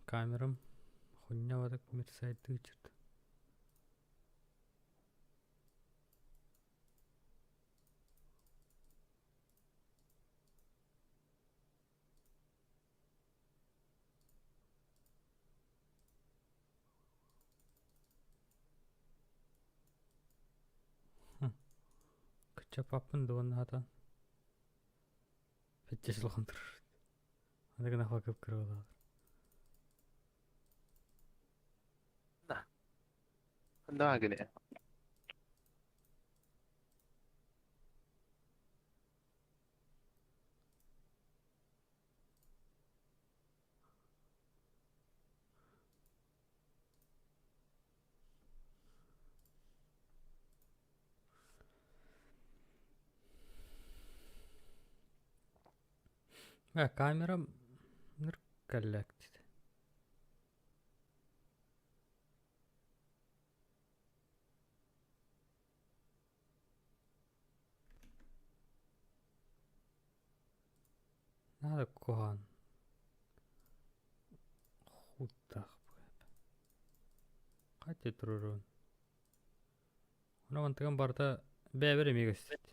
Камерам хуйня вот так мерцает тычет. Кыччаппаппын да уонна хата Пэччэ улахан турар. Аны гына кып-кыра буолар. Да, гыне. Камера кэллэктит. Наада куһаҕан хуттаах Хайте туруруун. Ону мантыган барыта бэйэбэр эмиэ көстүт.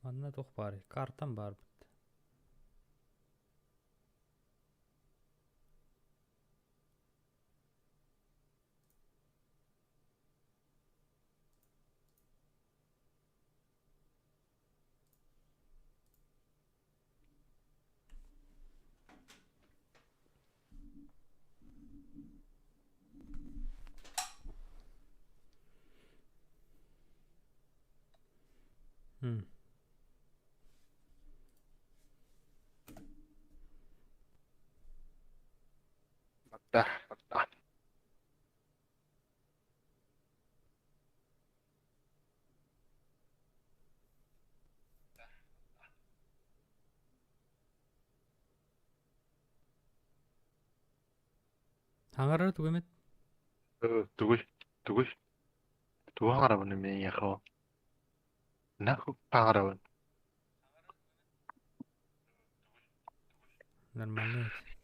Манна туох баарый? Картам баар бит. Барда, барда. Хаҥарара тугу эмит? Тугуй, тугуй? Тугу хаҥарабын эйиэхэ ол? Нахуй хаҥарабын? Нормально эбит.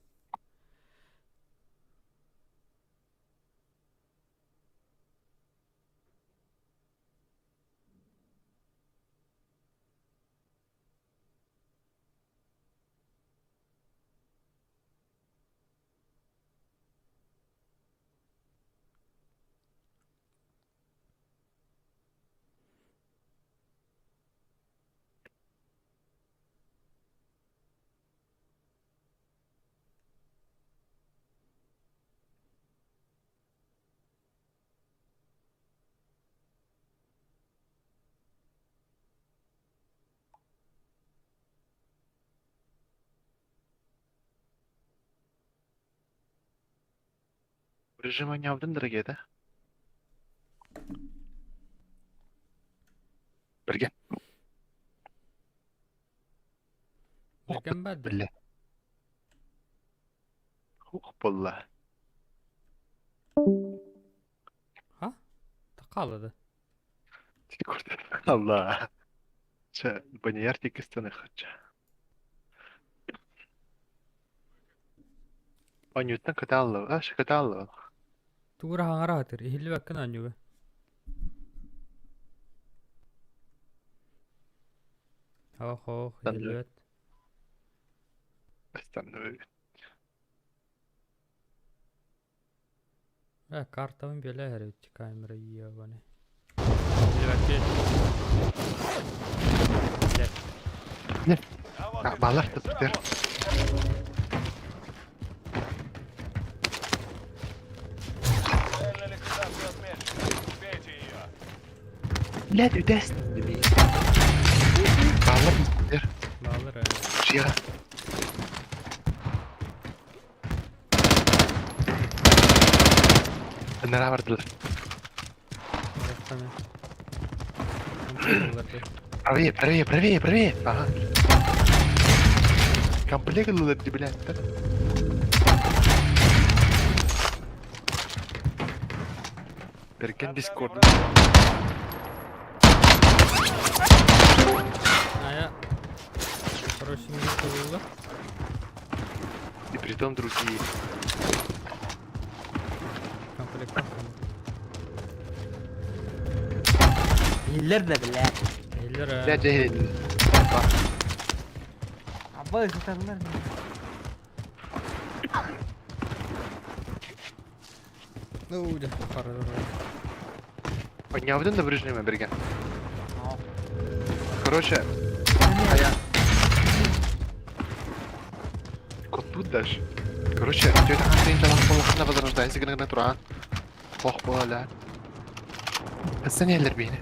Режим оҥньообутун дорогиэта? Бэргэн. Бэргэн баар да? Биллэ. Ух буолла. Ха? Хааллады. Алла. Чэ, баньяр тиккистэн хачча. Онньуттан кытааллыга, кытааллыга. Тугура хаҥара хатыр, иһиллибэккин оонньууга. Ох, ох, иһиллибэт. Э, картабын биэлэ эһэрбит камера ебаный. Иһиллибэккин. Блядь. Балар тыптыр. Блядь, үтэс. Балар тыптыр. Балар э. Жига. Ынара бардылар. Правее, правее, правее, правее. Ага. Комплект ыллылар дии блядь. Бэргэн Дискорд. А я... Короче, Потом другие. Комплектах. Биллэр да бля. Биллэр Бля, дьэ Аба ыталлар. Ну, дьэ, хара Поднявдын да ближними берген. Короче, а я... Кот тут дальше. Короче, тетя Хантин жалах боллахына возрождайся гына туран. Ох, бола. Хасан еллер бейне.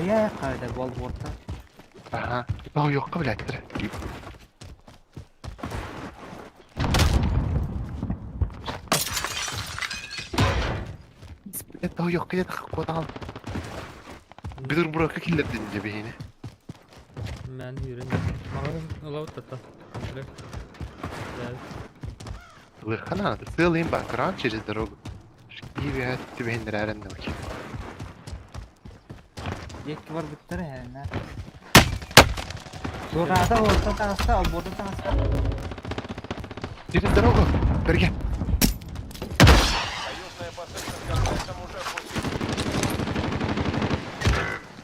Уя қайда бол борта. Ага. Тау yo'qqa biladi. Тау yo'qqa dedi qo'dan. Bir buraka killerdi diye beyni. Мен yürün. Маған ылап тата. Комплект. Лыхана, целый бакран через дорогу. Шкиве тебе нравится науки. Екки бар бүттер әне. Турада орта тағыста, ал борта тағыста. Через дорогу. Берге. Союзная посылка с контактом уже в пути.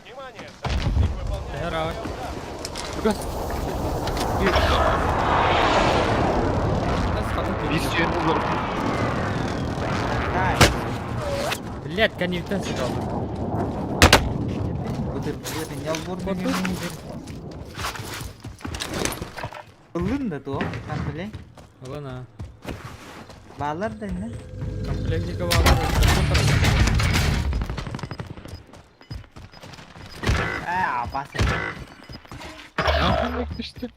Внимание! Союзник выполняет Герой. удар. Bir sürü olur. Дай. Блять, коннектен сюда. Бұтыр, бұтыр, не албор Ылын да то, комплект. Ладно. Балар да не? Комплектника балар. А, басы. İşte.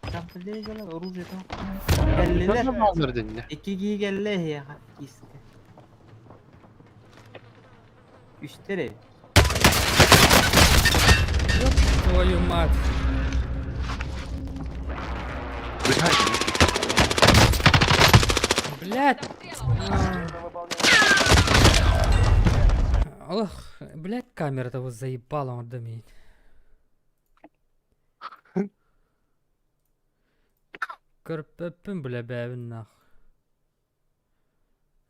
Комплект оружие то. Geldiler. Bazıları dinle. Iki giy geldi ya кисті. Үштері. Твою мать. Блять. Ох, блять, камера того заебала, он домит. Көрпөппүн бля бэбин нах.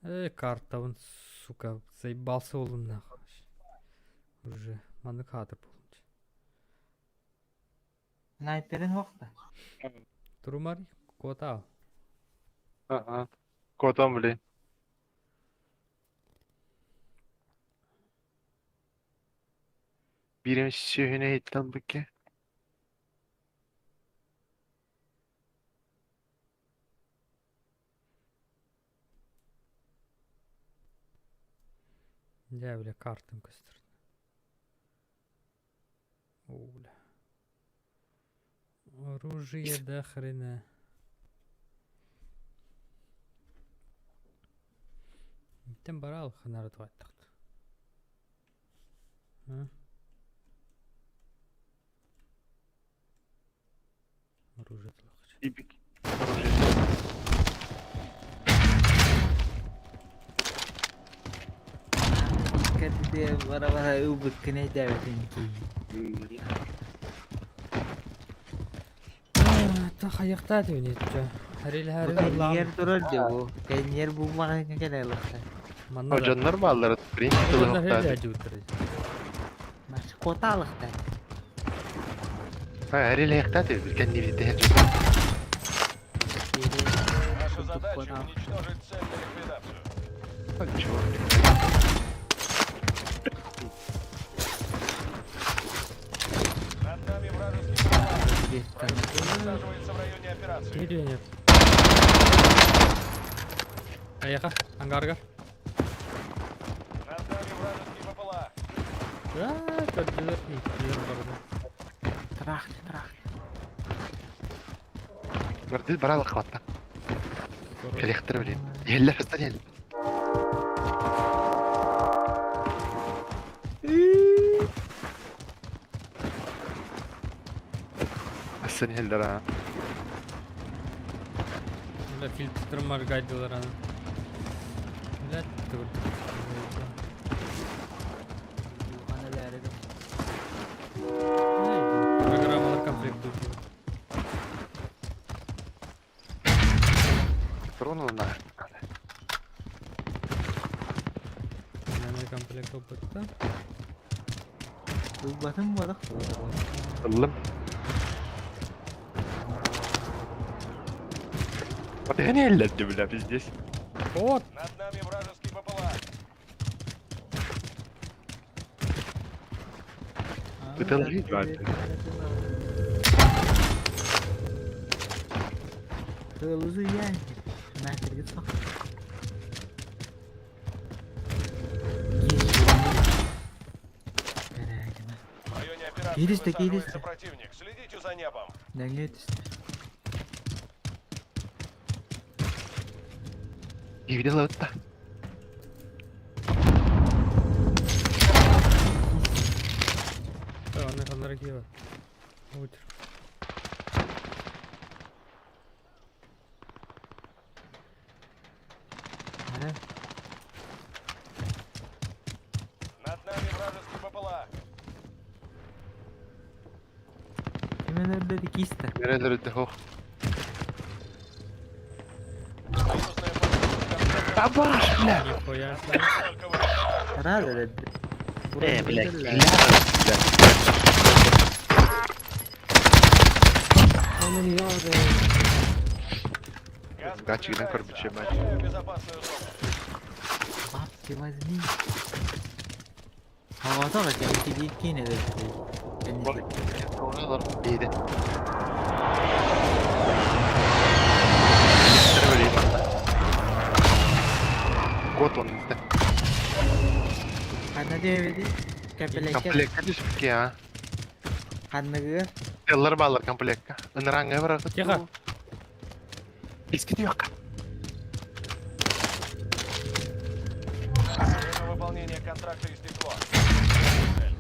Эй, карта вон, сука, заебался олым нах. Уже, маны кадр болунчу. Снайперин хоқта. Турумар, котал. Ага. Котом, блин. Birim şühüne hittan bıkke. Дьэ, бля, картам көстөр. О, бля. Оружие до хрена. Тем барал ханар твайтахт. Оружие тлахч. Ибик. Оружие. Кәтте бара-бара үбіккіне дәуітін ки. Та хаяқта дүйнет жа. Харил харил Кәнер тұрар де бу. Кәнер бу маған кәле лықта. Манна. Hocanlar bağları. Birinci Манна kılığı хэл ажуутар. Маш коталықта. Ha, her ile yakta diyor. Kendi bir de Наша задача уничтожить цель на ликвидацию. Чего? Над нами вражеский ПЛА. Противник высаживается в районе операции. Дүйнет. Аяқа, ангарга. Над нами вражеский БПЛА. А, көрдүлөр, иттилер барды. Трах, трах. Gördü bana kapattı. Elektri bileyim. Yerler hızlı gel. Aslan yerler ha. Бля, фильтр маргайдылар аны. Бля, тур. комплект ылбыттар. Ылбатым буолах. Ыллым. Батыһан иһэллэр бля, пиздец. Вот! Над нами вражеский БПЛА. Ыталыы баарды. Кылызы ян. Нахер сох. В районе операции Киристе, высаживается киристе. противник. Следите за небом. Нәңе түсті. Видел это? Аны ханнара киева. Утр. Ара. Над нами вражеский БПЛА. Hemen öyle кисті. Nerelerde ho? Союзная поддержка. Табаш, бля! Нихуя себе. Только вы. Ара да. Э, блядь, бля. Газ Гачи, на приближается. корбиче, мать. Оставляю безопасную зону. Бабки возьми. Havada bak yani ki bir kine de. İyiydi. Кот он bizde. Ханна диэбити? Кэпэлэккэ Комплекtka түспүт а. ханныгы Теллар баллар комплектка. Ыныраңы бар. Тихо. Искити yok. Время выполнения контракта истекло. Цель.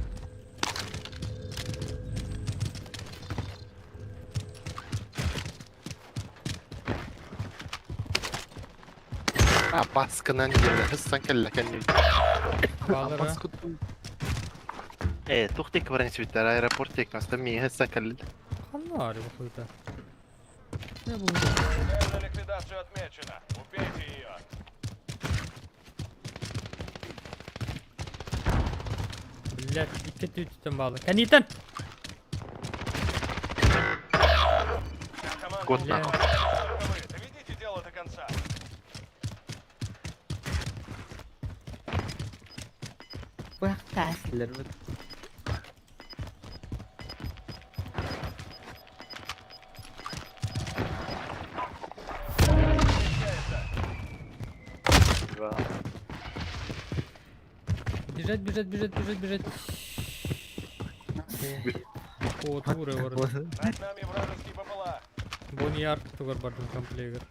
А баскынан geldi. Hıssan kelle kendini. Баллара. Э, тухтик вариант аэропорт тек аста ми хыссан кelle. Ханнары бухуйта. Не буду. Цель на ликвидацию отмечена. Убейте ее. Блять, икки түттен балы. Кәнитен! Команда Год Бля. нахуй. Только вы. Доведите дело до конца. бахтаслар бут. Бежать, бежать, бежать, бежать, бежать. О, туры бар. Над нами вражеский БПЛА. Боньяр тугар бардым комплегер.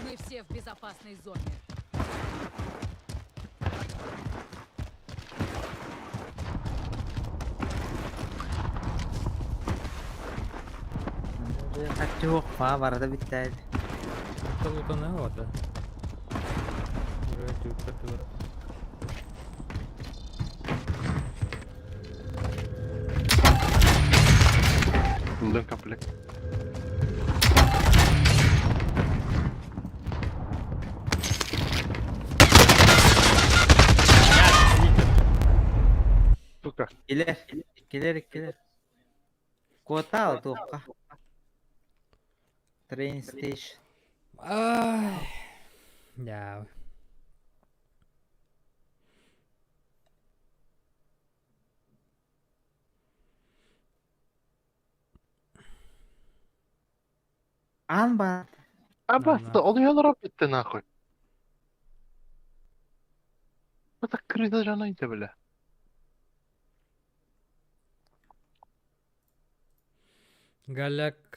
Мы все в безопасной зоне. Хачы па барда битте. Талутаны авата. Уже түктер тугар. Buldum komplekt. Сука. Келер, келер, келер. Кота тоққа. Train station. Ай. Да. Ан бар. Абасы, На. oluyorlar bitti нахуй. Это крыса жана ите бля. Галяк.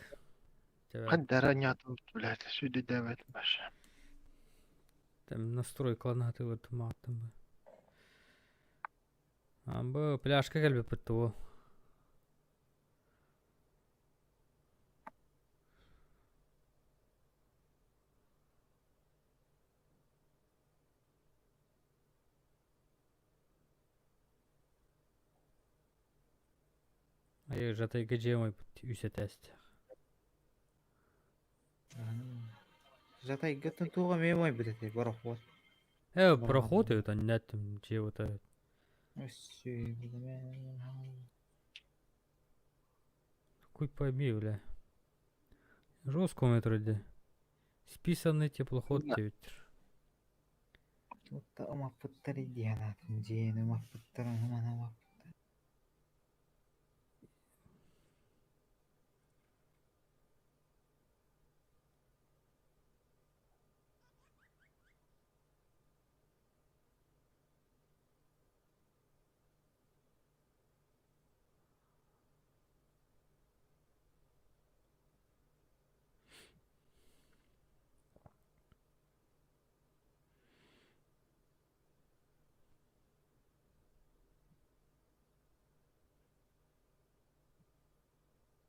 Тебя Хандара нятым, блядь, сюда давать баша. Там настройка ланаты матом. Амбы пляжка кэлби пыттуо. Ай жатай гежемой үсө тест. Жатай гөттен туға мен ой бітеді, барақ бол. Проход это нет чего-то. Хуй пойми, бля. Жестко метро де. Списанный теплоход ветер. Умаппыттар диэн дьиэни умаппыттар манан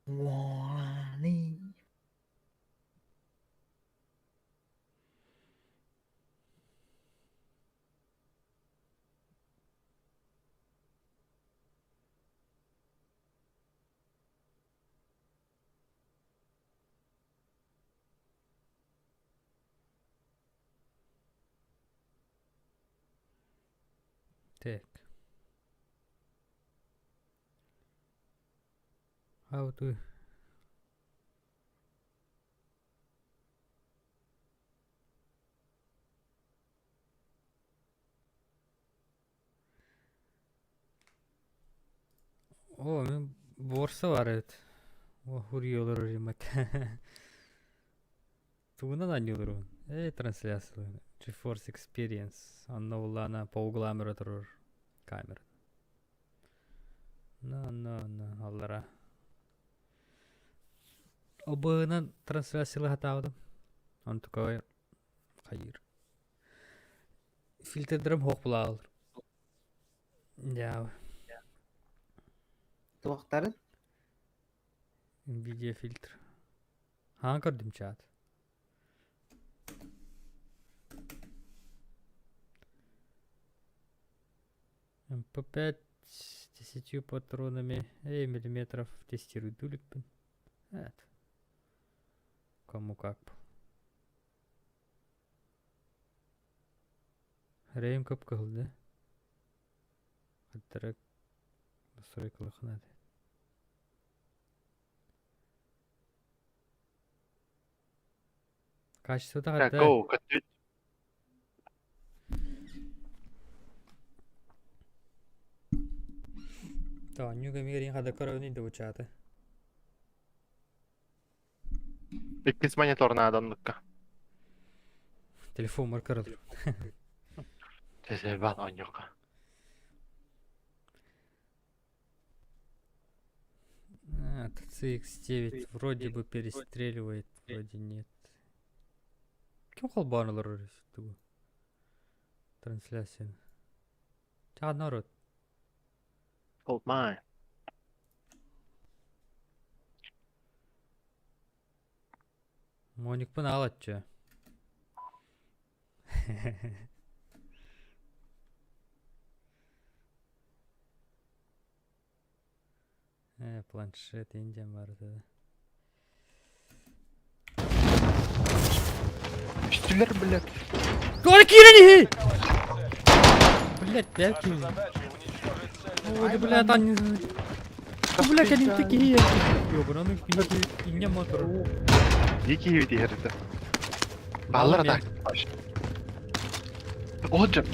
Уоланы Так. How to... О, мин борса бар эбит. О, олорор имат. Тугунан анньылырбын. Эй, трансляция. GeForce Experience. Онно буллаана по углам өрө турар камера. На, на, на, аллара. Обыынан трансляциялы хатаабытым. Онтукай хайыр. Фильтрдерим хоох булаалар. Дьаа. Туохтарын? Nvidia фильтр. Хаан көрдүм чат. МП5 с 10 патронами и миллиметров тестирует дуликпин. Это. Кому как. Рейм көп кылды. Хаттара настройкалыхына. Качество Так, да. go, көттүт. Та, нюга мигрин хада коровни доучаты. Иккис монитор наадоннукка. Телефон маркер. Тэсэбан онньука. А, CX-9 вроде бы перестреливает, вроде нет. Ким холбаналар тугу? Трансляция. Ча народ. Gold mine. Моникпын алатчы. Планшет Индия бар да. Үстүлэр, блядь. Только кирани! Блять, пять Наша задача уничтожить цель. Ой, да блядь, они... Блядь, они такие. Ёбаный, и не мотор. Дикий види хэрдэ. Баллар Баллар так. Оджа.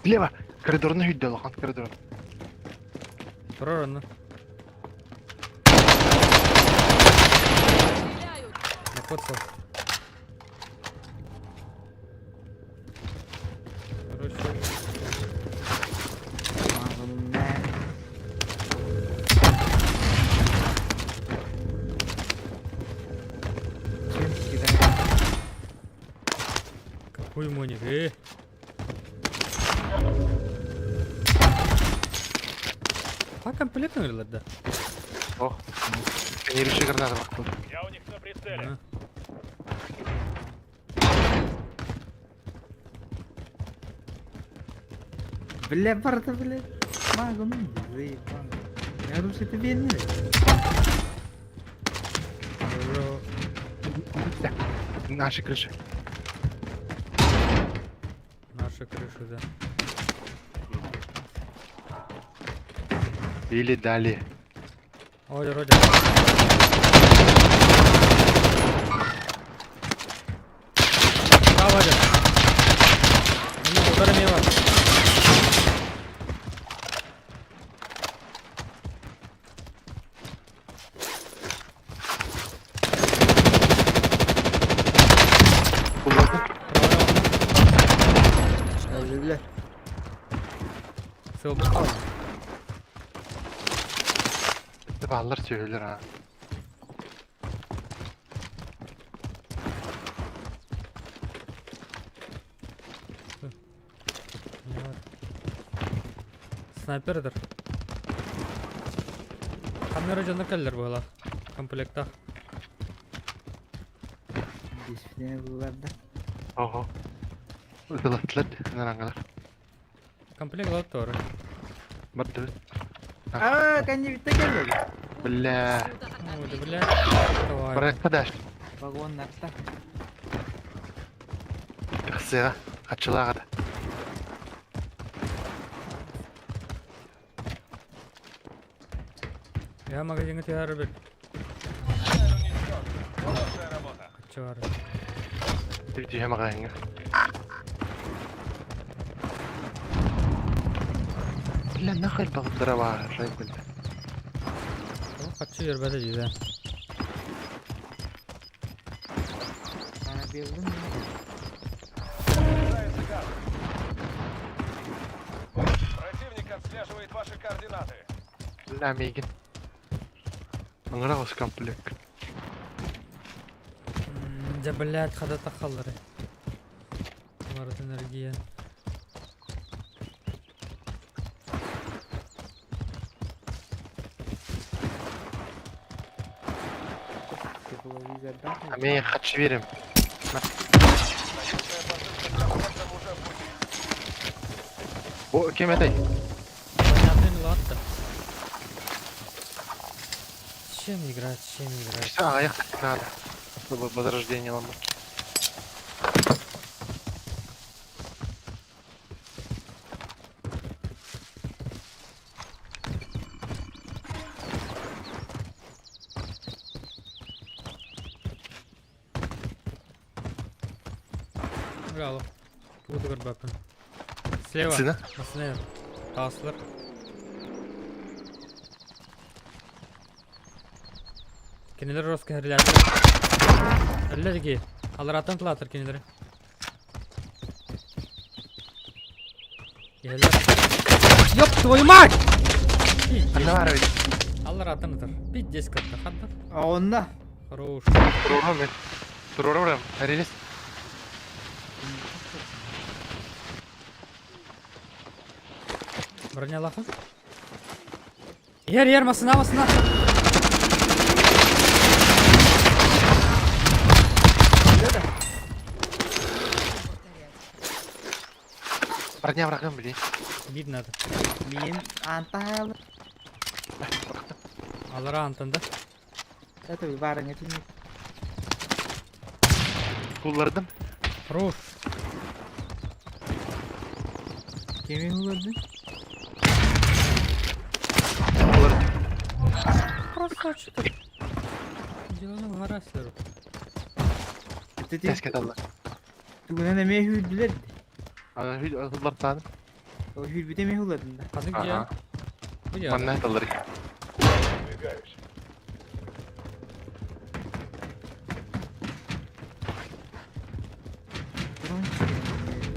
Слева. Коридорны хүдде улахан коридор. Прорано. Стреляют! Накоцал. Короче, Чем кидает? какой моник? А комплект да? О. Неруши граната бак. Я у них на прицеле. А. Бля, барда, бля. Магу, ну, заебал. Я думаю, что это бедный. Бро. Наши крыши. Нашу крышу, да. Или дали. Ой, вроде. Право один. Удар мимо. Буллардым. Өллүлэр. Сыл. Баллар сөйлөр а. Снайпердер. Камера дьоно кэллэр буола. Комплектах. Дисциплина буллар да. Ого. Ытылаттылар нарангалар. Комплект лап тоже. Барды. Аа, кэннибиттэ кэллэ. Бля. Ой, да бля. Давай. Проект даш. Вагоннарта. Сыга. Ачылага да. Я магазинга түһэр бит. Цель уничтожена. Хорошая работа. Качар. Түһэ магазинга. Бля, нахуй багдырава, рай бля. Ол качы бербете дейді. Ана бердим. Снижается газ. Противник отслеживает ваши координаты. Бля, мигин. Аңырагыз комплект. Да блядь, хада тахаллары. Марат энергия. Тепловизорда. А мен хачы берем. Союзная посылка с комплектом уже в пути. Бу кем этэй? Понятно, ладно. С чем играть, с чем играть? Все, а ехать надо. Чтобы возрождение ломать. Браво. Буду горбапын. Слева. Сына? Масына. Таслар. Кинилер роска херлятыр. Әлләдеги. Алар атын тылатыр кинилер. Елер. Ёб твою мать! Анна бар бит. Алар атын атыр. Пиздец катта хатта. А онда. Хорош. Турурам мен. Турурам. Релиз. Броня лаха. Ер, ер, масына, масына. Повторять. Броня врагам, блин. Видно это. Мин антаалы. Алар антында. Это барыңа тинник. Куллардым. Хорош. Кеми буларды? Куллардым. Красавчик. Деланым гараслер. Это ти Теске талла. тугунан эме хүрдүлер. Ана хүл куллар таны. О хүрбүтэ эме хуладын да. Хазык Ага. я. Бу я. Манна таллар. Двигаюсь.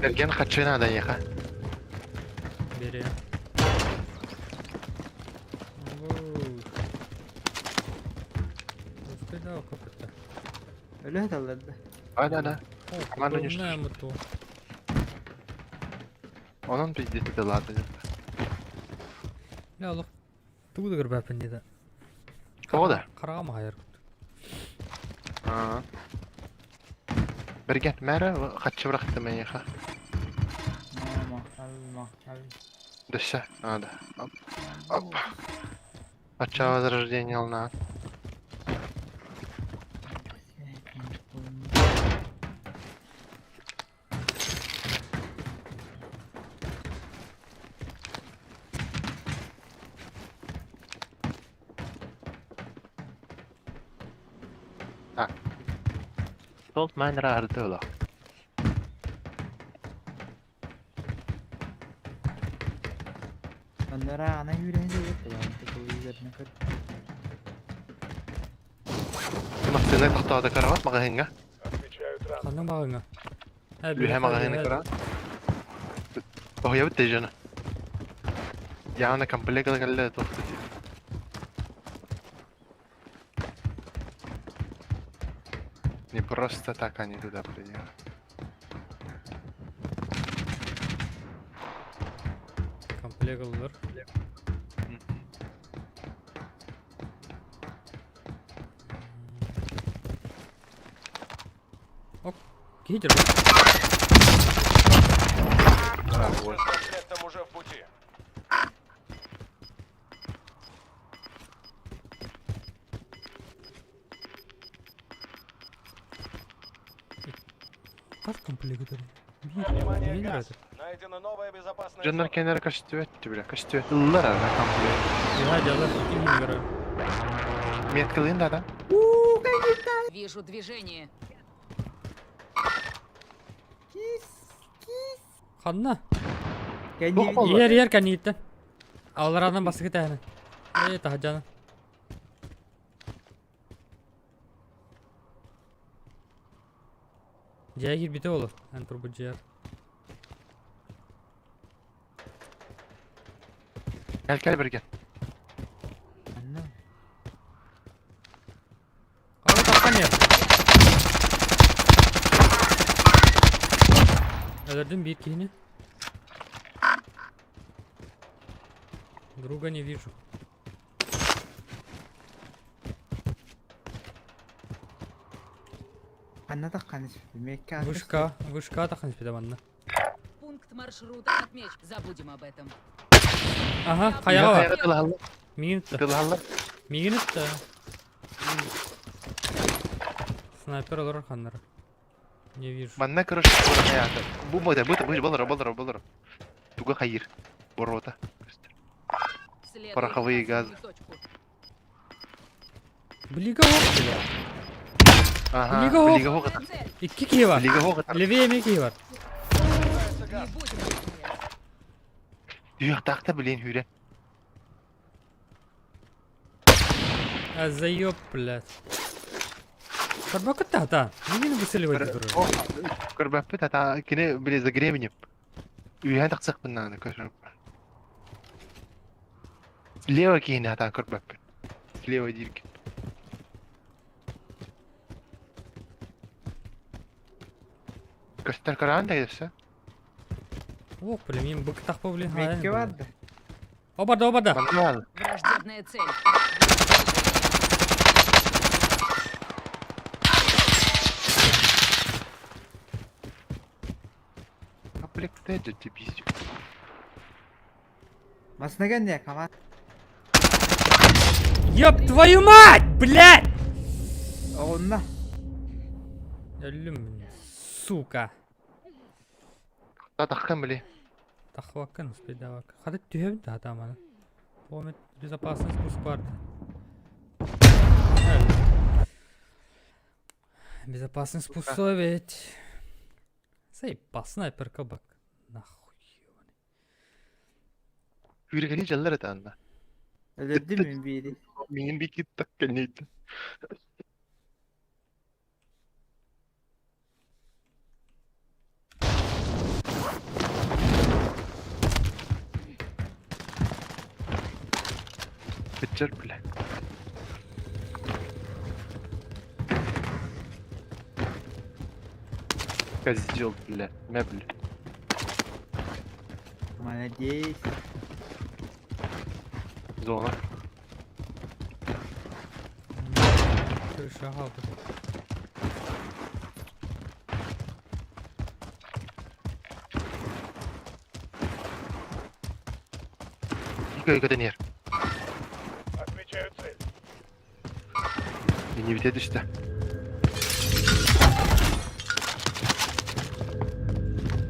Берген хачына да еха. Бери. Успел копыта. Өлө талларды. Да, да, да. О, Команду не умная муту. Онон пиздец это ладно. Бля, лох. Тугу дагыр бәпін деді. Кого да? Қарағам хайыр. Аа. Берген мәрі хачы быракты мен еха. Мама, алма, ал. Дөссө. Ада. Оп. Оп. Хача возрождение ална. Assault Miner ардыла. Оннора ана үүрэн дьиэбит көр. Массыына тохтоото көрөҕүт маҕаһыыҥҥа. Отмечаю транспорт. Ханна маҕаҥа? Үһэ маҕаһыыны көрөҕүт. Тоһуйабыт дежаны. Явно комплект кэллэ туох. Не просто так они туда приехали. Комплект ыллар. Ок, киһи А, вот. С комплектом уже в пути. Хас комплект это? Внимание, газ. Найдена новая безопасная Дьоннор зона. кэннэр көстүбэт бля, көстүбэт. Ыллар ара комплект. Я делаю, ким не играю. Меткалыын да да. Вижу движение. Ханна. Туох буолла? Иэр иэр кэннииттэн. Аллараанан бастакы тээһинэ. Ээ таһырдьаны. Дьиэ киирбитэ буолуо. Эн турбут дьиэр. Кэл кэл бэргэн. Анна. Алы тахсан иһэр. Өлөрдүм биир киһини. Друга не вижу. Анна таххан испит. Мекке Вышка, вышка таххан испитэ манна. Пункт маршрута отмечен. Забудем об этом. Аха, хайаҕа бар. Хайаҕа тылаһаллар. Миигин ытта. Тылаһаллар. Миигин ытта. Снайпер олорор ханнара. Не вижу. Манна короче хайаата. Бу бу бу бу болор болор болор. Туга хайыр. Ворота. Следуем Пороховые в красную газы. точку. Блига ох, бля. Ага. Лига хоох. Лига хоох. Цель. Икки киһи бар. Лига хоох. Левее эмиэ киһи бар. Приближается Не газ. будем их терять. Дүйэхтаахта билин хүрэ. А заеб, блядь. Карбакыт та, Мигин выцеливать турар. Көрбөппүт ата кини били за гребнем. Үйэн тахсыахпын наана көрөр. Слева киһини ата көрбөппүн. Слева дииргин. Көстөр көрөөн да кэлсэ. Ох, блин, мин быктахпа, блин. Мекке бар да. Обарда, обарда. Манна баар. Враждебная цель. Комплект дебизик. Масына кэннэ камат. Ёб твою мать, блядь! Оҕунна. Өллүм, блин, сука. Таххан били. Тахваккын успейдавак. Хата түһэбин да хата маны. Помнит безопасность пуск бар. Безопасность Сука. ведь. Заебал, снайпер кабак. Нахуй ёбаный. Хүргэни дьаллар этэ анна. Өлөрдүм мин биири. Миин бикит такканейт. Битчер бля. Козел, бля, мә, бля. Молодец. Зона. Крыша халпы. Ико ико дэнер. Отмечаю цель. Не битет işte.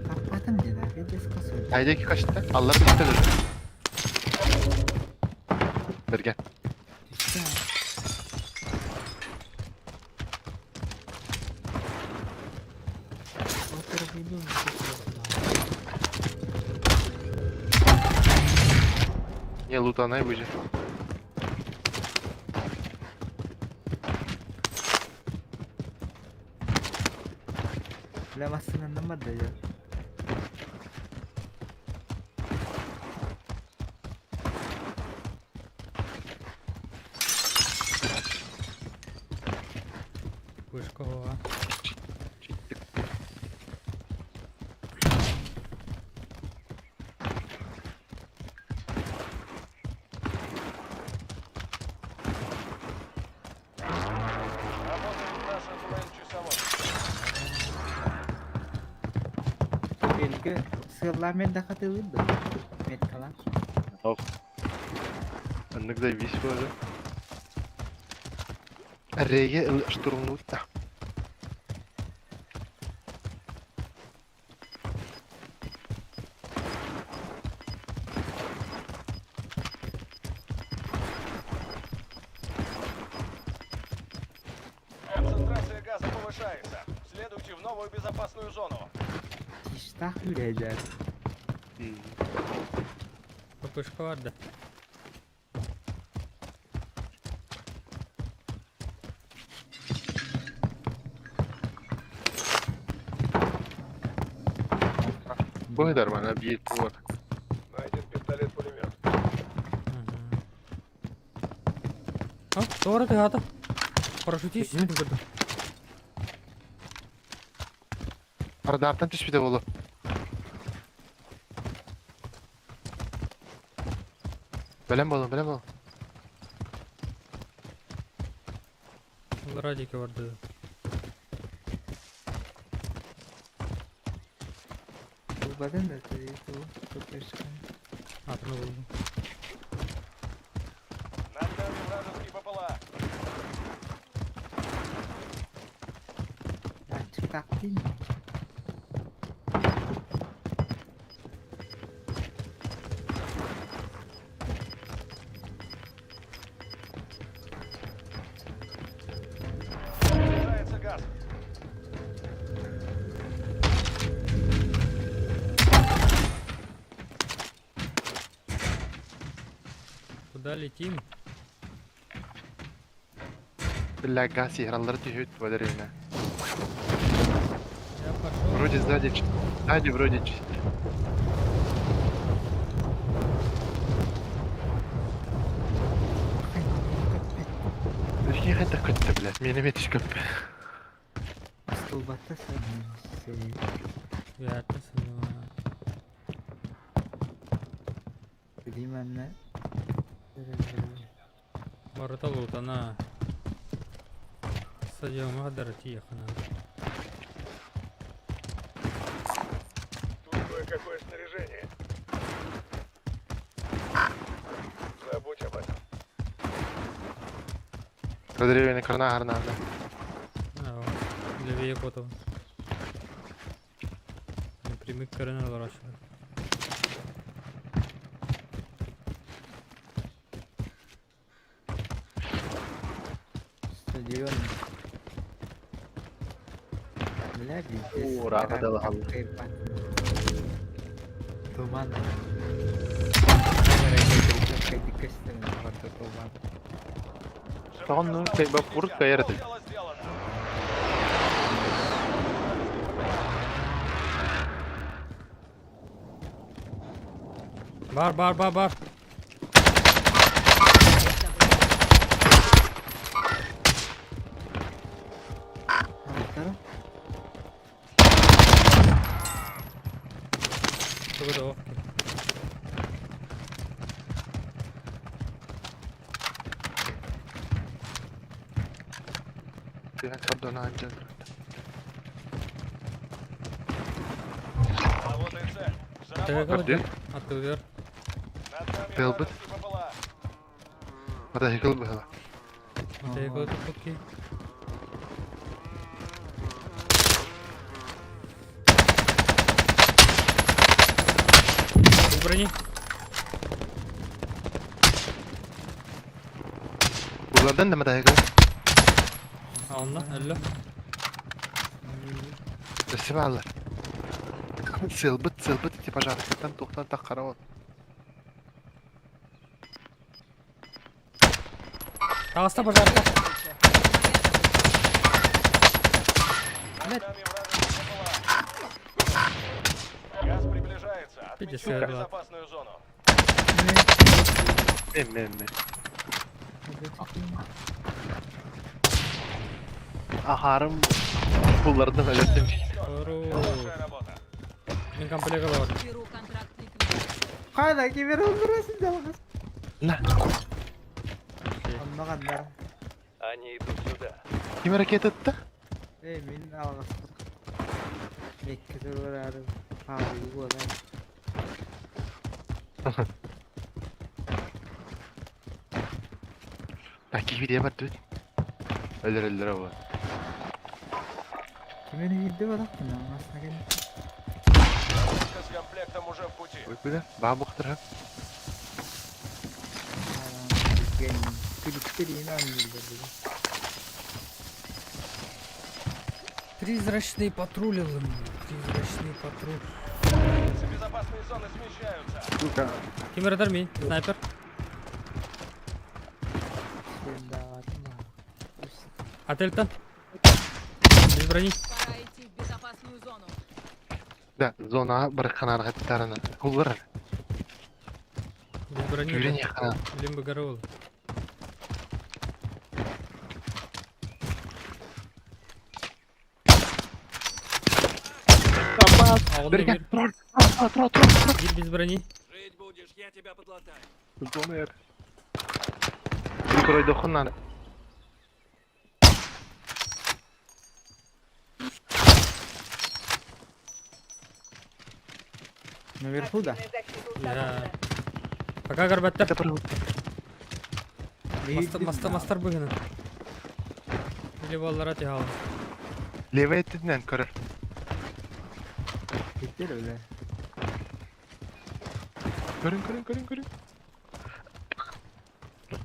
Таппатым диэн опять косой. Haydi kaçtı. Allah bitti dur. Bergen. Түстэ. Не, лутанай будет. Бля, массыынанан барда дьэ. Вышкова. Работает наша дуэль часовой. Белги сыаллаах мен да хатылыр да. Меткалаах. Оннук заебись буолла. Реге штурмнут. Концентрация газа повышается. Следуйте в новую безопасную зону. Тиштах үрәдәр. Попышка бар да. Бу нормально, объедет вот. Найден пистолет-пулемет. А, doğru ты Парашютист. Радартан түспүтэ буолуо. Бэлэм буолуҥ, бэлэм буолуҥ. Радики vardı. Булбатын да ту тупешка. Атını buldum. Над нами вражеский БПЛА. Ачыктак дейм. Снижается газ. Куда летим? Бля, газ играллар түһүт буолар Я пошел. Вроде сзади, сзади вроде чисто. Прикинь, это какой-то, блядь, меня метишь как Столбатта сен. Я это сама. Билим анна. Барыта лутана. Стадион Гадар тихо. Тут кое-какое снаряжение. Забудь об этом. Разревенный карна гарна, да. Левее котов. Напрямик корона лорашила. Стадион. Бля, пиздец. Ура, гадала. Туман. Тонну, как бы, куртка, я это. Дело сделано. Бар, бар, бар, бар. Тугу да ох. Работает цель. Заработал. Гордин? Атылыр. Над нами Телбет. вражеский БПЛА. Мотоцикл было. Мотоцикл тупки. Брони. Булардан да мотоцикл. Ална, әллә. Спасибо, Алла. Сыалбыт, сыалбыт ити пожаркаттан туохтан таххара ол. Таҕыста пожарка. Добыча. Над нами вражеский БПЛА. Газ приближается. Отмечаю 52. безопасную зону. Мен, мен, мен. Ахарым буллардым өлөрдүм. Хорош. Хорошая работа. Мин комплект бар. Беру контракт ликвидации. Хайда кибер өлдүрөсүн жалгыз. На. Онно ханнар. Они идут сюда. Ким ракета атты? Эй, мин алгыстыр. Мекке турары. Паалы буолар. Так, киһи бар дүт. Өлөр өлөр ол. Кимени билди балак мына астына кел. Разгрузка с комплектом уже в пути. Ой, бля, баа бухтыра. Күлүктер ини аннылдар. Призрачный патруль. Призрачный патруль. Границы безопасной зоны смещаются. Сука. Ким радар мин? Снайпер. Отельтан. Без брони. Пора идти в безопасную зону. Да, зона бір қанарға тарана. Куллар. Без брони. Күрен яқана. Лимбо горол. А он Берген, бир, тролль, тролль, тролль, тролль. бир без брони. Зона ер. Тролль дохуннан. Наверху да. Да. Пока горбаттар. Это бір Маста, маста, мастар быгына. Или баллара тихал. левый етінен көрір. Беттер öyle. Көрін, көрін, көрін, көрін.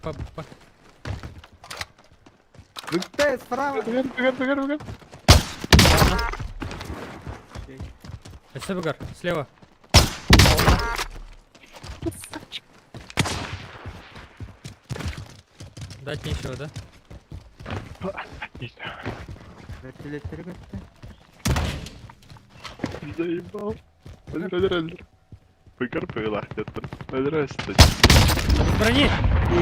Па, па. Быкта справа. Бүгін, бүгін, бүгін, бүгін. Еще бугар, слева. Дать нечего, да? Вертолеттер көттө. Заебал. Өлір, өлір, өлір. Бүгір бұйлақ деттім. Өлір өсті. Без брони!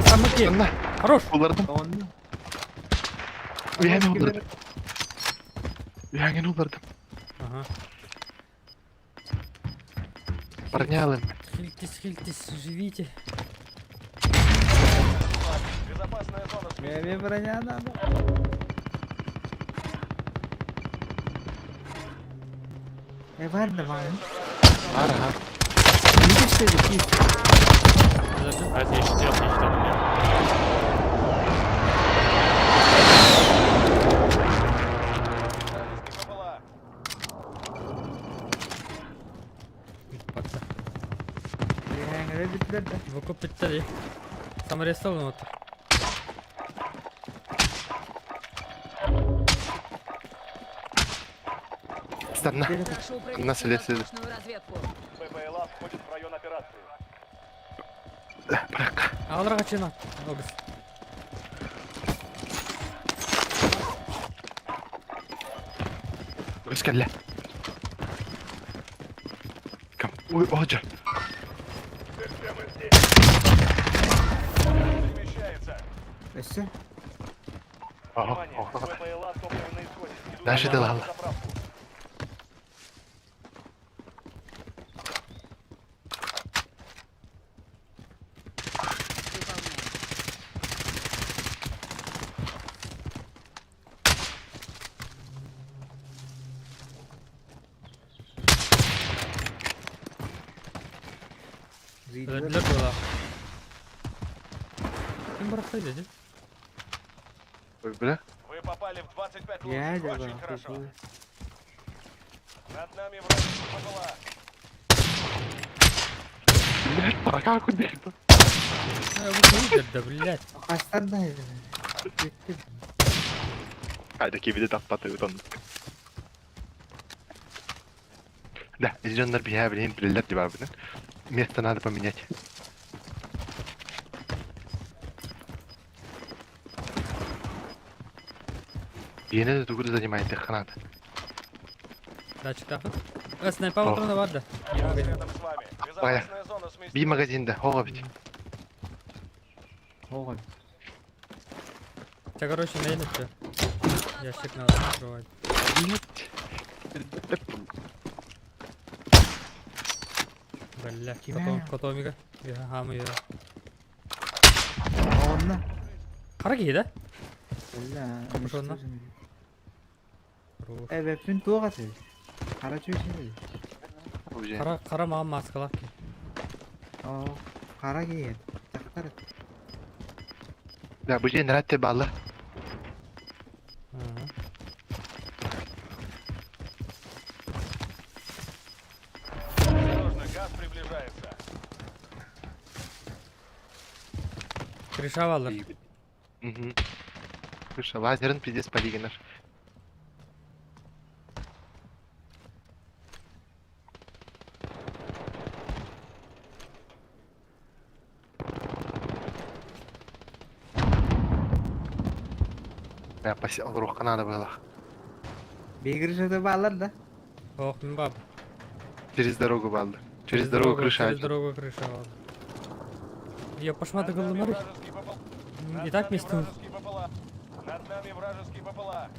Самыки! Анна, Хорош! Улардым. Онну. Үйәне улардым. Үйәне улардым. Ага. Парнялым. Хильтесь, хильтесь, живите. Безопасная зона сместилась. Мени броня надо. Э, бар да маған. Бар, ага. Видишь, что это кис? Подожди. Вражеский БПЛА. Патса. Еңгере битлер да. Выкуп бітті. Саморез вот. Станна. Прошу провести На селе селе. воздушную разведку. БПЛА входит в район операции. Бірақ. Алра қачына. Огыз. Өз кәллә. Кам. Ой, ожа. Перемещается. Өссө. Ага, Внимание, ага. БПЛА топливо на исходе. Идут Дальше на делала. заправку. Выполняем. Өлділер была. Кім барақтай деді? Ой, бля. Вы попали в 25 Я лучших. да. Очень хорошо. Над нами вражеский БПЛА. Блядь, пока куда Э, Да, блядь. Хастар да. Беттер. Хайда кибиде таппаты утон. Да, эти дьоннор биһээ билигин билэллэр дии баарбытын. Место надо поменять. Биэнэ да тугу да занимаетыхха надо. Датчиктаахпыт. Э, снайпа патрона бар да. Газ рядом с вами. Безопасная зона Би сместилась. магазин да, хоҕо бит. Оҕо. Тебя, короче, мейн все. Ящик надо открывать. Бля, Кимэ? котом, котомига. Я хамы я. Онно. Хара киһи да? Бля. Капюшонна. Хорош. Эбэппин туох этэй? Хара чүүчү. Хара, хара маҕан мааскалаах киһи. Оо, хара киһи. Дьахтар. Да, бу дьиэ нэрэтте бааллар. Ага. Осторожно, газ приближается. Крыша бааллар. Мгм. Слушай, лазерын пиздец полигонер. Бля, рука надо было. Бигришете бааллар да? Ох, мин баб. Через дорогу балды. Через дорогу крыша. Через дорогу крыша балды. Я пошматы Над нами голымар. вражеский БПЛА. Над И так нами место. вражеский БПЛА. Над нами вражеский БПЛА.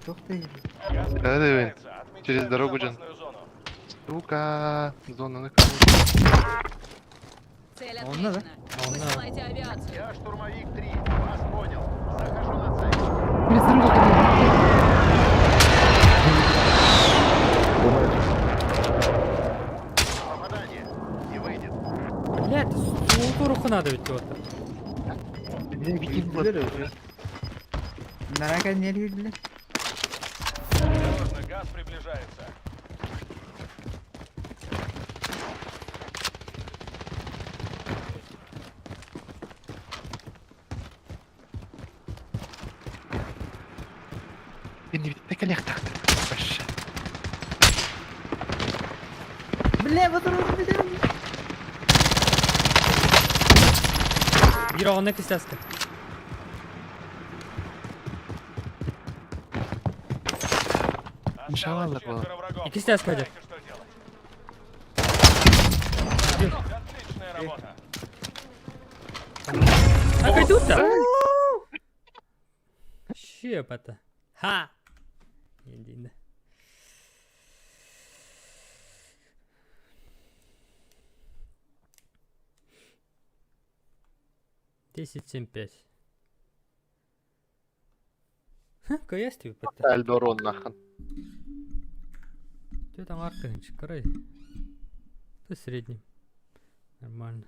Туох ты? Газ Да, да, приближается. Отмечаю Через дорогу, Джан. безопасную зону. Сука, зона на крышу. Цель Онно, да? отмечена. Онно. Высылайте авиацию. Я штурмовик 3. Вас понял. Захожу на цель. Попадание. Не выйдет. Блядь, сууту надо ведь вот. Билэр. Нарака не билэр. Осторожно, газ приближается. Вообще. Бля, батарейка билэр. Биир оҕонно кистээскэ. Осталось Иншаллах, четверо врагов. Иккис тааска Знаете, что делать. Отличная работа. А кайдут-то? Щепота. Ха! Едино. 10.7.5. Ха, каястив пата. Альдорон нахрен. Ты там артынч, карай. Ты средний. Нормально.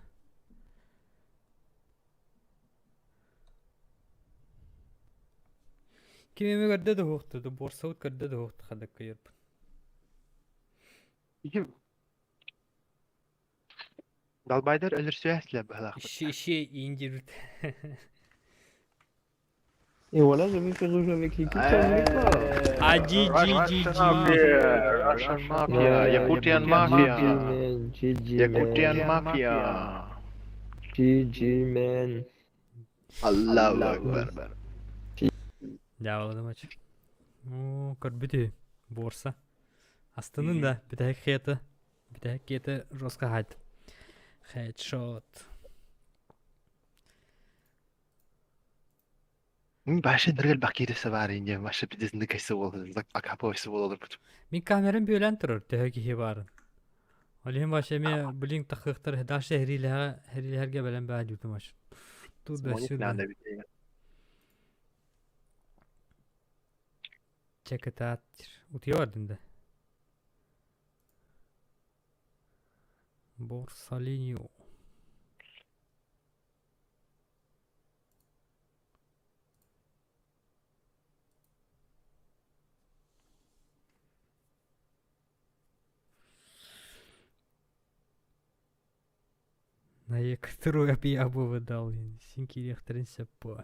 Кимеме көрдө да хуохту, да борсаут көрдө да хуохту хадакка ерп. Далбайдар өлөрсүө быһылаах. Иши иши индирут. Et voilà, j'avais fait rejouer avec l'équipe, ça voulait pas. А джи джи джи джи. Russian Mafia, Yakutian Mafia, GG man, GG Yakutian man, Mafia. GG man. Allahu Akbar. Дьявол матч. Ну, көрбүтү борса. Астынын да бүтэһик хеты. Бүтэһик кеті жестко хайт. Хедшот. Башы ныргыл бакири сабар инде, башы пиздесинде кайсы болду, акапойсы болду. Мин камерам бөлөн турар, төһө киһи барын. Олиһин башы эме блинк тахыктар дашы херилэһэ херилэһэргэ бэлэн баа дьутум аш. Туда сюда. Check it out. Утуйа бардын да. Борсалиньо. На которую я бы выдал, син киириэхтэрин сөп буо.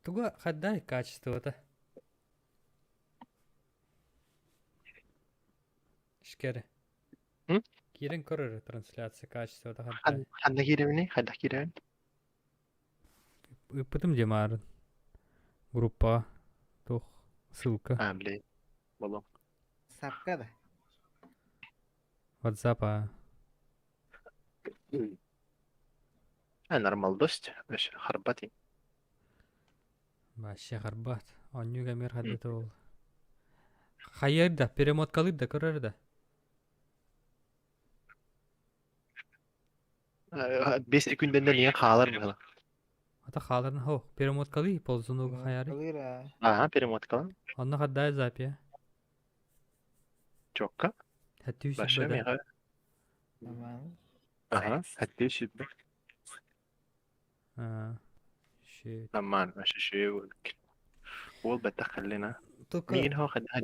Туга хаддай качествота? Шкере. М? Киирэн көрөр трансляция качествота хаддай. Ханна киирэбиний? Хайдах киирэбин? Ыыппытым дии маарын. Группаҕа туох ссылка. А, блин. Болом. Сапка да. WhatsApp а. А, нормалдость. Вообще, харбат. Вообще харбат. Онньуу кэмигэр хардыта ол. Хайыыр да, перемоткалыыр да көрөр да. Бес секундэннэн ийэ хаалар быһыла. Ата хааларын хоох. Перемоткалыы ползунуга хайары. Ылыр а. Ага, перемоткалан. Онно хаддай запия. Чокка. Хаттүү Баша сүбэ да. мега. Нормально. Ага, хаттыы сүбэ. А, shit. Нормально, вообще шүө Уол бэттэх халлина. Только Миигин хоо хадда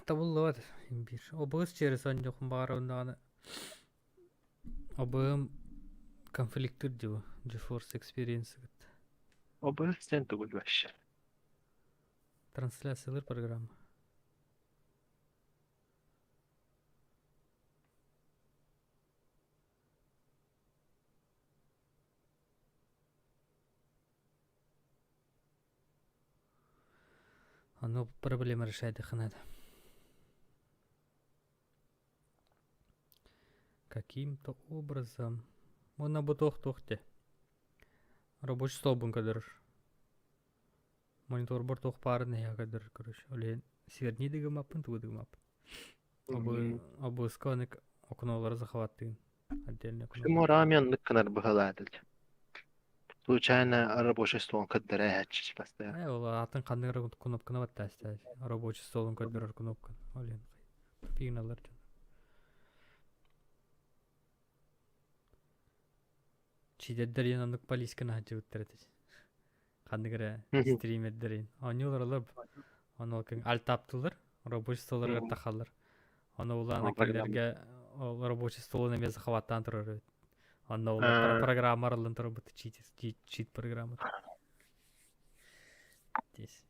табыллыбат биир. Обыгыс через онньохун баҕарабын даҕаны. Обыгым конфликтыр дии GeForce Experience кытта. Обыгыс сен тугуй вообще. Трансляциялыыр программа. Ону проблема решайдыхха надо. Каким-то образом. Уонна бу туох-туох дии. Рабочий столбун көрдөрөр. Мониторбор туох баарын эһиэхэ көрдөрөр короче. Ол иһин сверни да гыммаппын, тугу да гыммаппын. Обыска ону окнолары захваттыын. Отдельно окно. Морамен ныккынар быһалаатыл. Случайно рабочий столун кыддара постоянно. Э, ол атын ханнык эрэ кнопканы баттаастаах. Рабочий столун көрдөрөр кнопканы. Ол иһин тупигиналар дьон. Читердэр диэн оннук полисканы сылдьыбыттар этэ. Ханнык эрэ стримердэрин. Оонньуулар олор ону альтаптылар, рабочий столларыгар тахаллар. Ону улаана кинилэргэ ол рабочий столун эмиэ захваттаан турар эбит. Онно ол программа арыллан турбут чит чит программа. Здесь.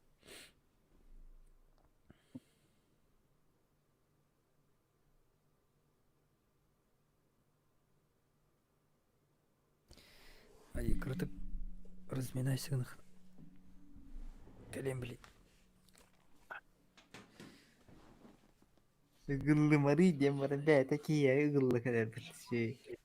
Ай, кырытык разминайся гынах. Кэлиэм билий. Ыгыллымарый диэн баран бэйэтэ киһи ыгылла кэлэрбит сии.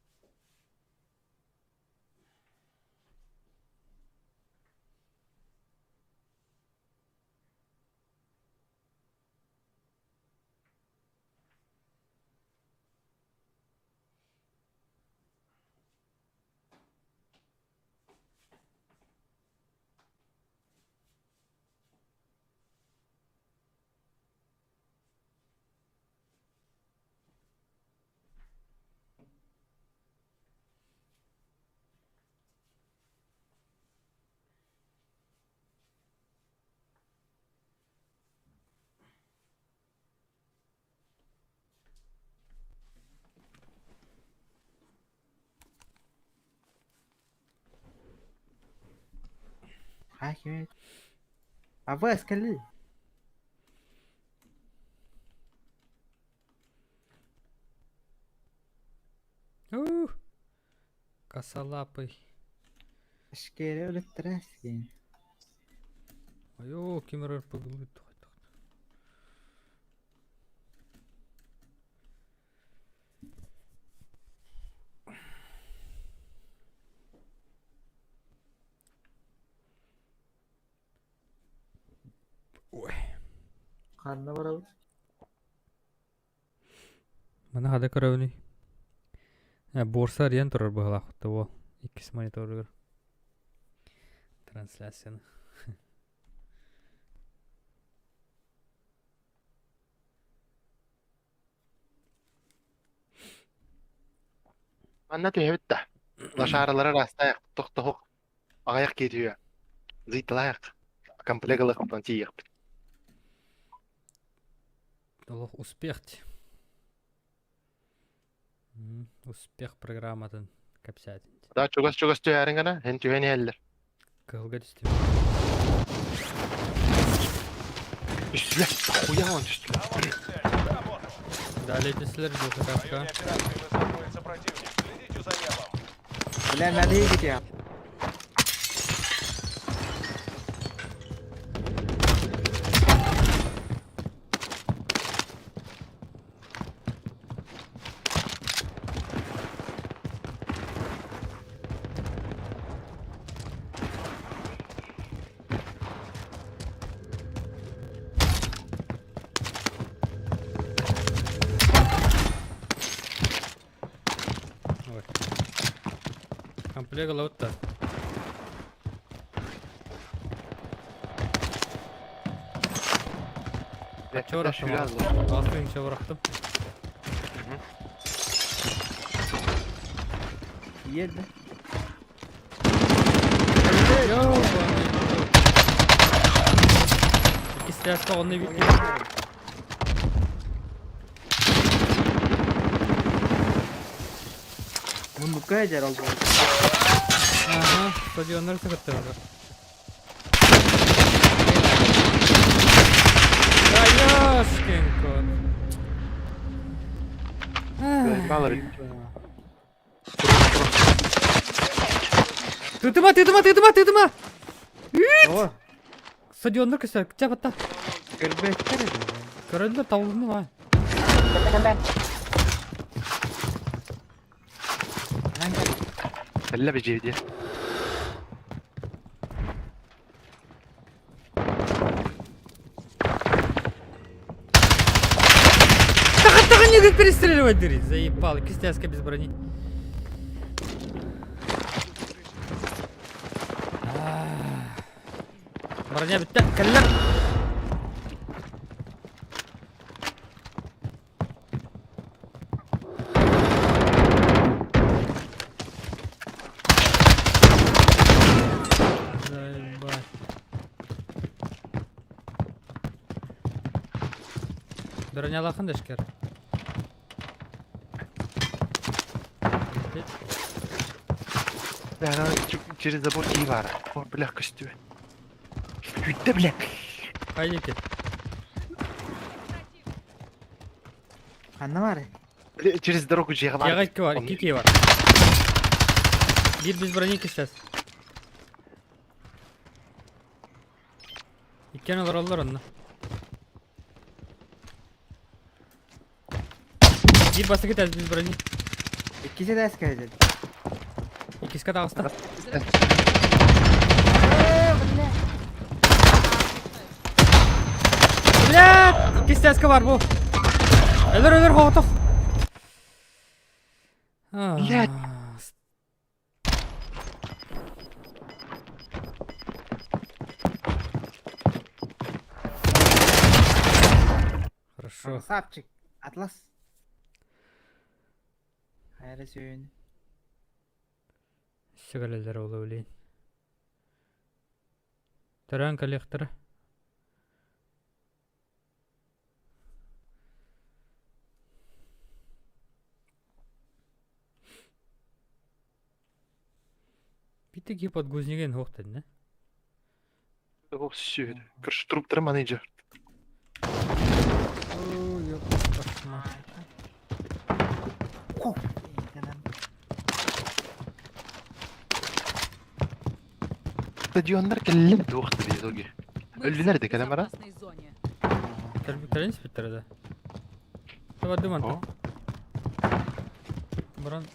Хакимет. Абас кэлли. Ух! Косолапый. Эшкere өлөттөрөөскин. Айоо, ким эрэ пыгылыт Ой. Ханна барабыт? Маны хада көрөбүнүй? Борса арыйан турар быһалаах уол иккис мониторугар трансляцияны. Манна түһэбит да. Лошаралары растайық, тохтоһук, аҕыйах киирүө. Зыйталаайық. Комплект ылыахпытын тиийиэхпит. Олох успех дии. Успех программатын кэпсээтин. Да, чугас-чугас түһээриҥ гына, эн түһэн иһэллэр. Кыһылга түстүм. Түстүлэр, хуя он түстүлэр. Наводим цель. За работу. Далее түстүлэр В двухэтажка. районе операции высаживается противник. Следите за небом. Бля, надо ехать я. Ой. Комплект ылабыт да. Чё бырахтым? Алтын чё бырахтым? Ел да. Иккис онно бит. Мундукка дьэр ол. Ага, стадионнар сыгыттылар. Да ёшкин кот. Тытыма, тытыма, тытыма, тытыма! О, Стадионнар көстөр, чапатта. көрбөттөр. Көрөллөр табылынды ма? Элле бежейди. Тага, тага, не перестреливать дыри. Заебал, кистяска без брони. Броня бітті, кәлләр. Заебать. Бронялахын дэшкер. Бля, она через забор киевара. О, бля, костюм. Да, бля. Хайдики. Ханна бар. Через дорогу жеға Яға икки бар, икки кии бар. Бир без брони кистес. Иккен олар олар онна. Бир басы кетез без брони. Иккисе да эскәйдер. Иккиске тағыста. Бля! Иккис бар бу. Өлөр өлөр хоғытық. Блядь. Хорошо. Красавчик. Атлас. Хайра сүйін. Сигалелер ола өлейін. Төрөн коллектор. Битти ки подгузнеген хоқтын, не? О, все. Короче, труп менеджер. Ой, ёп, кошмар. Стадиондар келлем туохты бизоги. Мы Өлдүлэр в де кэлэн бара. безопасной зоне. Кэлин спиттер да. Таба думан. О. Баран.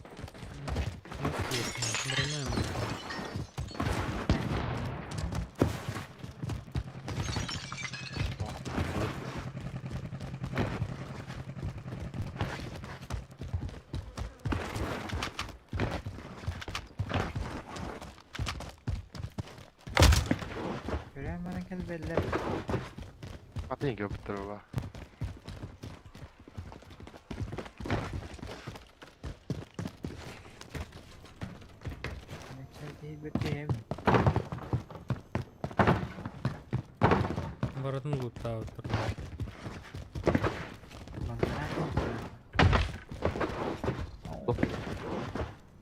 Броня. Көрәм бана кәлбәлләр. Атын көптөр ба. Баратын лутта.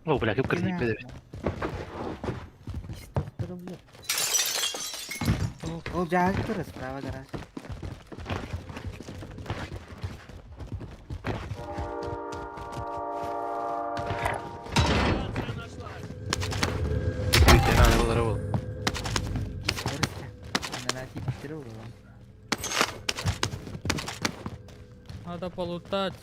О, бля, кып кырдьыйбыт эбит. Истохторо, бля. Ол дьааһык турар справа гараж. Бүйтэн аны болара бол. Надо полутать.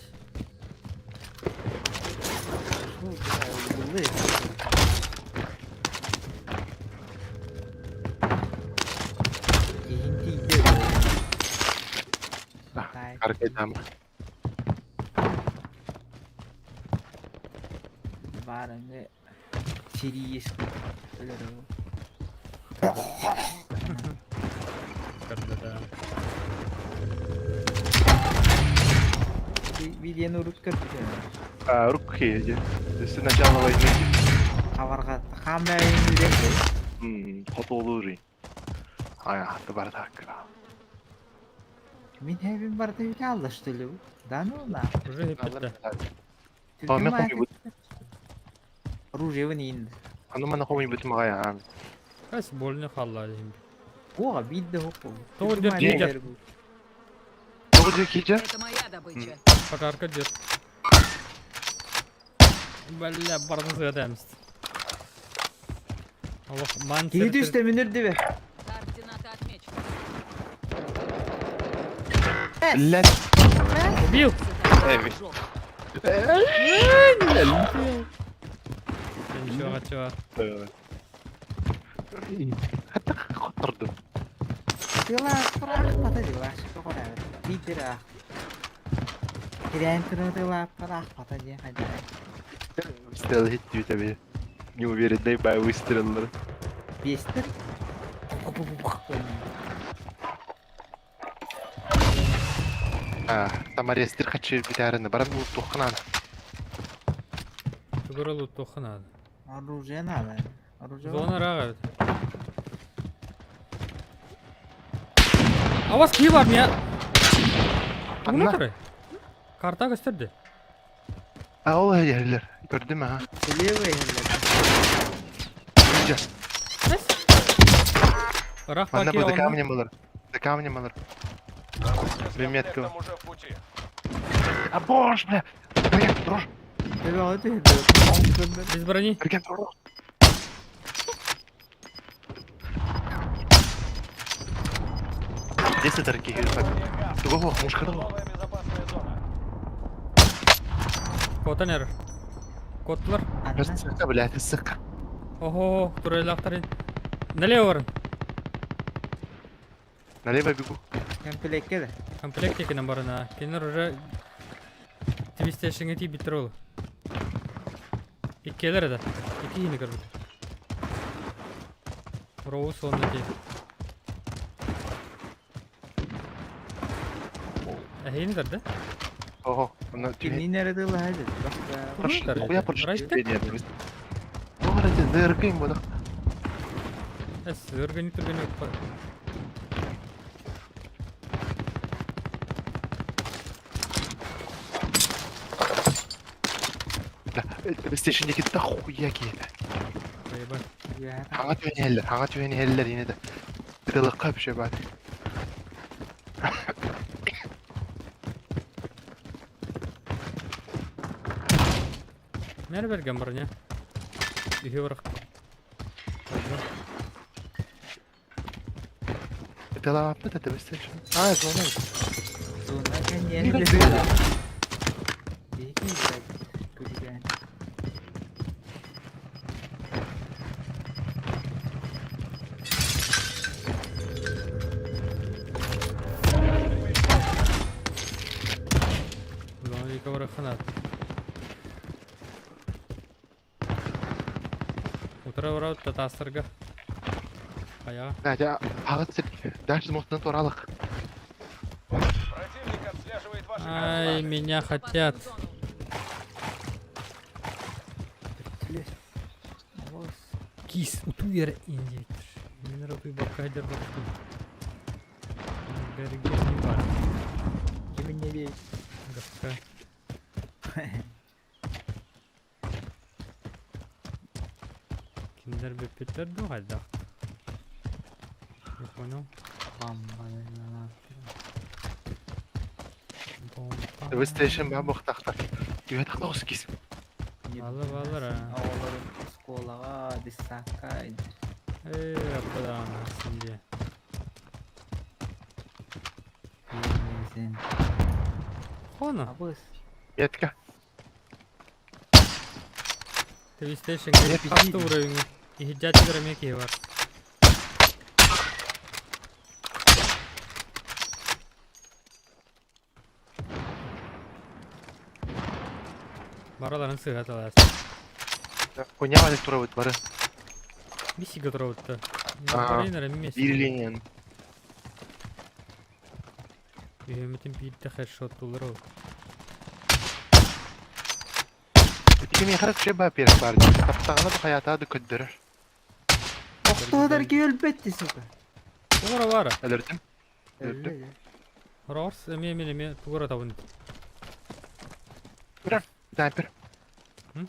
Аркайдам. Баарыҥы сириис өлөрөбүн. Көрдө Видеоны урут көрбүтүм. А, руки иди. Өссө начало войны. Хабарга хаамайын үрэн. Хотуолуур. Ай, хатты бар таккыра. Мин хэбин барда үтэ алла что ли? Да ну на. Уже хиппитте. А, мен хомуйбут. Оружие ин. Аны мана хомуйбут мага Кас больно халла дим. О, бидде хоппу. Тоҕо дьэ тиийдэ. Тоҕо дьэ киджа? Это моя добыча. Подарка дьэ. Бля, бардын сыгатамыз. Аллах, ман Киһи түстэ мин үрдүбэ. Координаты отмечены. Блядь. Убил! Эви. Жопа. Ничего, чего. Хатта хоттордум. Тыла ахпата дила. Тоҕо Бидде ах. Кирээн тыла тыла ахпата диэн хайда. Выстрел хит тебе. Неуверенный бай выстреллар. Биэстер. А, самарестер хочу битәріні. Баран бұл тоққананы. Тугуралу тохана. Оружие надо. Оружие. Зона рага. А у вас кии бар меня? Анна? Тугуна Карта көстөрдү. А, ол ерлер. Көрдүм, а. Левый. Жа. Рах Манна баки бу за камнем болар. За камнем болар. Добыча с Приметку. комплектом уже в пути. А боже, бля. Бля, дрожь. Без брони. Берген дрожь. Десять дорогие Туго, мушка Новая безопасная зона. Котанер. Котлар. Сука, блядь, сука. Ого, турелактарын. Налево барın. Налево бегу. Комплекке да. Комплект екенен барына. Кенер уже твистешіңе ти биттір ол. Иккелер да. Ики хини көрбүт. Роу сонна ти. Эхини да? Ого, она тюрьме. Кинин эрэ тыла хадэ. Хуя прочтение. Говорите, дыркаем буду. Эс, өргөні түргөні Бля, PlayStation'дaki да хуя киһи. Поебать. Хаҥа түһэн иһэллэр, хаҥа түһэн иһэллэр инэ да. Тылыкка вообще баар. Нер берген броня? Үйге барақ. Тылааппыт это PlayStation. А, зона. Зона кэнниэн Ника үлэ. Биһиги күлгэн. Зона екі барақ ханат. Утыра барау татастырга. Ая. Надя, ағыт сир. Дальше мостынан торалық. Противник отслеживает ваши Ай, координаты. меня хотят. Безопасную зону. Кис, утуер индиктер. Мен ратуй бакка дер бактым. Берге бар. Кимин не бей. Гапка. Кинилэр бүппүттэр дуу хайдах? Не понял. Вы station баа буохтаахтар. Түһэ тахта оҕус кис. Алла баллар а. Оҕолорун оскуолаҕа, десакка илдьэр. Эй, аппадаан, син дии. Син. Хоно. Абыс. Метка. TV station хаста уровень. Иһирдьээччилэр эмиэ киһи бар. Бараларын сыһа талаас. Хуйня валик турабыт бары. Миссига турабытта. Аа, Барин эрэ миссия. Биир линиянан. Үһүммүтүн биирдэ хедшоттуулар ол. Ити миэхэ үчүгэй баа перек баар дии. Таптаҕына да хайаатаа да көрдөрөр. Охтоотор киһи өлбөт дии сука. Тугура баара. Өлөрдүм. Өллө дьэ. Хорс эмиэ мин эмиэ тугура табын. Снайпер. М?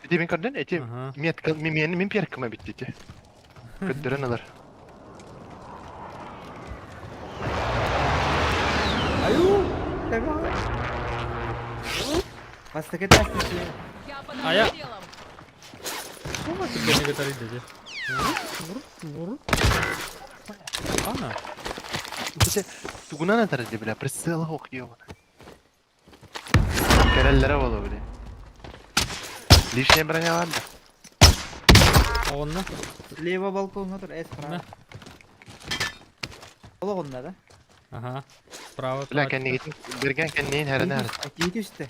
Ити мин көрдөн, ити Аха. метка мин мин перкама битти ити. Көрдөрөн ылар. Аю! Давай! Бастакы этажка Я под А я- обстрелом. Туга түргэнник ытарый дии. Ана. Ити тугунан атар ди бля, прицел ох ёбана. Кэрэллэрэ буолуо били. Лишняя броня бар да. Оҕонно. Слева балконга тур, эс справа. Олоҕунна да? Аха. Справа. Бля кэннигитин бэргэн кэнниин хэрэнэ хэр. Киһи түстэ.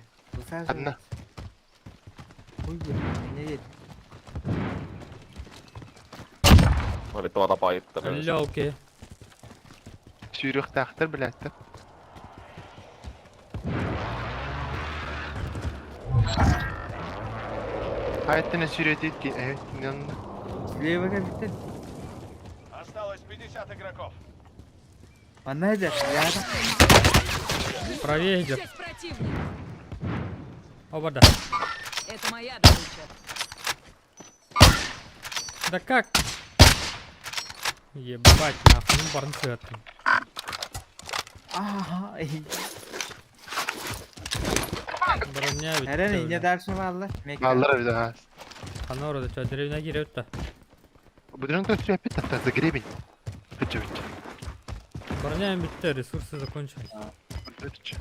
Ханна? Ой, бля, не дед. Oli tuota paittanut. Өллө ол киһи. Сүүрүөхтээхтэр билээттэр. Хайаттан сүүрэтит ки э Слева кэлбиттэр. Осталось 50 игроков. Манна эдэр, рядом. Правее идет. Здесь противник. Оба да. Это моя добыча. Да как? Ебать нахуй, ну барын сыаттым. Ага. Броня ведь. Эрен инне дальше бааллар. Бааллар эбит аа. Хана орада чё, деревня киирэ да. Будуран көстү эппит таtta за гребень. Бүтү бүтү. Броня битте, ресурсы закончились.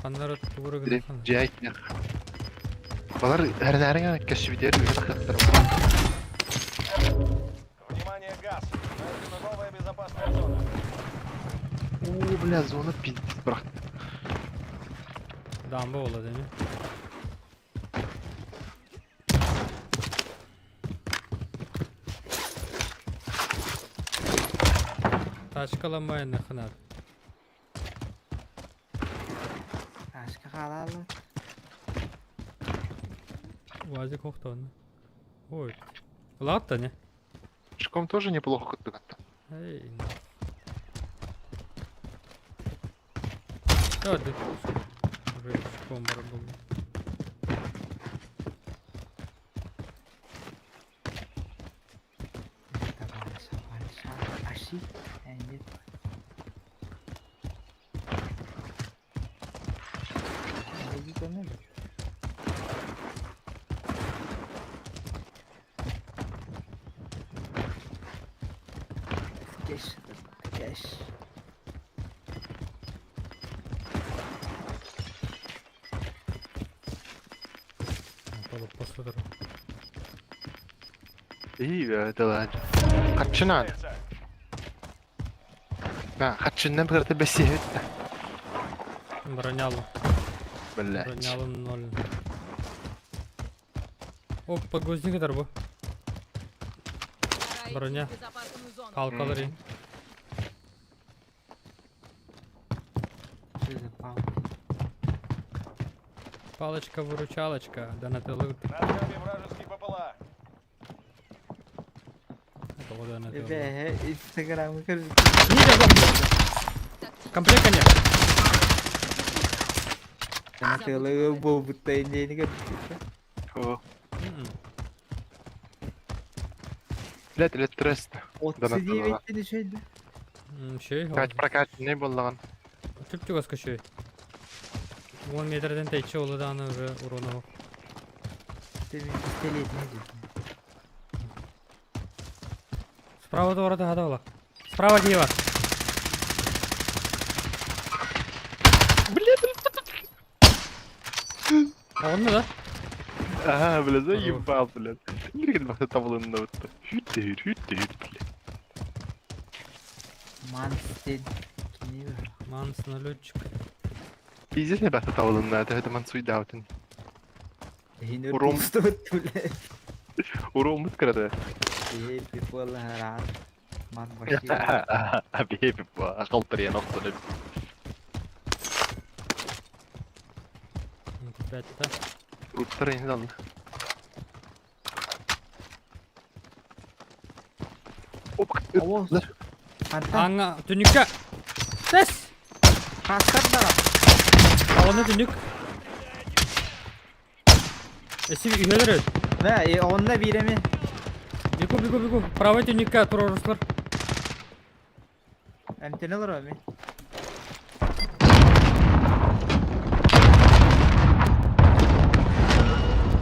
Ханнара тугура гына. Дьэ Балар эрнээриҥ көстүбүтэр үһэ тахтар. Внимание, газ. Найдена новая безопасная зона. Оо, бля, зона пиздец бырахта. Дамба буолла деми. Тачкаламай наханат. Ашка хаалалар. Уазик хохтон. Ой. Ладно, не? Шком тоже неплохо куттугатта. Эй, на. Да, да. Уже пешком барабан. Аши. Нет. Кэш, кэш. Посмотрим. И это ладно. Хачынан. Да, хачынан бырты бесиһит. Бронялу. Блять. Бронялу ноль. Оп, подгузник дарбу. Пора идти Броня. в безопасную зону. Палкалары. Что за палки? Палочка-выручалочка. Да на тылы. Над нами вражеский БПЛА. Эбэ, Инстаграм көрү. Комплект нет. Тылы буолбутта иннени көрдүк. О, М-м. Блядь, электрес. 39 үчүгэй да. Үчүгэй. Кач прокачанный буоллаҕын. Чуп-чугаска үчүгэй. 10 метрден тэйчи олу даҕаны уже урона суох. Пистолетный дии. Справа туора хата була. Справа киһи бар. Оҕунна да? Ага, бля, заебал, блядь. Мирген бахта табылынна бытта. Хүт да хүт, хүт да хүт, блядь. Манстен. Кини бар. Манс налетчик. Пиздец не бахта табылынна, это это мансуй даутын. Эһин Уром. устубут блядь. Уром кырады. Эпи буолла Ман баши. Аби акалтыр охтон. Пятта. Руптар ен алды. Оп, Ово. Антан. Аңа түнүккэ. Тэс! Хастар да. Оҕону түнүк. Эси үһөлөр. Мэ, онна бииреми. Бегу, бегу, бегу. Правый түнүккэ туруорустар. Эмтене олорор ми.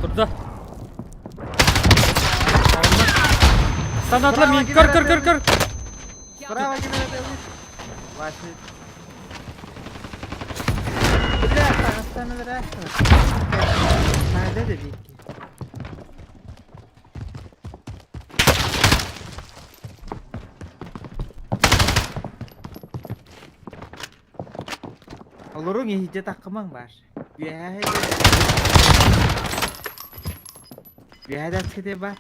Турда. Стандартла мин. Көр, көр, көр, көр. Браво, генерал. Ваши. Бля, таҕыстан ыраа. Наада да бикки. Олоруң иһитэ таккымаң баар. Үөһээ Үөһээ да бар.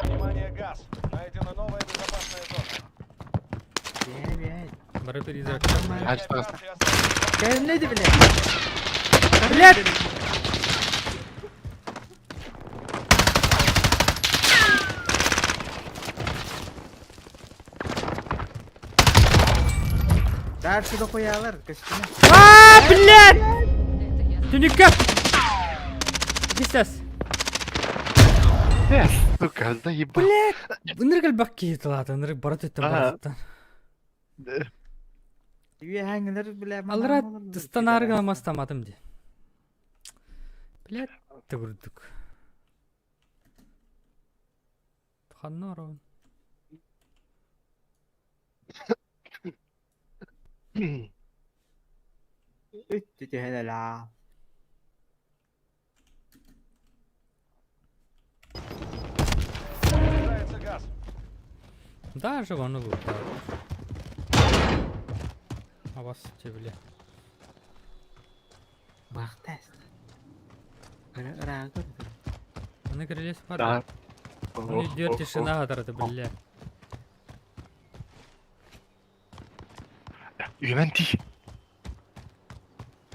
Внимание, газ. Найдена новая безопасная зона. Үөһээ үөһээ. Бары перезарядка. Хач таҕыста. Операция осталась. Кэлиннэди биле. Блядь! Дальше да хуялар, көстүнэ. А, блядь! Это я. Түнүккэ! Кистес. Э, сука, заебал. Ынырык элбэх киһи тылаата, ынырык бара төттөн Ага. барыттан. Үөһээҥилэр биле. Аллара тыстанаарга мастаматым ди. Блядь, төгүрдүк. Ханна орон. Үттү түһэлэлээ. Снижается газ. Даже вон лутал. А вас те, бля. Бахтас. Ыра көрдүм. Аны кирелес бар. Да. Ну идет тишина, это, бля. Үөмэн ти.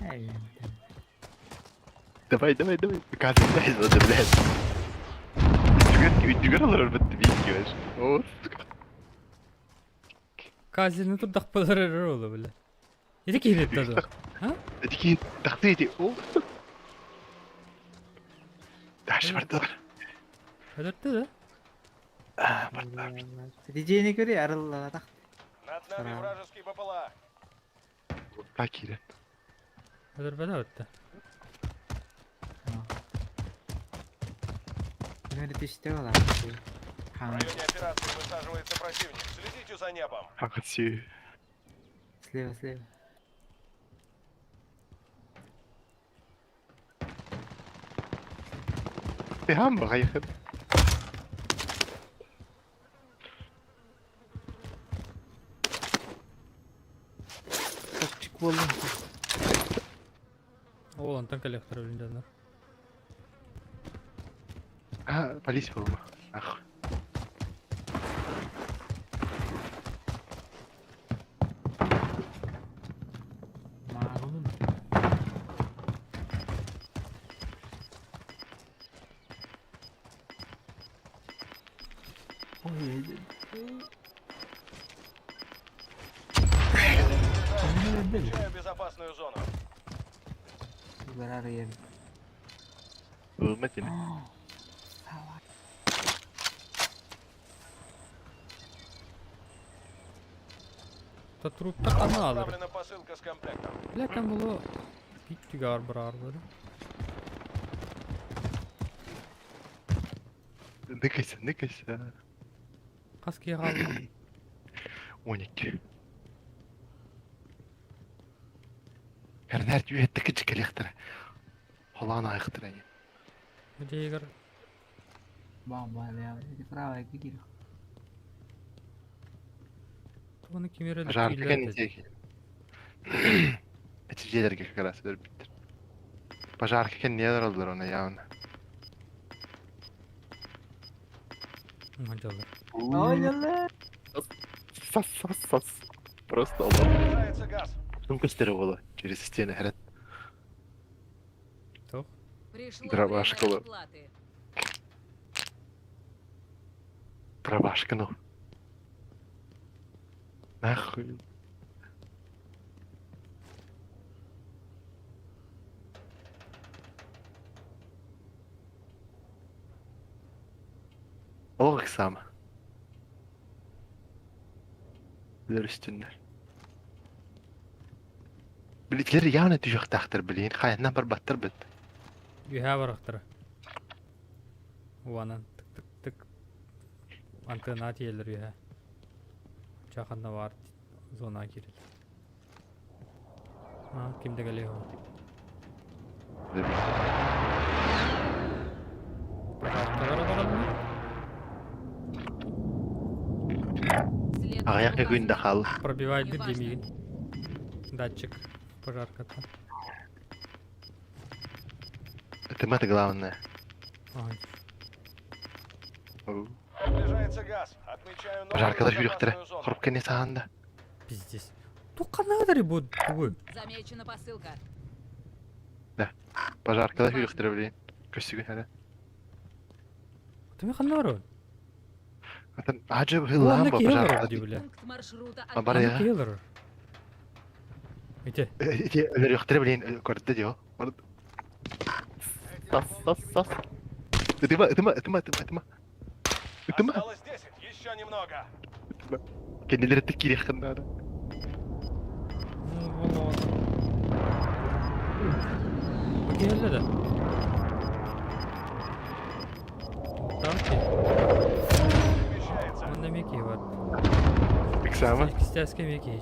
Эй. Давай, давай, давай. Газ, дай, зады, блядь. Үдүгэр, үдүгэр алар бітті бейкі баш. О, сука. Казины тут дахпалар ролы, бля. Иди киһи да. Эти тахты эти. О. Дальше бардылар. Өтөртү да. А, бардылар. Дижени көрө арылла так. Над нами Браво. вражеский БПЛА. Так кире. Өтөрбөдө өттө. Мөрү түштө бала. В Хан. районе операции высаживается противник. Следите за небом. Хакатси. Слева, слева. Ты хам багайхын. Топчик болдум. Ол антон коллектор билин А, полис болма. Ах. Мағым. Ой, Включаю безопасную зону. Барар Ылма тини. Та труптар ханна аалар? Отправлена посылка с комплектом. Бля, булу бит түгәр барар бары. Ныкайся, ныкайся. Хас киһи хаалла? 12. Эрнер үһэтте кичикелехтер. Холаан айыктыр они. Дьиэгэр Бам, бля, эти правая кикир. тугуну ким эрэ Жарко түүллэр кэннитиэки. Эти дьиэлэргэ как раз өлбүттэр. Пожарка кэнниэлэр оллор она явно. Мадьалар. Ой, ля Сас, сас, сас. Просто олор. Приближается газ. Потом көстөрө боло через стены хэрат. Туох? Пришло Дробашка время ло. расплаты. Дробашка, ну. Нахуй. Олох сам. Билер үстүннэр. Билитлер явно түһүөхтаахтар билин. Хайаннан барбаттар бит. Үһээ барахтара. Уанан тык тык тык. Антенна тиэллэр үһээ. Чаханна бар зона кирил. А, ким да кэлиэ Пожаркалар олороллор. Следует Аҕыйах указанному күн да хаал. Пробивает Неважно. дымигин. Датчик пожарката. Это это главное. Ага. Приближается газ. Отмечаю новую Пожаркалар жүрүөхтэрэ. безопасную зону. Хоруп кэнни саанда. Пиздец. Туох буд тугуй. Замечена посылка. Пожаркалар жүрүөхтэрэ билин. Көстүгүн хара. Ты ханна барабын? Атын ажы Онно хыллаан бо киһи олорор пожарка. дии бля. Пункт маршрута А бар Онно я. киһи олорор. Ити. Ити өлөрүөхтэрэ билин көрдө дио. Сас сас сас. Ытыма ытыма ытыма ытыма ытыма. Ытыма. Осталось 10. Еще немного. Кэннилери кириэххин наада. Киһи да. Там ки. Перемещается. Онно эмиэ киһи бар. Ыксаама. Иккистэскэ эмиэ киһи.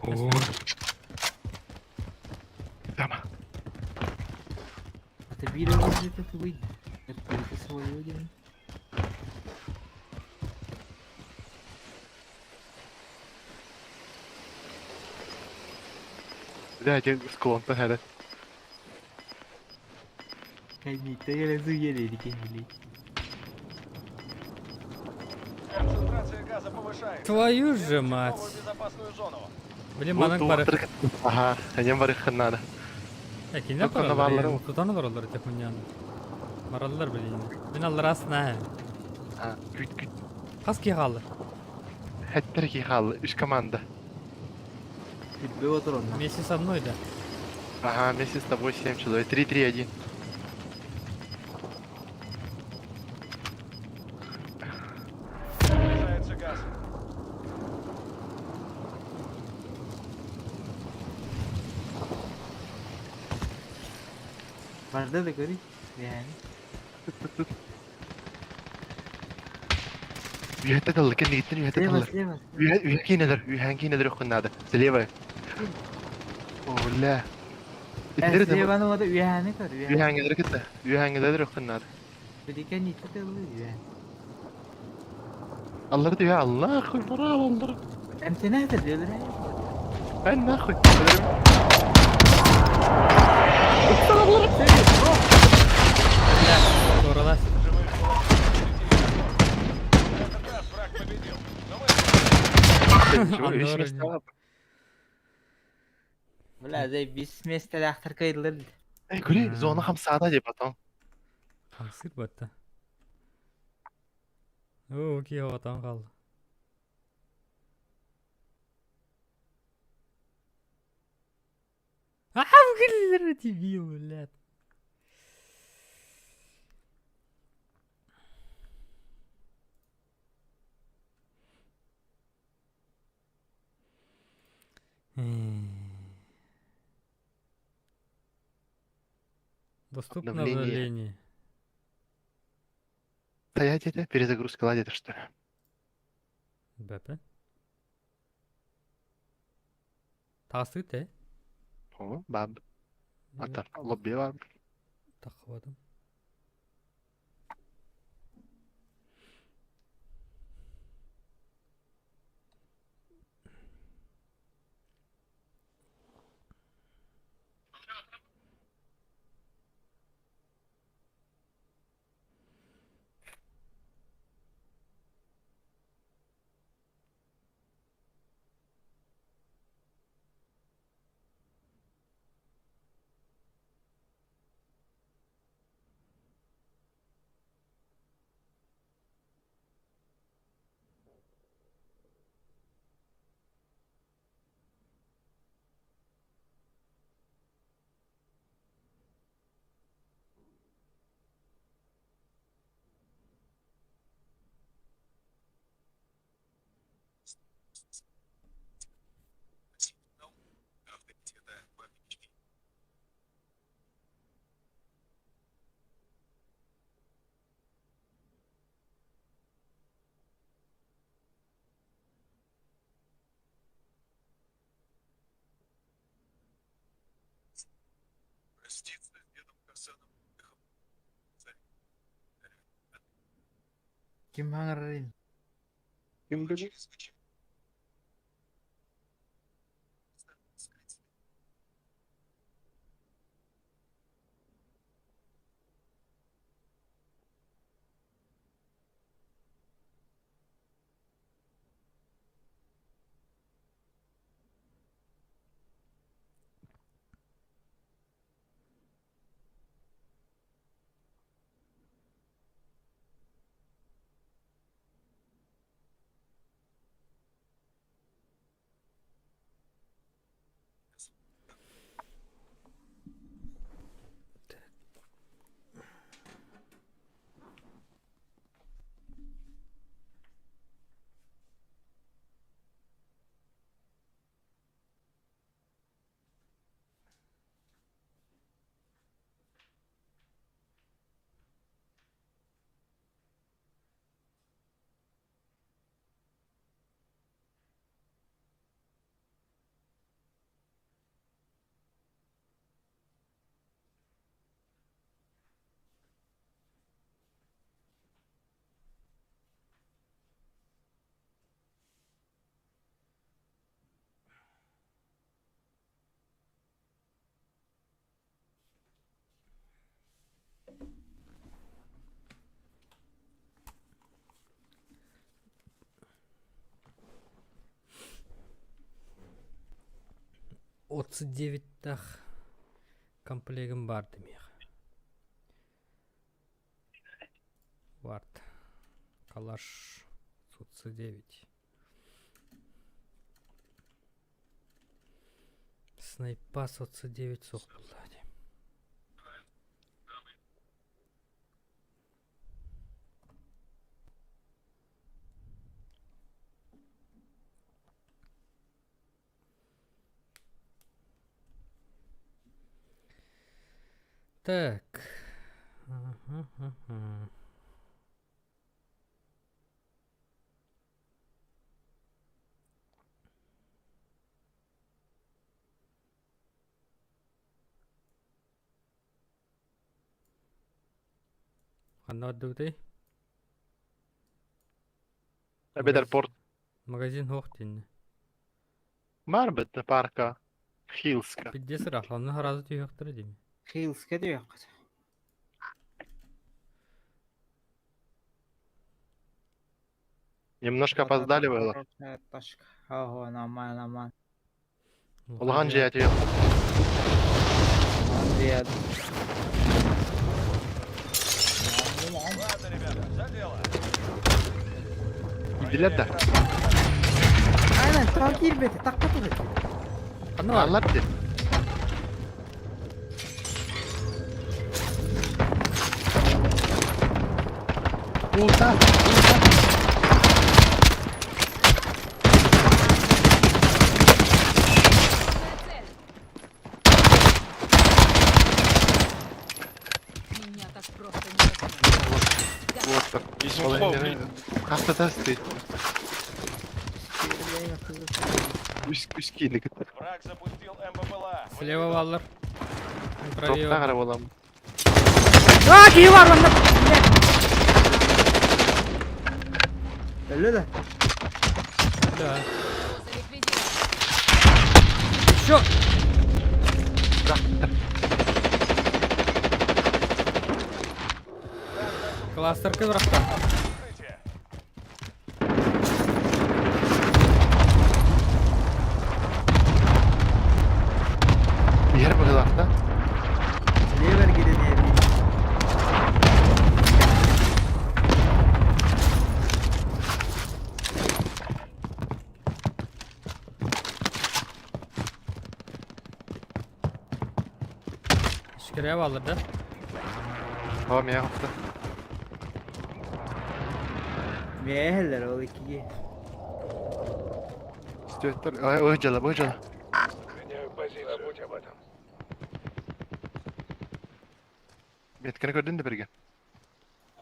Оо. Тама. Это биир где-то выйдет. Это свой один. Бля, дьэ склонтан хара. Кайми, ты я зуели или Концентрация газа повышается. Твою же Следуйте в мать. новую безопасную зону. Блин, манан бары. Аха, анем барыххын наада. Э, кинилэр Тутан бараллар. бараллар мо? Тутан олороллор ити хуняны. Бараллар блин. Мин аллар асна. А, күт күт. Хас киһи хаалла? Хэттер ки хаалла үс команда. Было трудно. Вместе со мной, да. Ага, вместе с тобой 7 человек. 3 3 1. Приближается газ. Барда да говори. Yani. Үһэтте таллар, кэннигиттэн үһэтте Слева, таллар. слева. Үһэ үһэ киинэлэр, үһээн киинэлэр өххүн наада. Слева. Оля. Э, Итилери слева ну вот yani көр, yani. үһээҥҥилэри кытта. Үһээҥҥилэри өххүн наада. Биликен ити тылы yani. Аллар diyor Allah хуй браво аллар. Эмтене diyorlar. Ben нахуй. Туоралас. Живых было 9 В этот раз враг победил. Но мы Ничего, Аннор весь места. Бля, заебись миэстэлээхтэр кыайдылар. Эй, күлэй, зона хамсаата дии потом. Хамсыыр батта. Оо, киһи оҕотон хаалла. А, дебил, блядь. Доступно Обновление. обновление. Стоять это, перезагрузка ладит, что ли? БП. Тасты те. О, баб. Ата, лобби баб. Тахвадым. Ким хаҥарарый? Ким билэр? 39-тах комплегым бар демиэх. Вард. Калаш 39. Снайпа 39 суох буолла дии. Так. Ханна бардыбытый? Эбэтэр порт Магазин суох диэннэ. баар бит парка Хиллска. Пиздец ыраах, онно сразу түһүөхтэрэ дии. Хиллска диэххит. Немножко опоздали было. Ташка. Ого, нормально, нормально. Улахан дьиэ түһүөхпүт. Андрей. Ладно, ребята, за дело. Билэр да. Aynen ta киирбэти, такка тыл Ханна бар? Аллар дии. Улта! Улта! Цель. Меня так просто не возьмут. Вот. Ils sont trois, oublie. Хастата стоит. Үс үс киили кытта. Враг запустил МБПЛА. Вы Слева баллар. Топта қара боламын. А, киһи бар манна. Өлө да. Да. Угроза ликвидирована. Еще. Кластерка бырахта. Прикрытие. Ер быһылаахта. Левер гиренеди. Şüküreye bağlar da. Tamam ya hafta. Миэһэллэр ол иккиги. Стюэттер. Ой, ой, жала, ой, жала. Забудь об этом. Меткені көрдің де бірге.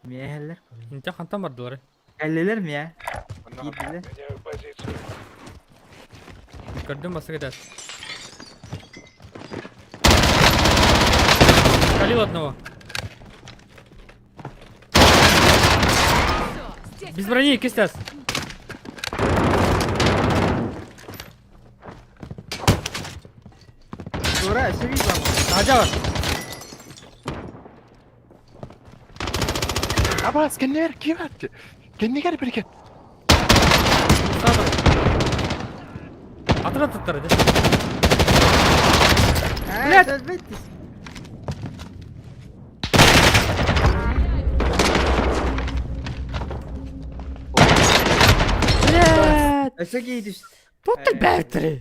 Миэһэллэр. Инте хантан бардылар. Кэллилэр миэ. Киирдилэр. Меняю позицию. Көрдüm басы кетер. Калил одного. Всё, здесь Без брони, кистес. Тура, өссө биир баар. Хадя бар. Абас, кеннер, ким атты? Кеннегер бірге. Сağda. Atın atıtlar hadi. Блядь! Өлбөт. Блядь. Өссө киһи түстэ. Total battery.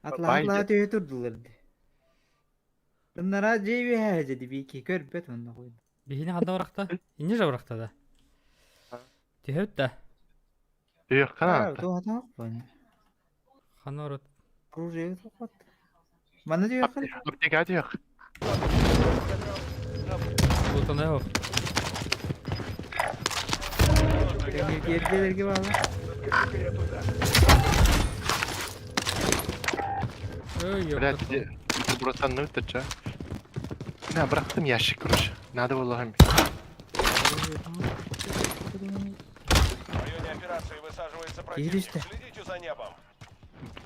Атлаһа атлаһа түһэ турдулар дии. Тыннара дьиэ үөһэ дии биики көрбөт онно хуйна. Бихини ханда барахта. Инне же барахта да. Түһөт да. Yok, қана. Туһатаах буолла. Ханна орот. Оружие тохот. Манна дьиэ Аптека yok. Лутана yok. Киэрдэлэргэ баалар. Ой, yok. Блядь, иди. Братан, ну это чё? На, бырахтым ящик, короче. Надо было В районе операции высаживается противник. Киириште. Следите за небом.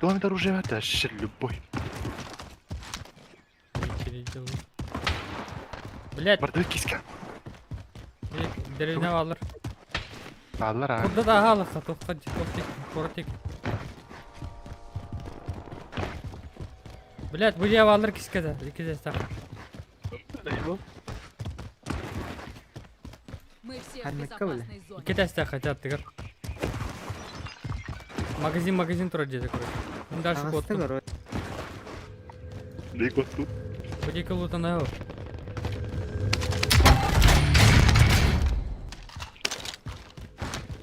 Домит оружие, это вообще любой. Блядь, Барды киска. деревня алыр. Аллар а. Burada daha alırsa tohka tohtik kortik. Блядь, bu еv alır kiskede. İki destek. Мы все в Ханныкка, бля. безопасной зоне. İki destek хотят тигр. Магазин магазин турар деді короче. Мен дальше Таҕыста коттум. короче. Лего тут. Bu екі лутана yok.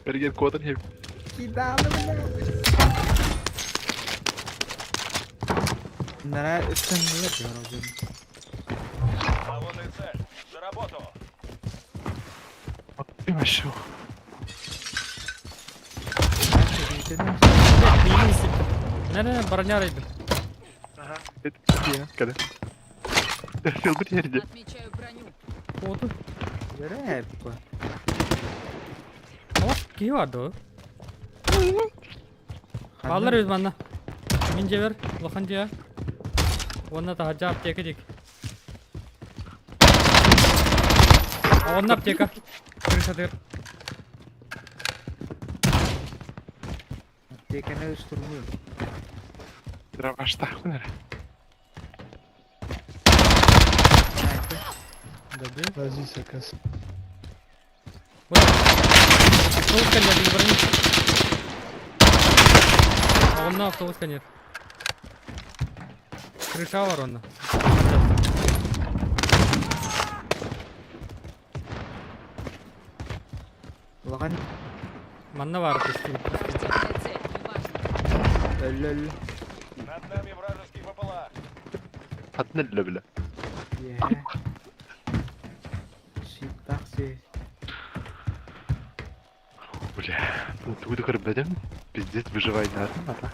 Берген кодан хеп. Кидалы, бля. Тыннара үстэннилэр дии оружие. А вот и цель. За работу. Ты вообще. Nerede броня рейдім. Это я, когда? Филберт жерде. Отмечаю броню. Оду. Көрө бу. О, киһи бар ду. Баллар өз манна. Мин жебер, лохан жия. Онна та хаджа аптека дик. Онна аптека. Крыша дыр. Аптеканы штурмую. Дроваштах, наверное. Добил. Vas-y, ça casse. Вот. Автобус конец, не брони. А он на автобус конец. Крыша ворона. Улахан Манна бар көстүү. Активная цель, неважно. өллө өллө. Над нами вражеский БПЛА. Хатны өллө бile. Үөһэ. Щиттаах сүөһү. Бля, ну тугу да көрбөтүм. Пиздец выживайдаатым ата.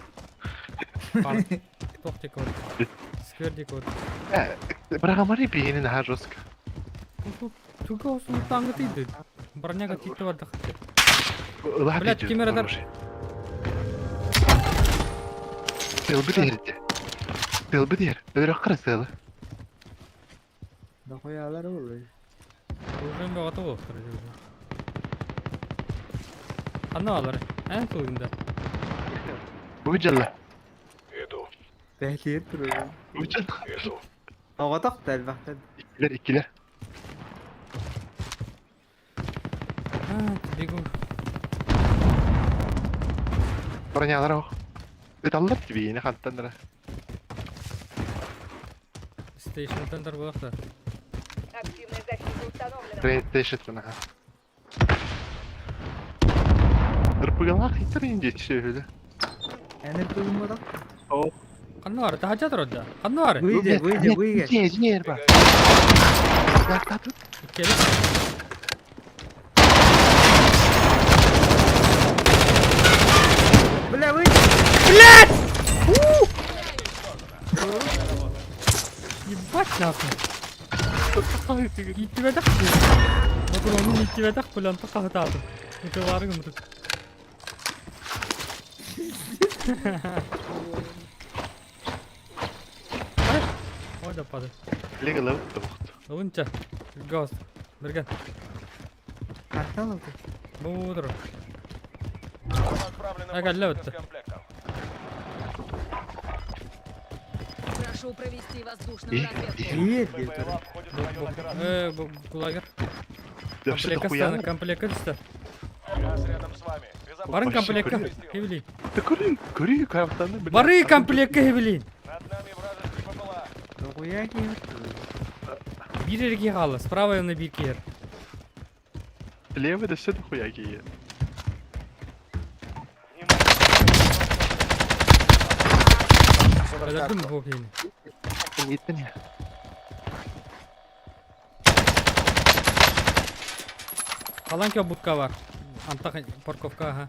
Туох декор. Сквер декор. Э, бырагамары биһини наһаа жестко. Туга осуну таңгы тиийди. Броняга тиитте бардах. Ылаһа Блядь, тиийдэ ким эрэ оружие. Сыалбыт иһирдэ. Сыалбыт иһэр. Өлөрөххө эрэ сыалы. Дохуялар буолуой. Оружием бөҕөтө буолуохтара дии. Ханна бааллар? Эн тылгында. Бу дьалла. Иду. Бэлиэр турар. Бу дьалла. Иду. Оҕотох да элбэхтэр. Иккилэр, иккилэр. А, бегу. Бронялар ох. Ыталлар тибиини хантан эрэ. Стейшнтан торгулахта. Активная защита установлена. Train station аха. Ырпыгалаах иттэр диэччи үһүлэ. Эн ырпыгын бодох. Ханна бар? Тахача турар да. Ханна бар? Выйди, выйди, выйди. Дьиэ, дьиэ бар. Иккиэли. Бля, выйди. Блядь! Ебать нахуй. Ииттибэтэх Ботуруонун ииттибэтэх пулянта хаһытаатым. Ытылаары гыммытым. Ой да падай. Лега лабыт тобохт. Ылынча. Гост. Берген. Картал алды. Бу Вам отправлена Ага, посылка лёд. с комплектом. Прошу провести воздушную И- разведку. Биир диир БПЛА турар. входит в район операции. Э, лагерь. Вообще Комплекка дохуя. стана, комплекка түстэ. Газ рядом с вами. Безопасно. Барын Вообще комплекка. курю. Хевили. Да көрү, көрү каптаны бля. Бары комплекка хевили. Над нами вражеский БПЛА. Дохуя киһи турар. Биир эрги хаалла. Справа на биир киһи. Слева да все дохуя кие. Өлөрдүм бу киһини. Иттен я. Халанка будка бар. Антах парковка, ага.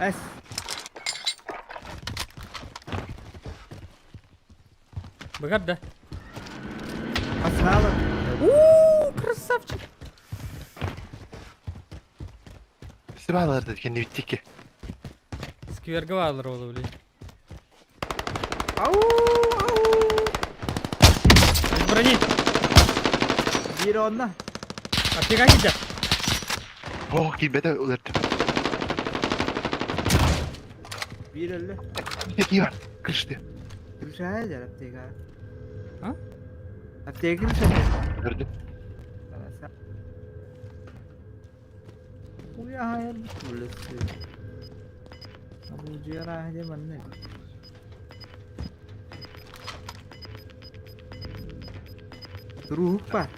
Эс. Быгар да. Асналар. Уу, красавчик. Сыбалар да кенни биттики. Скверге баалар ол блин. Ау, ау. Брони. Биир онно. Аптека киирдэ. О, киирбэтэ өлөрдүм. Биир өллө. Киир. Крышты. Крышая дьэр аптека. А? Аптека крыша. Өлөрдүм. Уя хайар бүлөссү. Абужуяр аһа манна. Туруһук бар.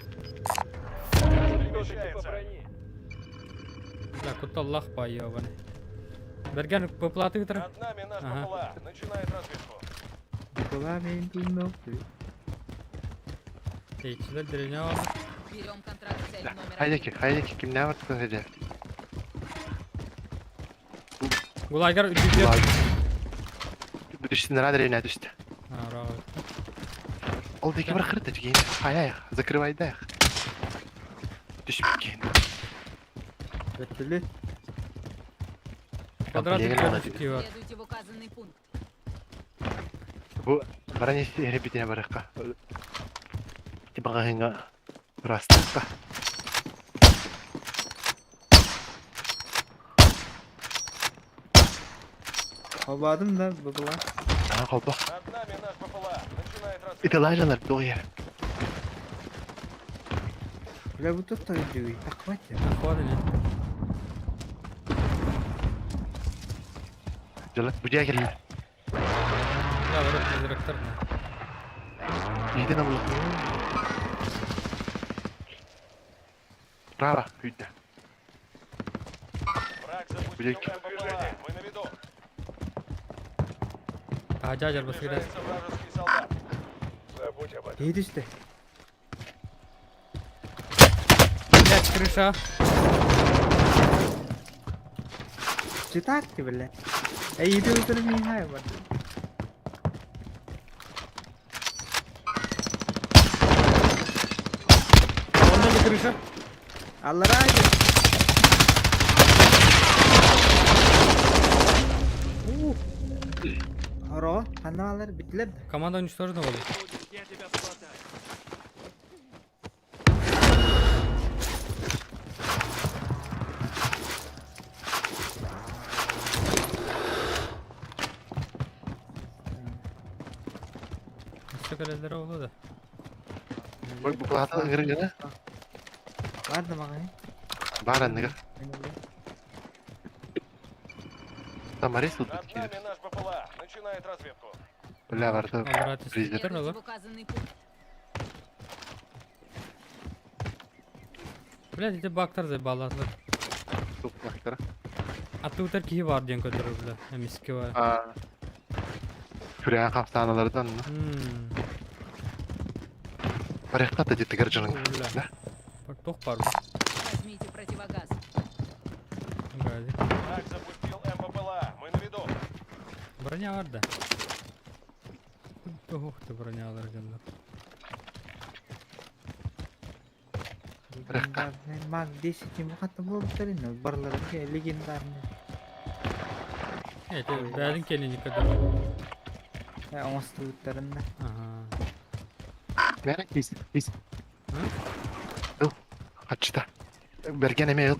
Перемещается. Бля, кутталлаах па ёбаный. Берген выплаты утро. Над нами наш Ага. БПЛА. Начинает разведку. Николай мен тунно. Тейчилер деревня бар. Берем контракт цель номер один. Хайдеки, хайдеки кимнää барта хайде. Гулагер үтүтү. Бүтүштүн рад рейна түстү. А, браво. Ол деки бар хырты тигин. Хаяй, закрывай да. Түшүп кен. Бөттүлү. Квадрат Комплект надо. үтүтү бар. Следуйте в указанный пункт. Бу баранesi эребитине баракка. Тибагахинга растакка. Обадым да бубула. Ана колбо. Над нами наш БПЛА. Начинает Начинает разведку. Италажалар дуоя. Бля, бу тут тойдуй. Тахват. Хватит не? Дьола, бу дьиэ кэллэ. Да, вроде директор. Иитин абылах. Право, үйдэ. Враг запустил Блядь. МБПЛА. Мы на виду. А, дядя, баскетбол. Приближается вражеский солдат. Забудь об этом. Киһи түстэ. Блядь, крыша. Читак ты, бля. Эй, иди утро миһай бар. Онно да крыша. Аллараа Хоро, ханна алар битлер да. Команда уничтожена была. Өссө кэлэллэрэ буолуо да. Ой, бу плата ыҥырыҥ гына. Бар да маҕай. Баар анныгар. Тамарис Над ылбыт киирэр. нами наш БПЛА. Начинает разведку. Бля, барда. Аллараа Президент. түспүттэр Следуйте олор. в указанный пункт. Блядь, ити бактар заебалаатылар. Туппахтара. Аттыбытар киһи баар диэн көрдөрөр бля. Эмискэ бар. Аа. Күрээн хаптааналардан. Барыахха да дьиттигэр дьонуҥ. Бля. Бля. Туох баар бу? Возьмите противогаз. Газик. Враг запустил МБПЛА. Мы на виду. Броня бар да. Ух ты, броня дьоннор. Легендарный маг 10 ему хатта болуптар ини барлары легендарный. Это бэйин кэлин никогда. Оҥостубуттарында. Ага. Бәрі кис, кис. Ыл. Хачыта. Берген эме ыл.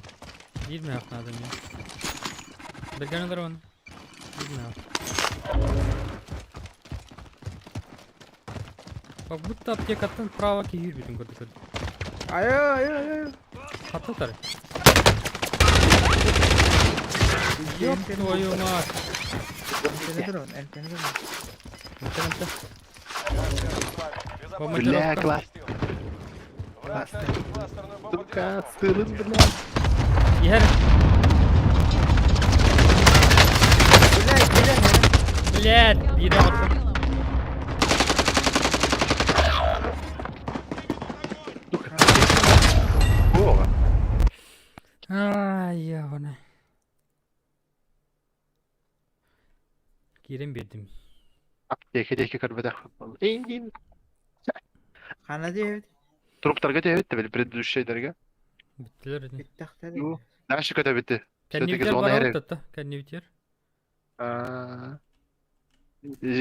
Биир мөөх надо мне. Берген алар оны. Биир мөөх. Как будто аптекаттан право киһи бүтүн көрдүк. Айо, айо, айо. Хатта тары. Ёб твою мать. Энтени дрон, энтени дрон. Мантан мантан. Газ рядом с вами. Безопасность. Бля, класс. Враг начал кластерную Сука, бомбардировку. сырын, бля. Иһэр. Бля, бля, Блядь, Я биир под оҕотто. обстрелом. Сука. О, Ай, ябана. Киирэн биэрдим. аптека диэки көрбөтөх. Эйин. Хана диэбит. Труптарга диэбит били предыдущийдерге. Бүттүлэр ини. Бүттахтар. Ну. Дальше көтөбүтү. Все-таки Кэннибитер зона барабыт эрэ. татта. Кэннибитер. Аа.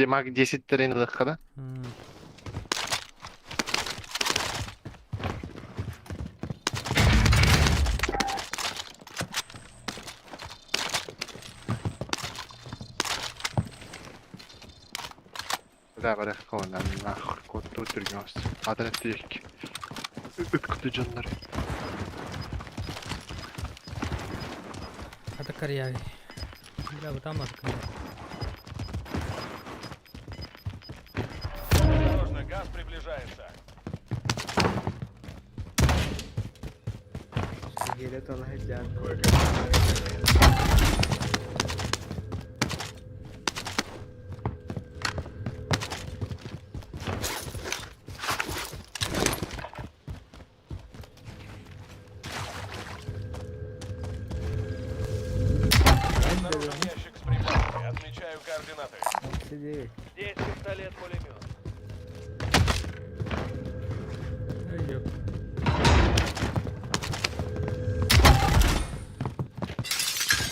Маг 10 терен ылыхха да. Бля, барыахха уонна нахуй куоттуу түргэн Атын өттүк. Ыт дьоннор. Хата карьяви. Бля, вот там атка. Осторожно, газ приближается. Киһиэрэ талаһы дьаан. Обнаружен ящик с припасами. Отмечаю координаты. Сиди. Здесь пистолет-пулемет. Эй, ёп.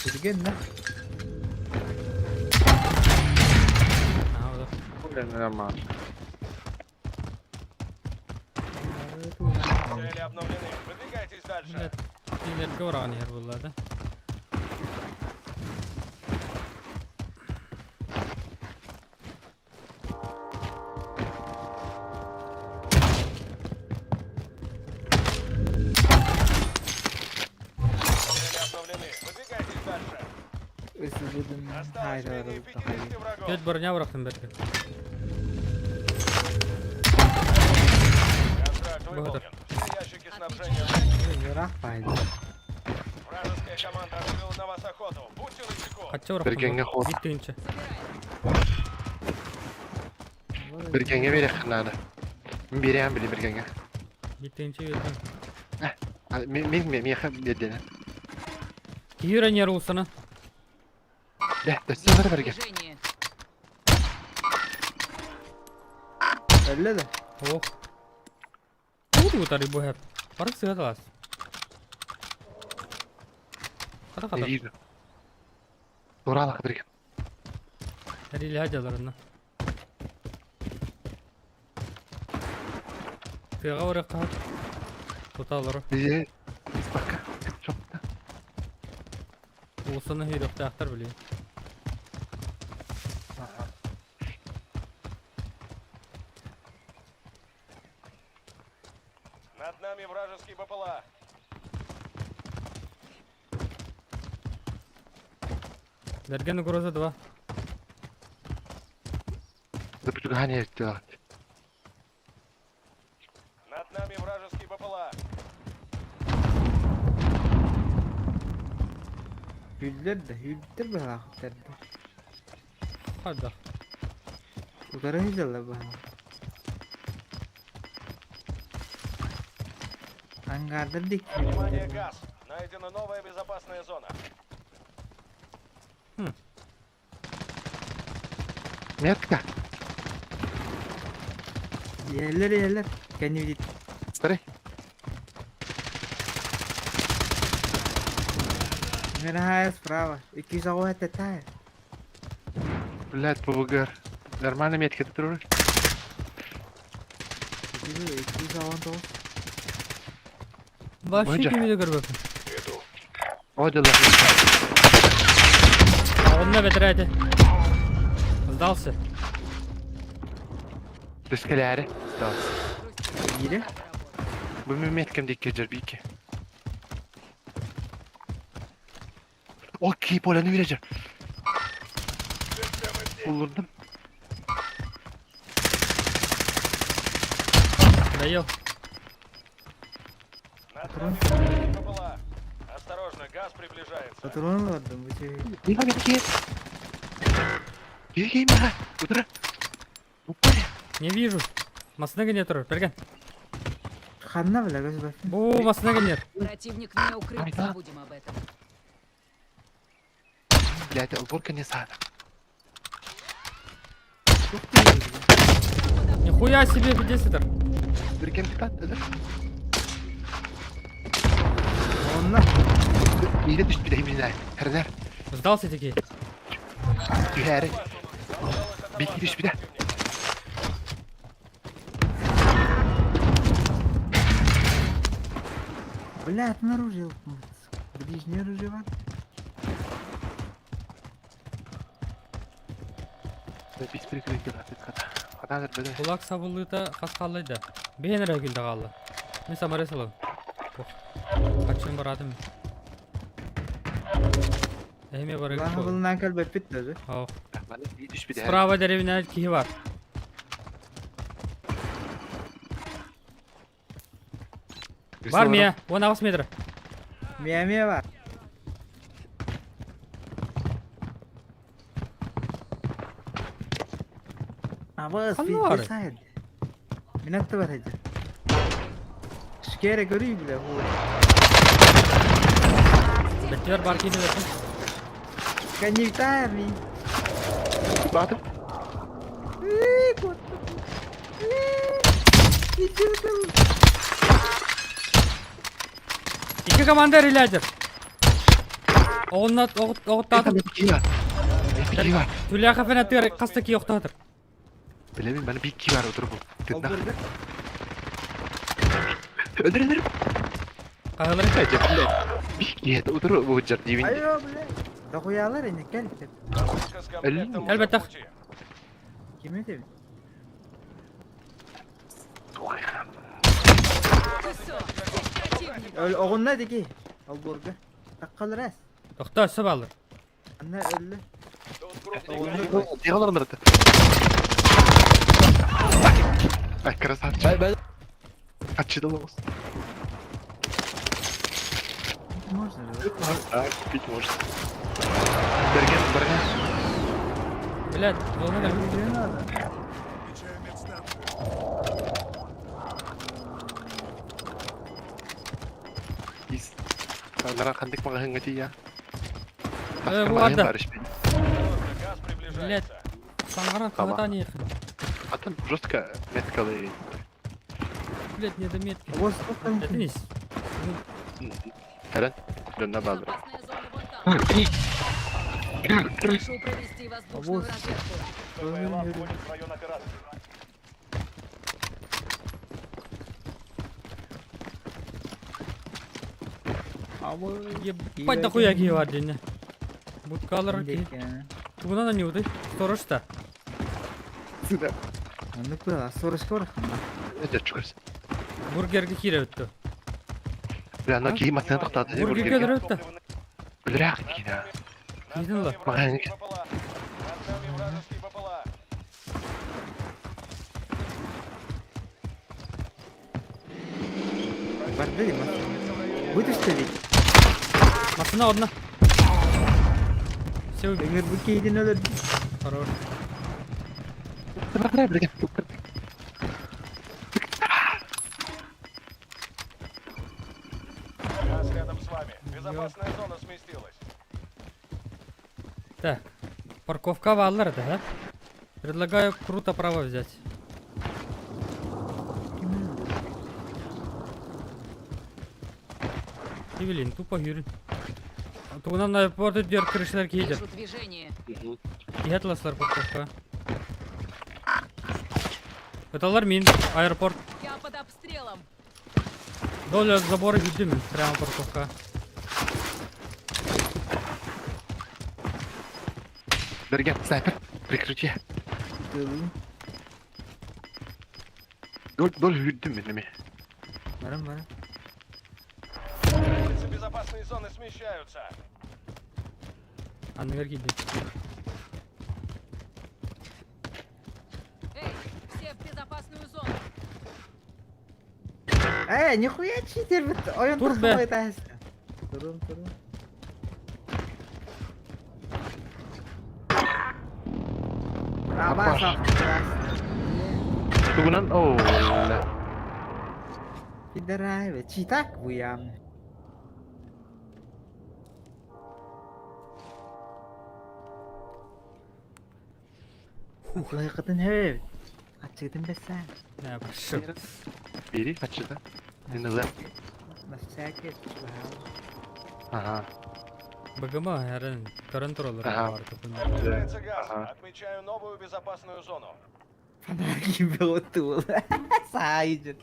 Түргэн на. Ага, вот. Нормально. Цели обновлены. Выдвигайтесь дальше. Блядь, кинилэргэ ураҕан иһэр буолла да. Ысыбыдын Осталось менее 50 врагов. Түөрт броня бырахтым бэркэ. Контракт Благодарю. выполнен. Все ящики снабжения. Ыраах баайда. Вражеская команда открыла на вас охоту. Будьте начеку. Хаччы бырахтым. Бергенге ход. Биир тыһыынча. Бергенге береххин наада. Мин биэриэм били бергенге. Биир тыһыынча биэрдим. Мин мин миэхэ биэрдилэр. Киһи үөрэнэр уулуссаны. Дэ, төссө бары берген. Движение. Өллө да. Ох. Тугу утары бу хэп. Бары сыа талас. Хата Не хата. вижу. Тураалах берген. Әрилэһэ дьаларына. Тыаҕа барыахха туталлар. Бие испакка. Чопта. Уулуссаны сүүрүөхтээхтэр билигин. Над нами вражеский БПЛА. Бэргэн угроза 2. Запрягание делать. Над нами вражеский БПЛА. Hüller de, hüller быһаахтар да. Хайдах. Утары сылдьаллар быһаах. Ангардар диэки Внимание, hüller. газ. Найдена новая безопасная зона. Метка. Иһэллэр иһэллэр. Кэннибит Старый. Мираһаайа справа. 200 этэ Блядь, ПВГ. Нормально метка ты турur. 219. Вообще Бадья. кими да көрбөппүн. О, дела. Онно бэтэрээти. Сдался. Дескаляре. Сдался. Биирэ. Бу мин меткам диэки дьэрбиики. О, киполяны биэрэр. Буллурдум. Доел. Над нами вражеский БПЛА. Осторожно, газ приближается. Патрон олордум бу үчүгэй. Биир метки. Биир киһи Утра. Упали. Не вижу. Массыына нет турар. Бэргэн. Ханна бile көз Бу массыына нет. Противник не укрыт. Ай, да. Забудем об этом. Блядь, уборка не сада. Нихуя себе, где сытар? Бирген тутат, да? Онно Биирэ түспүтэ химинэ. Хэрнэр. Сдался таки. Түһээри. Биир түспүтэ. Бля, атын оружие Ближнее оружие бар. Бис прикрытие хата. Хата бөдө. Кулак сабыллыыта хас хааллай да. Биһиэн эрэ күндэ хаалла. Мин Самара сылым. Хаччын бараатым. Эһиме барыгы Лаха булынан кэлбэппит да. Ох. Маны биир түспүтэ. Справа деревня киһи бар. Бар мия. Вон аҕыс метр. Мия мия бар. Абас Ханна баарый? пиздец Мин атты бар эдэ. Шкере көрүй биле хуу. Бэттилэр бар киһини бэртин. Кэннибитаа ми. Батым. Ээ, куоттум. Ээ, ичирдим. Икки команда релядер. Оҕунна оҕуттаатым. Биир киһи бар. Биир киһи бар. Түлээх эфенеттигэр хаста киһи охтоотор. Билэбин, маны биир киһи бар утур бу. Тынна. Олбурга. Өлөр өлөр. Хаһылары. Биир киһи утур бу жар диибин. Айоо, бля. Дохуялар эне кэл. Доставка с комплектом уже в Элбэтэх. пути. Ким этебин? Всё, здесь противник. Өл оҕунна дики. Олбурга. Таккалар эс. Тохтоо өссө бааллар. Анна өллө. Тут крупный Дьиэҕэ олорон барыта. Ай, красавчик. Хаччыда олоҕус. Можно же. А, купить можно. Берген, броня. Блядь, волна Не надо. Ис. Нара хандык маҕаһыыҥҥа тиийэ. Э, Таска бу маҕаһыын ада. баар испин. Газ приближается. Саҥаран Таба. хаһытаан иэхин. Атын жестко меткалыы. Блядь, недометки. Вот сколько Это не... Эрэн, дьонно бааллар. Безопасная зона вон там. Прошу провести воздушную Вот. разведку. БПЛА входит в район операции. Ебать дохуя киһи бар диэннэ. Будкалар киһи. Тугунан анньыбытай? Сторожта. Сюда. Оннук буолла. Сорочка бар. Это чугас. Бургерге киирэ бүттү. Бля, ана киһи массыына тохтоото дии Бургерге бургерге. киирэ бүттү. Бля, киһи. Киһитин ыла. Над нами вражеский БПЛА. Над нами вражеский БПЛА. Барды дии Вытащи ведь. Массыына одна. Все убили. Öngör bu киһитин өлөр. Хорош. Газ рядом с вами. Безопасная зона сместилась. Так. Парковка бааллар да, а? Предлагаю круто право взять. Блин, тупо хүрүн. Тугунан аэропорт диэр крышалар киһи Вижу движение. Киһи атласлар парковка. Ыталар мин, аэропорт. Я под обстрелом. Доля забора жүрдүм мин, прямо парковка. Берген, снайпер, прикрытие. Тылын. Дол, дол хүрдүм мин эми. Барам барам. Границы безопасной зоны смещаются. Анныгар киирдим. Эй, все в безопасную зону. Э, нихуя читер бит. Ойон Тур бе. Турун турун. Апаш. Аба Тугунан, оо, Пидорайве, читак буям. Лайкытын хөп. Ачыгытын бәсә. Нэ, баршы. Бери, хачыда. Нинылы. Мәсәке Ага. БГМ эрен көрөн тураллар Ага. бар тупун. Приближается газ. Ага. Отмечаю новую безопасную зону. Фонарики было Сайдер.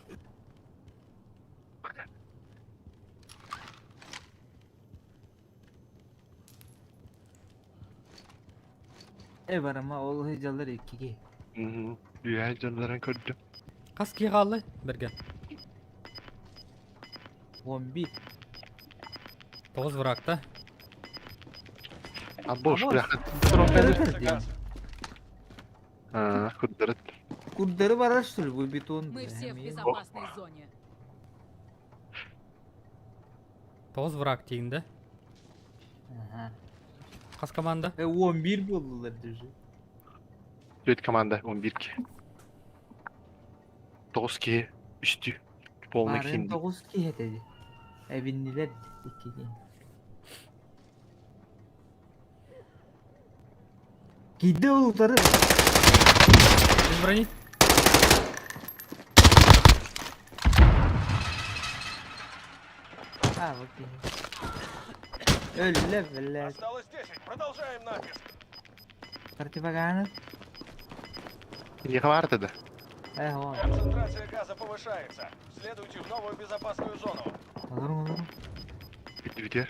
Э барама ол хыжалар иккиге. Үһэ дьоннорун көрдүм. Хас киһи хаалла Берген. 11. Тоҕус врагта. А бош, Абош. бляха. Приближается газ. А, куддырыт. Курдары барар что ли бу бетон? Мы все в безопасной зоне. Тоҕус враг тиийдэ. Ага. Хас команда? Э 11 болдулар даже. Түөрт команда, 11 киһи. 9 киһи, үстүү. Полный Барын киһи. 9 киһи dedi. Эбиннилер иккиге. Киде ол утары. Без брони? А, вот киһи. Өллө бля. Осталось 10. Продолжаем натиск. Противоганов. Не хватит да. Э, вот. Концентрация газа повышается. Следуйте в новую безопасную зону. Олорун олорун. Бүтүр.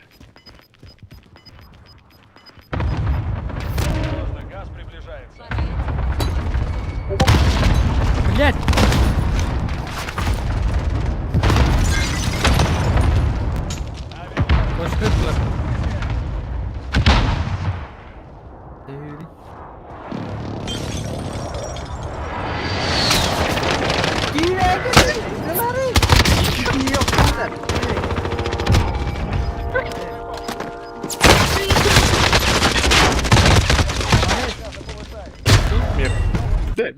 Осторожно, газ приближается. Пора идти. Блядь! Точка ыттылар.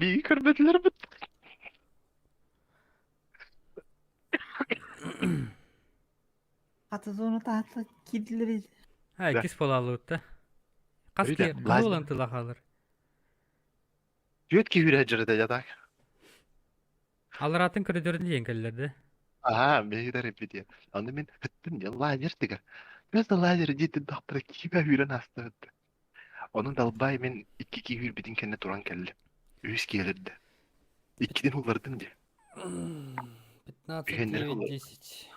Биһиги көрбөтүлэр бит. Хата зона таһатла киирдилэр. Ha, Да. иккис буолаалыбыт да. Хас Үйдэ, ки лазер. буолан тыла хаалар. Түөрт киһи үрэ дьарыта дьатак. Алараатын көрөдөрүн диэн кэллэр да. Аа, биһиги репетия. Аны мин ыттым диэн лазер тыгар. Просто лазер диэтин тахтара киибэ үүрэн аастабыт. Онон далбай мин икки киһи үүрбүтүн кэннэ туран кэллим. Үһүс киэлэрдэ. Иккитин улардым дии. 15, Үһүннэри 9, улар. 10.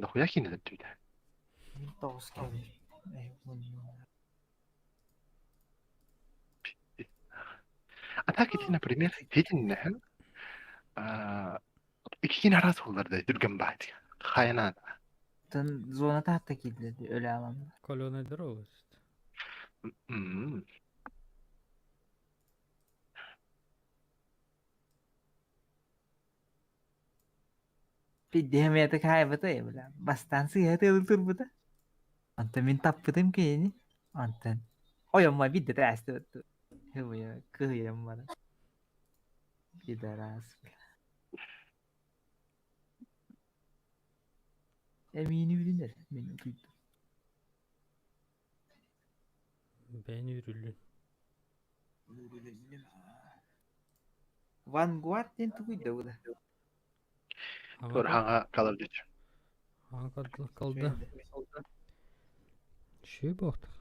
Дохуя кинилэр түүтэ. Мин тоҕус кэлэр. А так ити, например, хитиннэһэн иккин араас улларда түргэн баати. Хайанаан. Тын зона таһатта киирдилэр өлө аламда. Колонайдар ол. М. Пиддиһэмиэтэ хаайбата бля. Бастаан сыыһа тыалы турбута. Онтон мин таппытым кинини. Онтон ойоммо биирдэ тээстибит. Кыһыйа кыһыйан баран. Пидорас, бля. Эмиини билинэр мин утуйдум. Бэйэн үүрүллүн. Vanguard диэн тугуй да бу да? Тур хаҥа калар дьүт. Хаҥа калда. Шүй буохтах.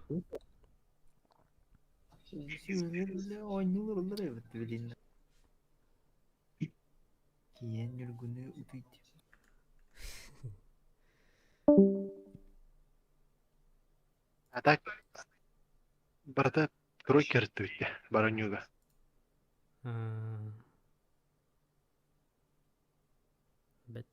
Оонньуулар олор эбит билин. Киэн Ньургуну утуйдум. А так барыта тройка ырыттыбыт баронньууга. Бэт.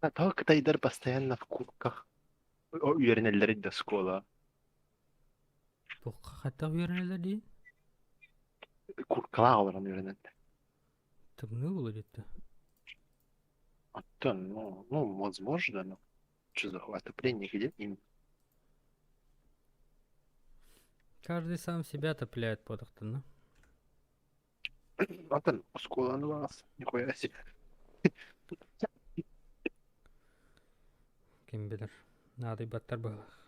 А то кытайдар постоянно в куртках. Үөрэнэллэр да школа. Туохха хаттах үөрэнэллэр дии? Курткалаах олорон үөрэнэллэр. Тымныы буолуо диэтэ. Оттон, ну, возможно, но что за отопление где им? Каждый сам себя отопляет подохтан, Оттон школаны вас, нихуя себе. Ким билэр. Наадыйбаттар быһыылаах.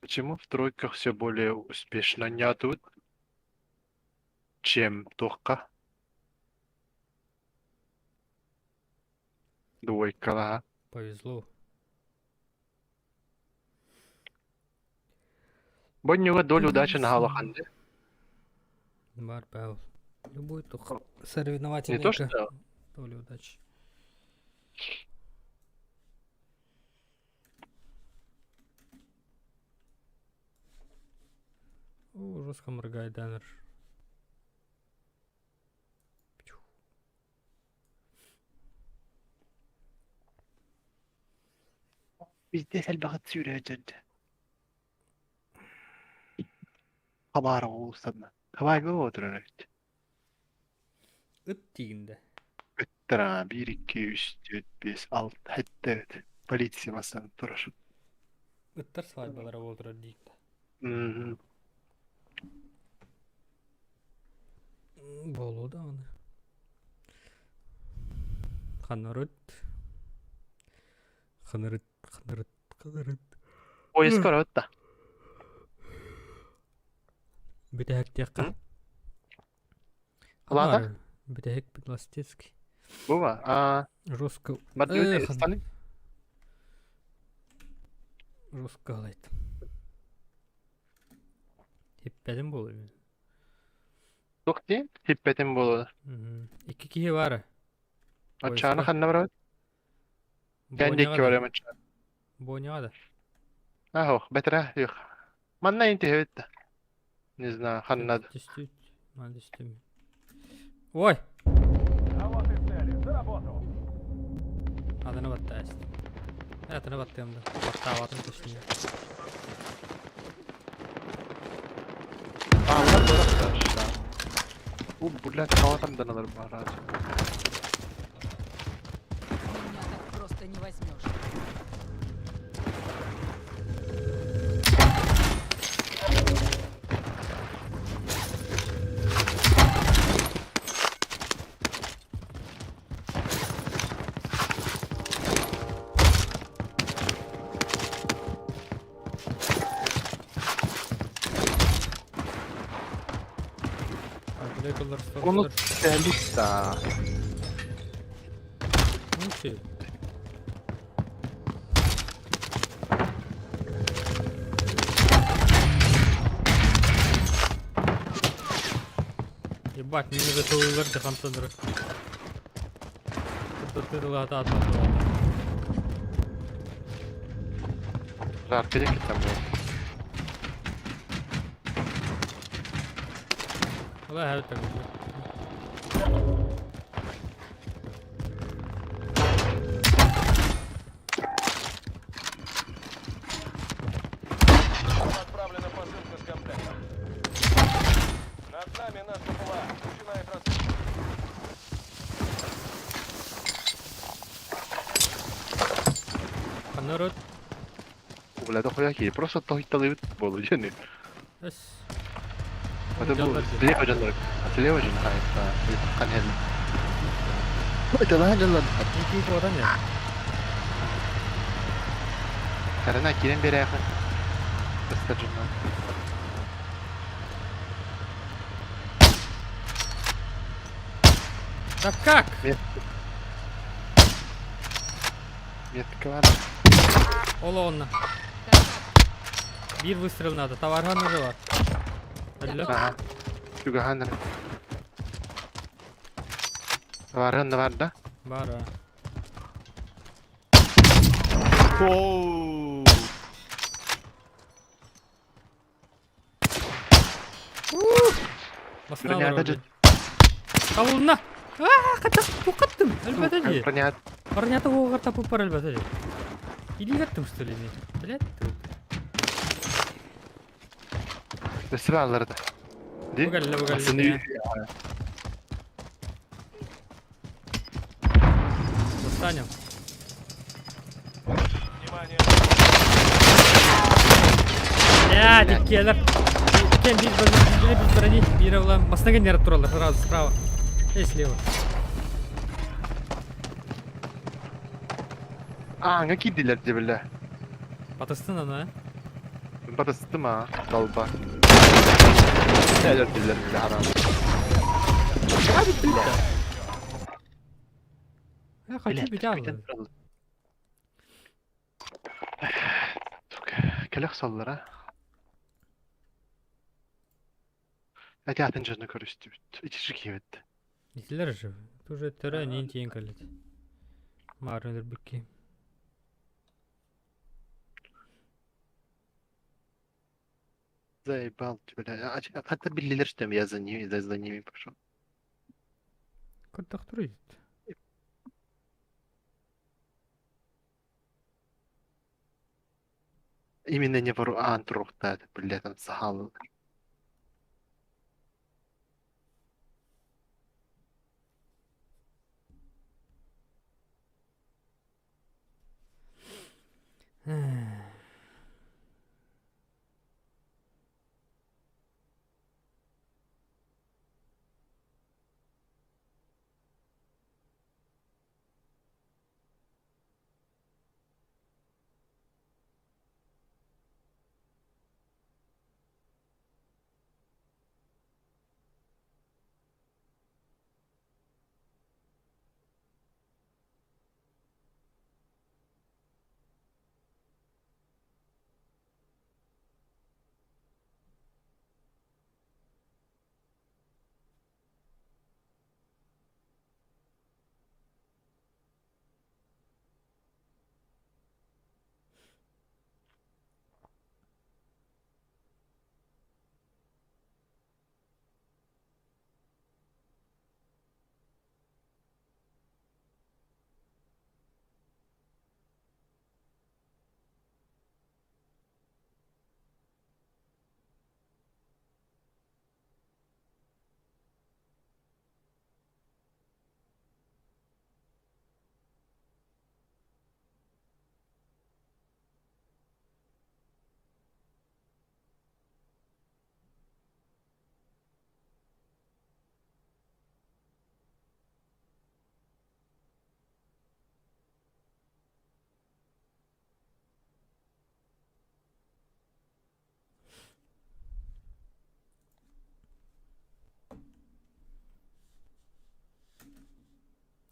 Почему в тройках все более успешно нятут, чем туохха? Двойкалаһа. Повезло. Бонньуга доля удачи наһаа улахан дии. Бар Павел. Любой тух Не соревновательный то что доля удачи. О, жестко моргает Даннер. Биирдэ элбэҕи сүүрээччи. Хабаара уулуссанна. Хабаайга отырар эбит. Ыт тиигиндэ. Ыттара биир, икки, үс, түөрт, биэс, алта, сэттэ эбит. Полиция бастан турар. Ыттар свадьбалара буолтурар диигдэ. Мм. Буолуо даҕаны. Ханарыт. Ханарыт, ханарыт, ханарыт. Поездка барабыт да? Бүтэһиктиэххэ. Лада? Бүтэһик Ластецкий. Буба, а Жестко. Бардыбыт станы? Жестко галайт. Хиппэтим буолуо мин. Туох диэн? Хиппэтим буолуо. Икки киһи баара. Оччоҕуна ханна барабыт? Кэн диэки барыам оччоҕо. Боняҕа да. Аһох, бэтэрээ үөх. Манна ин түһэбит да. Не знаю, ханна да. Түстүт. Ман түстүм. Ой! А вот и цели. За работу! Аданы батта эст. Атыны баттыам да. Баттаабатын точнее. Ааллар барахтар. Бу блядь, хаватам даналар баар. Меня так просто не возьмешь. Onu Elista. Ну Ебать, мне уже тылылар дыхамсындыр. Тырыла атат. Жарко там было. Давай, так. Отправлена посылка с комплектом. Над нами наш БПЛА. Начинает расстрел. Народ. Бля, дохуя киһи просто тоһуйталыыбыт буолуо дьэни. Эс. Это бу слева дьоннор. Слева дьон хайта. Хан хэл. Это дьоннор. Ики куотан я. Карана кирен берээхин. Кыста дьоннор. Да как? Метка бар. Ол онно. Биир выстрел надо. Товархан уже бар. Алло. Аха. Чугахан. Барын да бар да? Бар. Оу. Басына Бронята Табылына. Аа, ката тукаттым. Әлбәтә ди. Бронят. Бронята оғар тапып бар әлбәтә ди. Илигаттым что ли мен? Блядь. Өссө аларды. Ди? Бугалла, бугалла. Асын Достанем. Внимание! Блядь, иккиэлэр. Иккиэн биир брони, биир брони, биир улам. Басына неріп тураллар, сразу справа. И слева. Ааҥҥа киирдилэр дии биллэ. Батыстын аны, а? Батыстым аа, далба. Өлөрдүлэр бile хараам. Я хочу битян. Кэлэх саллара. Эти атын дьону көрүстүбүт. Ичи киэбит. Итилер же. Тоже төрө нин тиен кэллит. Марын өлөрбүкки. Заебал тебя. Хата биллилер, что я за ними, за ними пошел. Көрдөхтөр үйт. Именно не вору аан туруохтаат, бля, там сахал.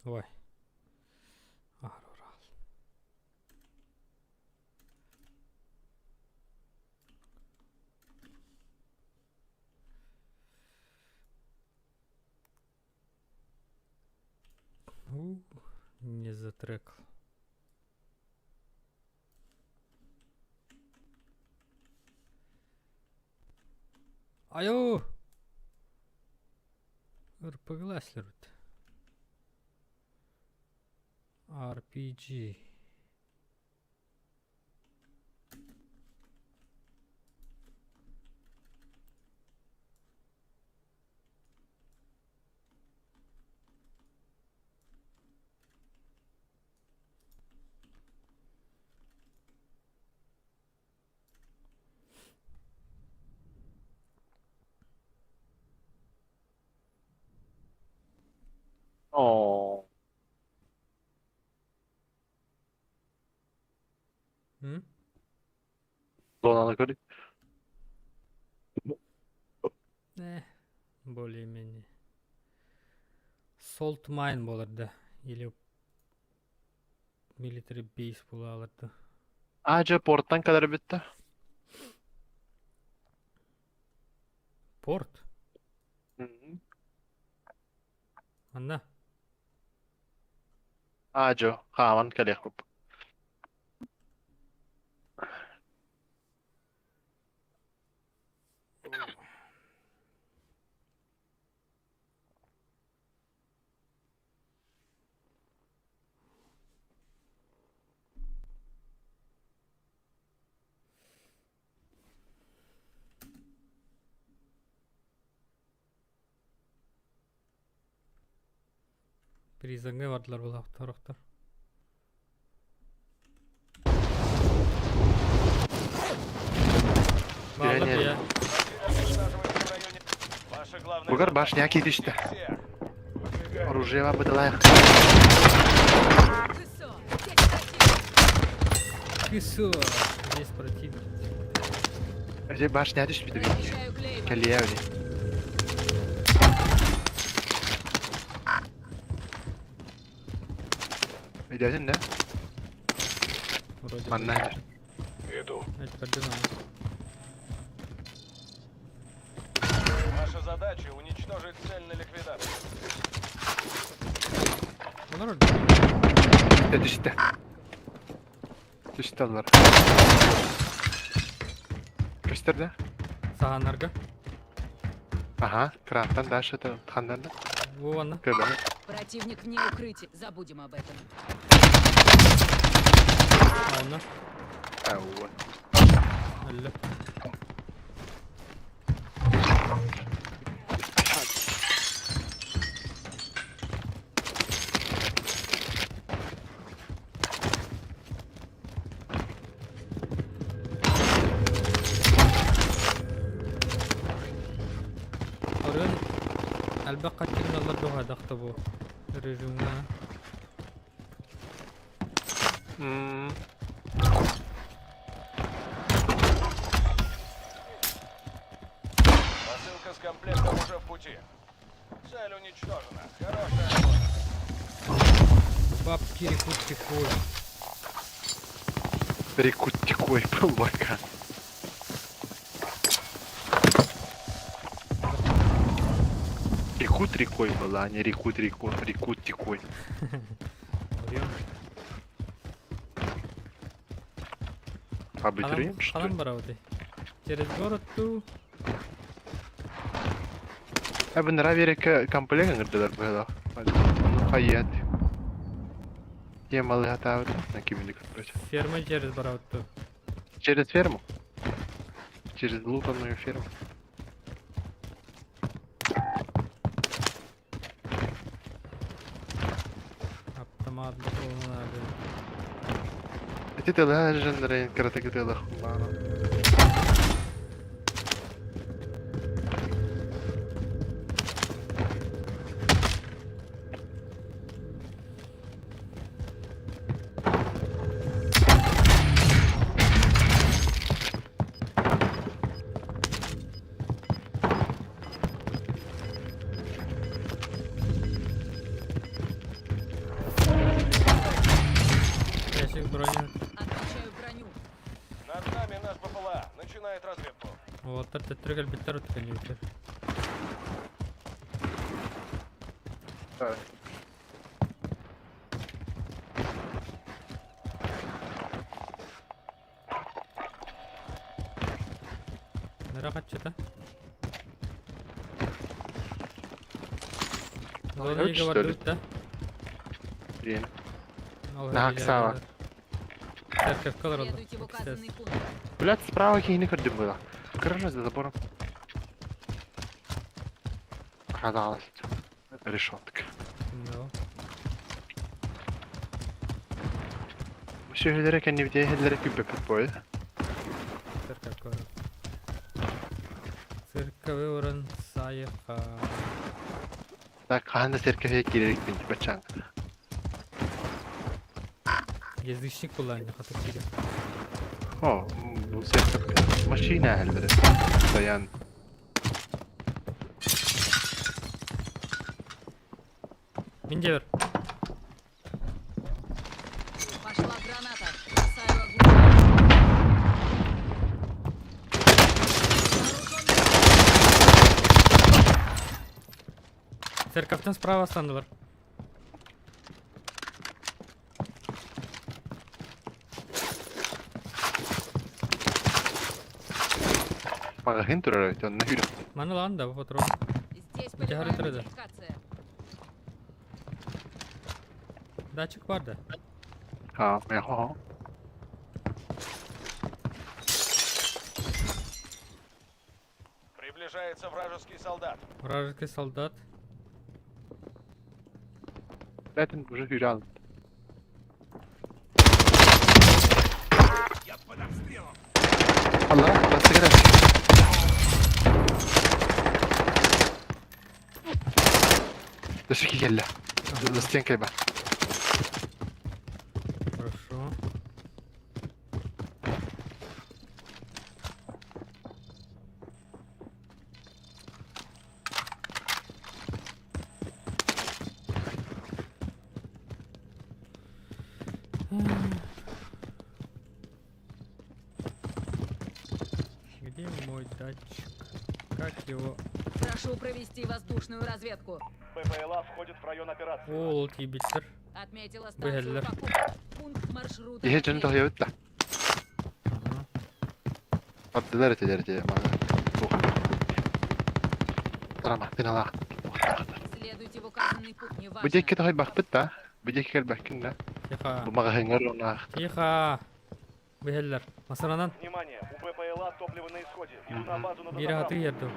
Ой. Арурал. У, не затрекал. Айо! РПГ-ласлерут. RPG. Оо. М? Зонаны көрүй. Более-менее. Salt mine буолар да или military base буолалар да. Аа дьэ портан кэлэр эбит да. Порт? Анна? Аа дьэ хааман кэлиэхпит. Призаҥҥа бардылар булаахтар. Бааллар Пионер. дия. Ваша главная Бугар задача башня киирдэ. всех. Оружие быдалаах. Кысо! Здесь противник! Кысо! Здесь противник. Дьэ башня түспүт эбит. Прочищаю клейма. Кэлиэ били. Өйдөөтүн да? Вроде бы. Манна Иду. Это подумал. Ваша задача уничтожить цель на ликвидацию. Олар orada. Түстэ түстэ. Түстэ алар. Көстөр да? Саһааннарга. Аха, кранттан дальше ханнан да. Вована. Көбөҥө. Противник вне укрытия. Забудем об этом. Анна. Ауа. Өллө. Орын элбэх хаччыгыналлар дуһаадахта бу режимҥа. М. Посылка с комплектом уже в пути. Цель уничтожена. Хорошая работа. Бабки рекут-текой. Рекут-текой полбака. Рекут рекой была, а не рекут реку, рекут текой. Орион. Абитуриент, что Ханан ли? барабыты. Через город ту. А бы нравится комплект ыңырдылар быһыылаах. Ону хайыат. Темалы хатаабыт, на кимини көрбөт. Ферма через барабыт ту. Через ферму? Через лутанную ферму. Автомат батронuna надо. Ити тылыһа жанрын кыратык тылых баара. Ящик броню. Отмечаю броню. Над нами наш БПЛА. Начинает разведку. Уолаттар төттөрү кэлбиттэр утуканньыбыттар. Нара хатчыта. Короче, что ли? да? Блин. На, Оксана. Церковь Колорадо. Следуйте в указанный пункт. Блядь, справа киһини көрдүм была. Гаража за забором. Оказалось. Решетка. Ну. Сүһүлэрэ кэннибитэ иһэллэрэ күппэппит буолла. Церковь Колорадо. Церковь уран Саеха. Так хаһан да церковьгэ киирэрикпин баччаан. Язычник буоллаан хатык киирэ. О, бу церковь машина иһэллэрэ. Стоян. Мин дьиэбэр. Пошла граната. Бросаю оглушение. Церковтан справа станулар. Маҕаһыын турар эбит, онно үрэх. Маны ылаан да бу патрон. Здесь Где полевая горит рыда? модификация. Датчик бар да. Аа, мэ хоо. Приближается вражеский солдат. Вражеский солдат. Бэтин уже үрэ Allah, бастыгыра. Дөсү кэллэ. За стенкой ба. Хорошо. Где мой датчик? Как его? Прошу провести воздушную разведку. БПЛА входит в район операции. Ол тиийбиттэр. Отметила станцию Быһаллар. покупок. Пункт маршрута. Иһэ дьону отмечен. тоһуйабыт да. Ага. Ардылар этилэр дии маны. Туох. Тарамахтыналаах. Следуйте в указанный путь. Бу Неважно. диэки тоһуйбахпыт да. Бу диэки кэлбэккин да. Тихо. Бу маҕаһыыҥҥар уоннаах. Тихо. Быһаллар. Масаранан. Внимание, у БПЛА топливо на исходе. Иду на базу на Биир дозаправку. аты ерду.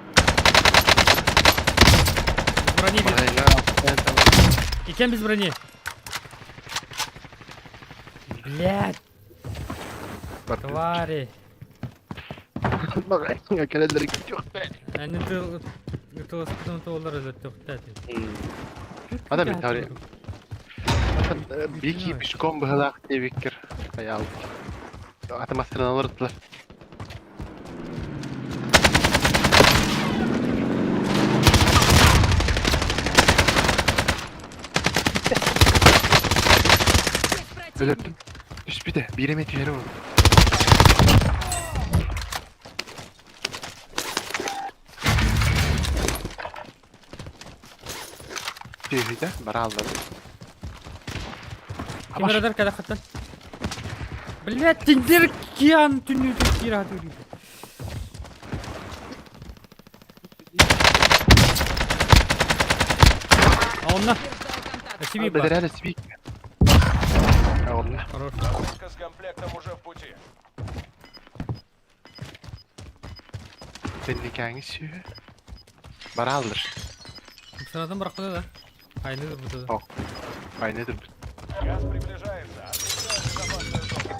Брони без. Маҕаһыыҥҥа Иккен без брони. Блядь, твари. Маҕаһыыҥҥа кэлэллэр күтүөхтэй. Они тылыспытын туолар өлөттөхтэ. Ана мен тари. Бики пешком быһылаах диэбиккэр хайаал. Аты массыыналар ыттылар. Есть противник. Өлөрдүм. Түспүтэ. Биир эмэ түһэрэ ол. Түһүтэ барааллар. Кемерадар када хаттан. Блядь, тиндер киан түннүтү кира түрү. Онна. Подтверждаю контакт. Сиби бар. Бэдэрээлэ сибиик. Онна. Хорош. Загрузка с комплектом уже в пути. Тэнникээҥи сүһэ. Барааллар. Сынадан бырахпыта да. Айны бутада. Айна турбут. Газ приближается. Отмечаю безопасную зону.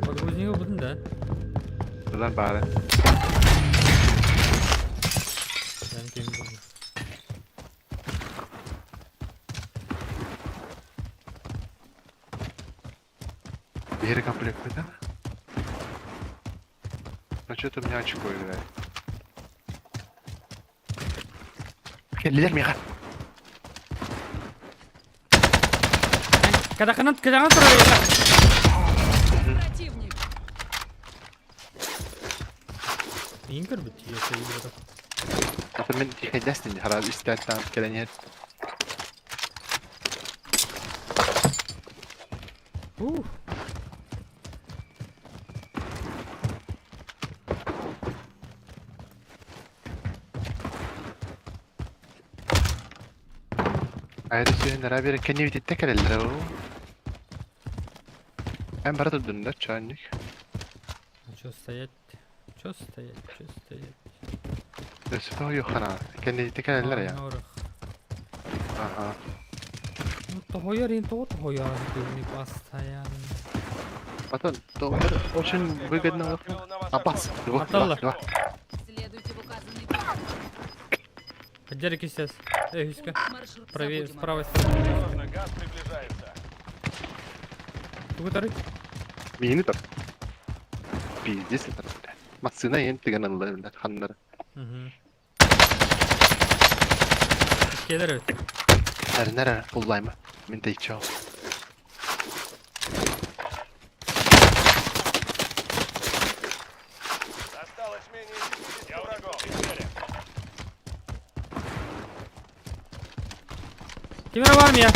Подгузнига будун да. Ылар баара. Ben кем buldum. Биһири комплект да? Ну что-то у меня очко играет. Кэллилэр миэхэ. Кадаканан кадаканан турар Есть противник. Мин көрбүт я сөйлөп. Ата мен тихэйдэстин хараа истээн кэлэн иһэр. Ух. Айры сүйэн бere кэнни бититте кэлэллэр ол. Эн бара турдун да чаанник. Чё стоять? Чё стоять? Чё стоять? Өссө тоһуйуоххана. Кэнни бититте кэлэллэр я. Норах. Аха. Ну тоһуйар ин того тоһуйар не постоянно. Потом то очень Вражеская выгодно. команда открыла на вас Апас. охоту. Два, два, Аталла. два. Следуйте в указанный путь. Поддержи сейчас. Эй, Юська. Пункт маршрута. Правее, Забудем с об правой стороны. Осторожно, газ приближается. Тугутары. Миини тар. Пиздец это, бля. Массына ен тыган ылла, бля, ханнары. Угу. Келер evet. Нэрнэр буллайма. Мин тэйчээ. Осталось менее 50 врагов. Цели. Кемера бар мия.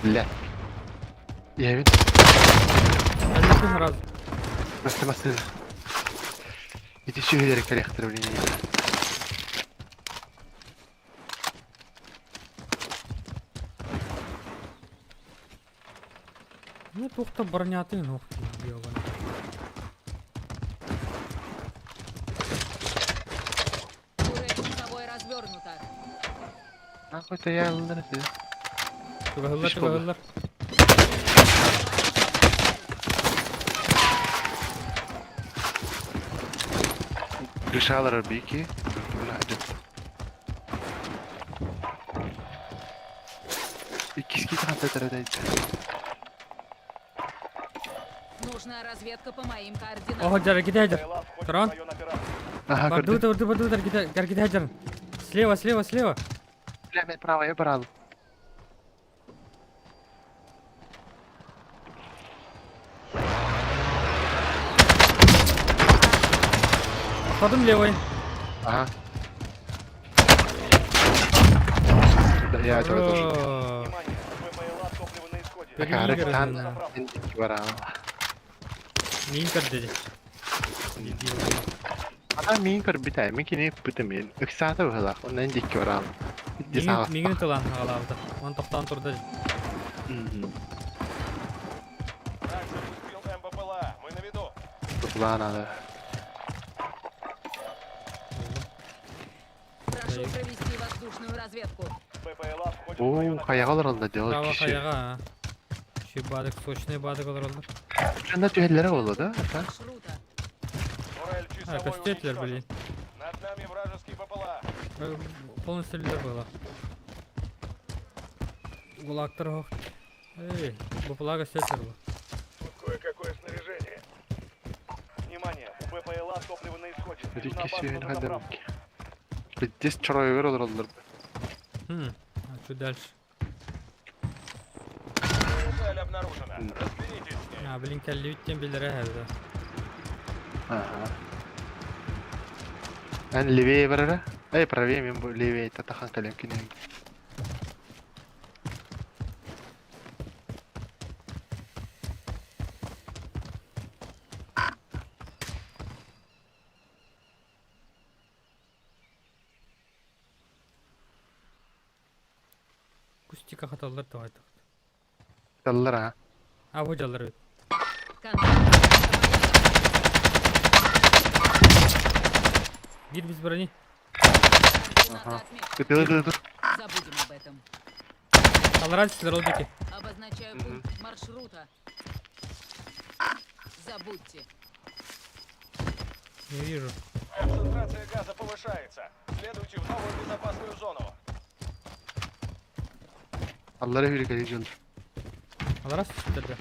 Бля. Я ведь Әлбетте сразу. просто массына. Ити сүһүлэри кэлэхтэр блин. Ну тухта броняты, ну ёбаный. Турель часовой развернута. Нахуй ты я ыллар ты. Чугаһыллар, Үш болды. чугаһыллар. Крышалар бики. Бля, идет. Иккиски тахантатара Нужна разведка по моим координатам. Ого, жара, кидай жар. БПЛА входит Трон. в район операции. Ага, Барду, көрдүм. барду, барду, жар, кидай, жар, кидай жар. Слева, слева, слева. Бля, мен правая брал. Подходим левой. Ага. Да, я этого тоже. Ура! Внимание! БПЛА топливо на исходе. Акаарыктан Переиграно. бараан. Мин көрдү. Ана мин көрбүтэ, мин кини ыппытым мин. Ыксаата быһылаах, онно дикки бараан. Миңин тылан хагалаабыта. Он тохтоон турда. Враг запустил МБПЛА. Мы на виду. Тутулаан ада. Прошу провести воздушную разведку. БПЛА входит в Оо, район хайаҕа олороллор дьэ ол Право киши. хайаҕа. Ши бадык, сочный бадык олороллор. Шанда түһэллэрэ буолла да? Ата. Маршрута. Турель А, часовой костетлер, уничтожен. блин. Над нами вражеский БПЛА. Полностью лидер было. Гулактар хох. Эй, бупалага сетер был. Тут кое-какое снаряжение. Внимание! У БПЛА топливо на исходе. Бир Иду на икки базу сүүһүн на хайдам. заправку. Биттис чоройугар олороллор. Хм, а что дальше? Цель обнаружена. Разберитесь с ней. А, блин, кэллибиттен билэрэ хэбдэ. Ага. Эн левее барара? Эй, правее мен бу левее татахан кэлэн кине. Кустика хаталлар тоҕойдох. Таллар а. А, бу дьаллар эбит. Контакт. Биир без брони. Координаты Ага. отмечены. Кытылы кытылы. Забудем об этом. Аллараа силер ол диэки. Обозначаю Мгм. пункт маршрута. Забудьте. Не вижу. Концентрация газа повышается. Следуйте в новую безопасную зону. Аллара хүрү кэлии дьыл. Аллараа силер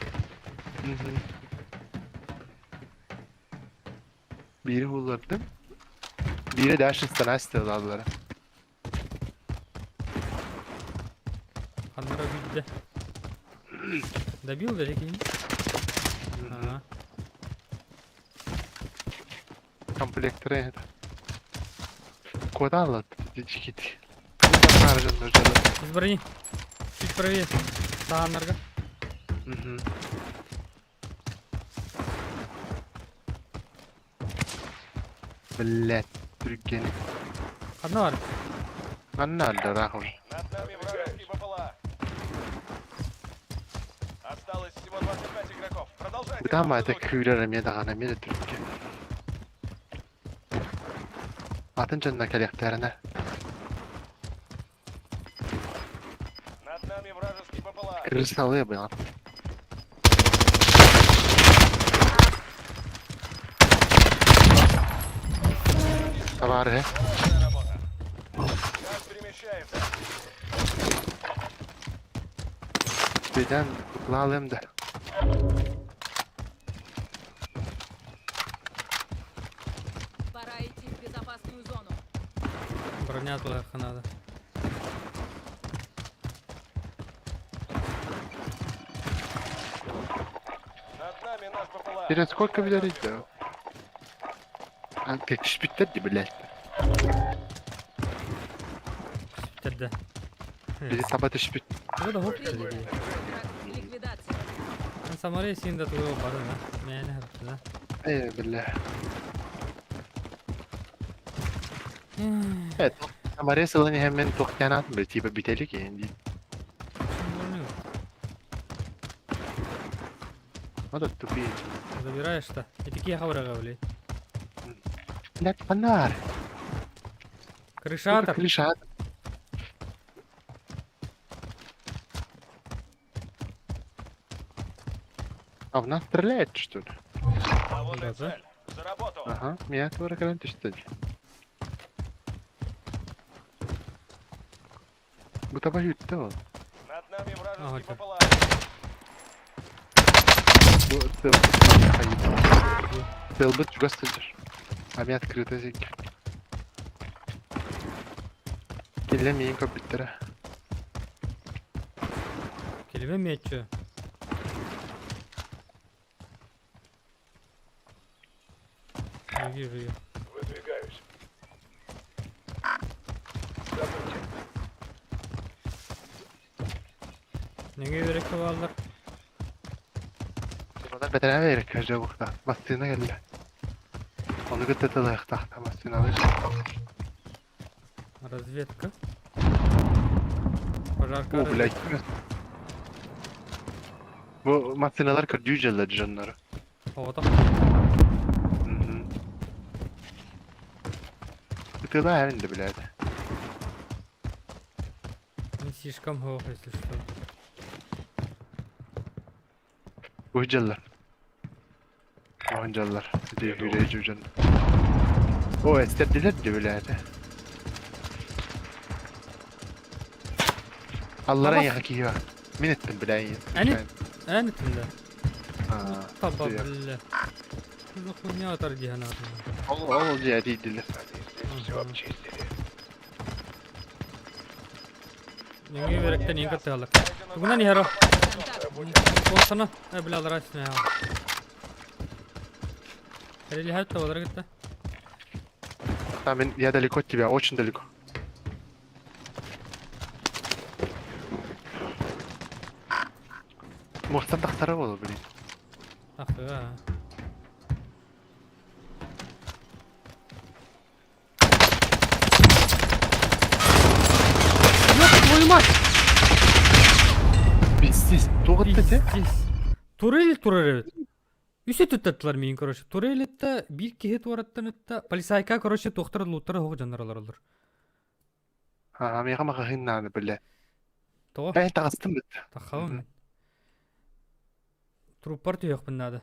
Бири буллардым. Бири дальше станасты аллара. Ханнара бүттэ. Добил даже кини? Ага. Комплекторы это. Куда аллат? Дичкит. Без брони. Чуть правее. Сааннарга. Блять, түрген. Ханна бар. Анна аллара хой. Над нами вражеский БПЛА. Осталось всего 25 игроков. Продолжайте. Бутама в том же это духе. күүрэр эмиэ даҕаны эмиэ да түргэн. Атын дьонно кэлиэхтэринэ. Над нами вражеский БПЛА. Крысалыы быйыл. Табаарыһы. Хорошая работа. Газ перемещается. Беден лалым да. Пора идти в безопасную зону. Броня тулаха надо. Над нами наш БПЛА. Через сколько билэрий да? А, түспүттэр ди блядь. Сүттэрдэ. Бири таба түспүт. Бу да хоп Принято. диэки. Контракт ликвидация. Самара син да тугу барына. Мээнэ хапсына. Э, бля. Evet. Самара сылын hemen тохтянат бир типа бителик енді. Вот тупые. Забираешь-то. И такие хаврага, блядь. Блядь, фонарь. Крышатор. Крышатор. А в нас стреляет, что ли? А вот и Да, да. цель. За работу. Ага, меня тоже когда что ли? Будто боюсь, да вот. Над нами Ага, вражеский чё. БПЛА. Тылбыт чугас сылдьар. А меня открыто зик. Килле миин көппүттэрэ. Келбе мечу. Не вижу ее. Выдвигаюсь. Нөҥүө үөрэккэ бааллар. Субанар бэтэрээ үөрэккэ дьобукта. Массыына кэллэ. Ону кытта тылыахтаахта массыыналар. Разведка. Пожарка. О, блядь. Бу массыыналар көрдүү дьаллар дьоннору. Оҕотох. Ытыалаа эрин да блядь. Не слишком hoch, если что. Бу дьаллар. Оһон дьаллар. Ити хүрээдьи дьон. О, эстэрдилэр да блядь. Аллара яха киһи бар. Мин эттим блядь. Эн эн эттим да. Таба бля. Что за хуйня атар диһэн Ол ол дьиэ тиийдилэр. Все обчистили. Нөҥүө үөрэктэн иин кыттыһаллар. Тугунан иһэр о? Куоттана. Э, бля, алара үстүнэ аҕал. Эрилиһэт табалары кытта. Там я далеко от тебя, очень далеко. Муостан тахсара буолуо, блин. Тахсыа. Ёб твою мать! Пиздец, туох эттэ те? Пиздец. Турель турар эбит. Үс өттүттаттылар миин, короче. Турелитта биир киһи туораттан ытта. Полицайка, короче, туохтара лууттара оһох дьоннор олороллор. Аа, миэхэ маҕаһыын наада, бля. Тоҕо? Эй, таҕыстым бит. Таххабын мин. Труппар түһүөхпүн наада.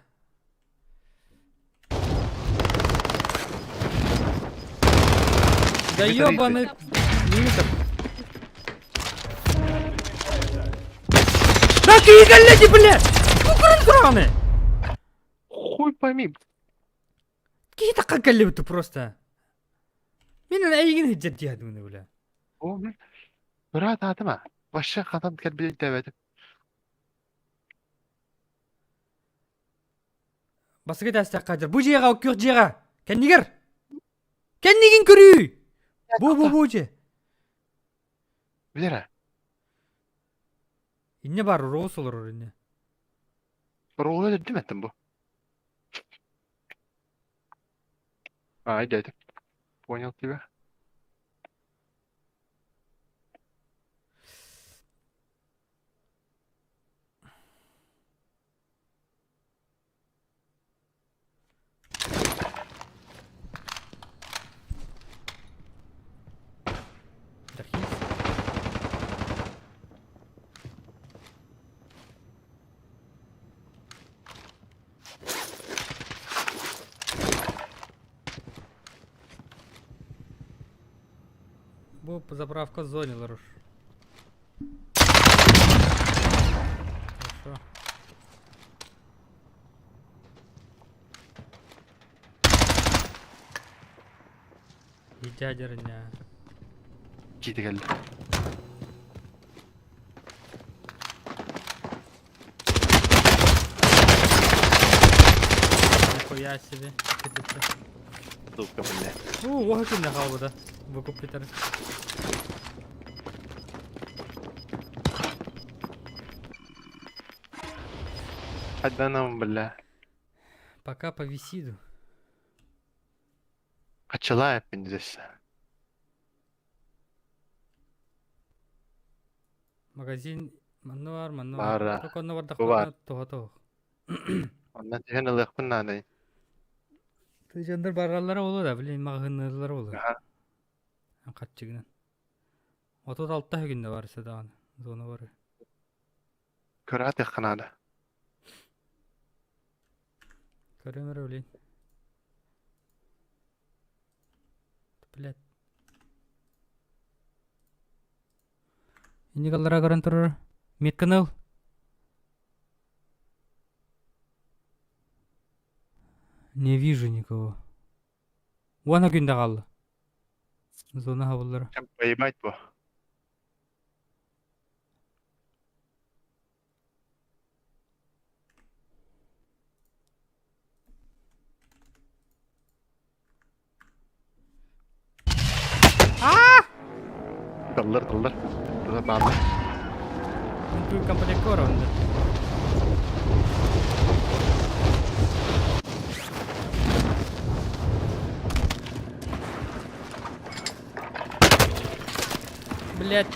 Да ёбаный минуток. Да ты галети, блядь! Ну көрөн тураҕыный? Хуй пойми. Киһи таххан кэллибит просто. Мин эйигин сылдьар дии саныыбын бля. О, мин быраат аатыма. Вообще хатан кэлбит өйдөөбөтүм. Бастакы этээстэххэ дьэ, бу дьиэҕэ, күөх дьиэҕэ! Кэннигэр! Кэннигин көрүүй! Бу бу бу дьиэ! Билэр Инньэ баар Роуз олорор инньэ. Роула өлөрдүм эттим бу. Ай дядя. Понял тебя. Бу заправка в зоне, Ларуш. Хорошо. Ядерня. Киити кэллэ. Нихуя себе. Сука, бля. У, уоха күннэ хаалбыта. Выкупитер. Хайданам, бля. Пока повисиду. Хачалаев здесь. Магазин манна бар, манна бар. Баара. Только онно Бу бар. бардахпына тоҕо тоҕо. Онно түһэн ылыахпын наадый. Тыжандар бараллара буолуо да, блин, маҕаһыынныыллара буолуо. Аха. Хаччыгынан. 36 күннэ бар даҕаны зона бар. Көрө наада. Көрөм эрэ, блин. Блядь. Инник аллара көрөн турар. Метканы ыл. Не вижу никого. Уона күндэ хаалла. Зона хабыллара. Поебать бу. Даллар, даллар. Туда бааллар. Мин комплекка барабын да. Блять.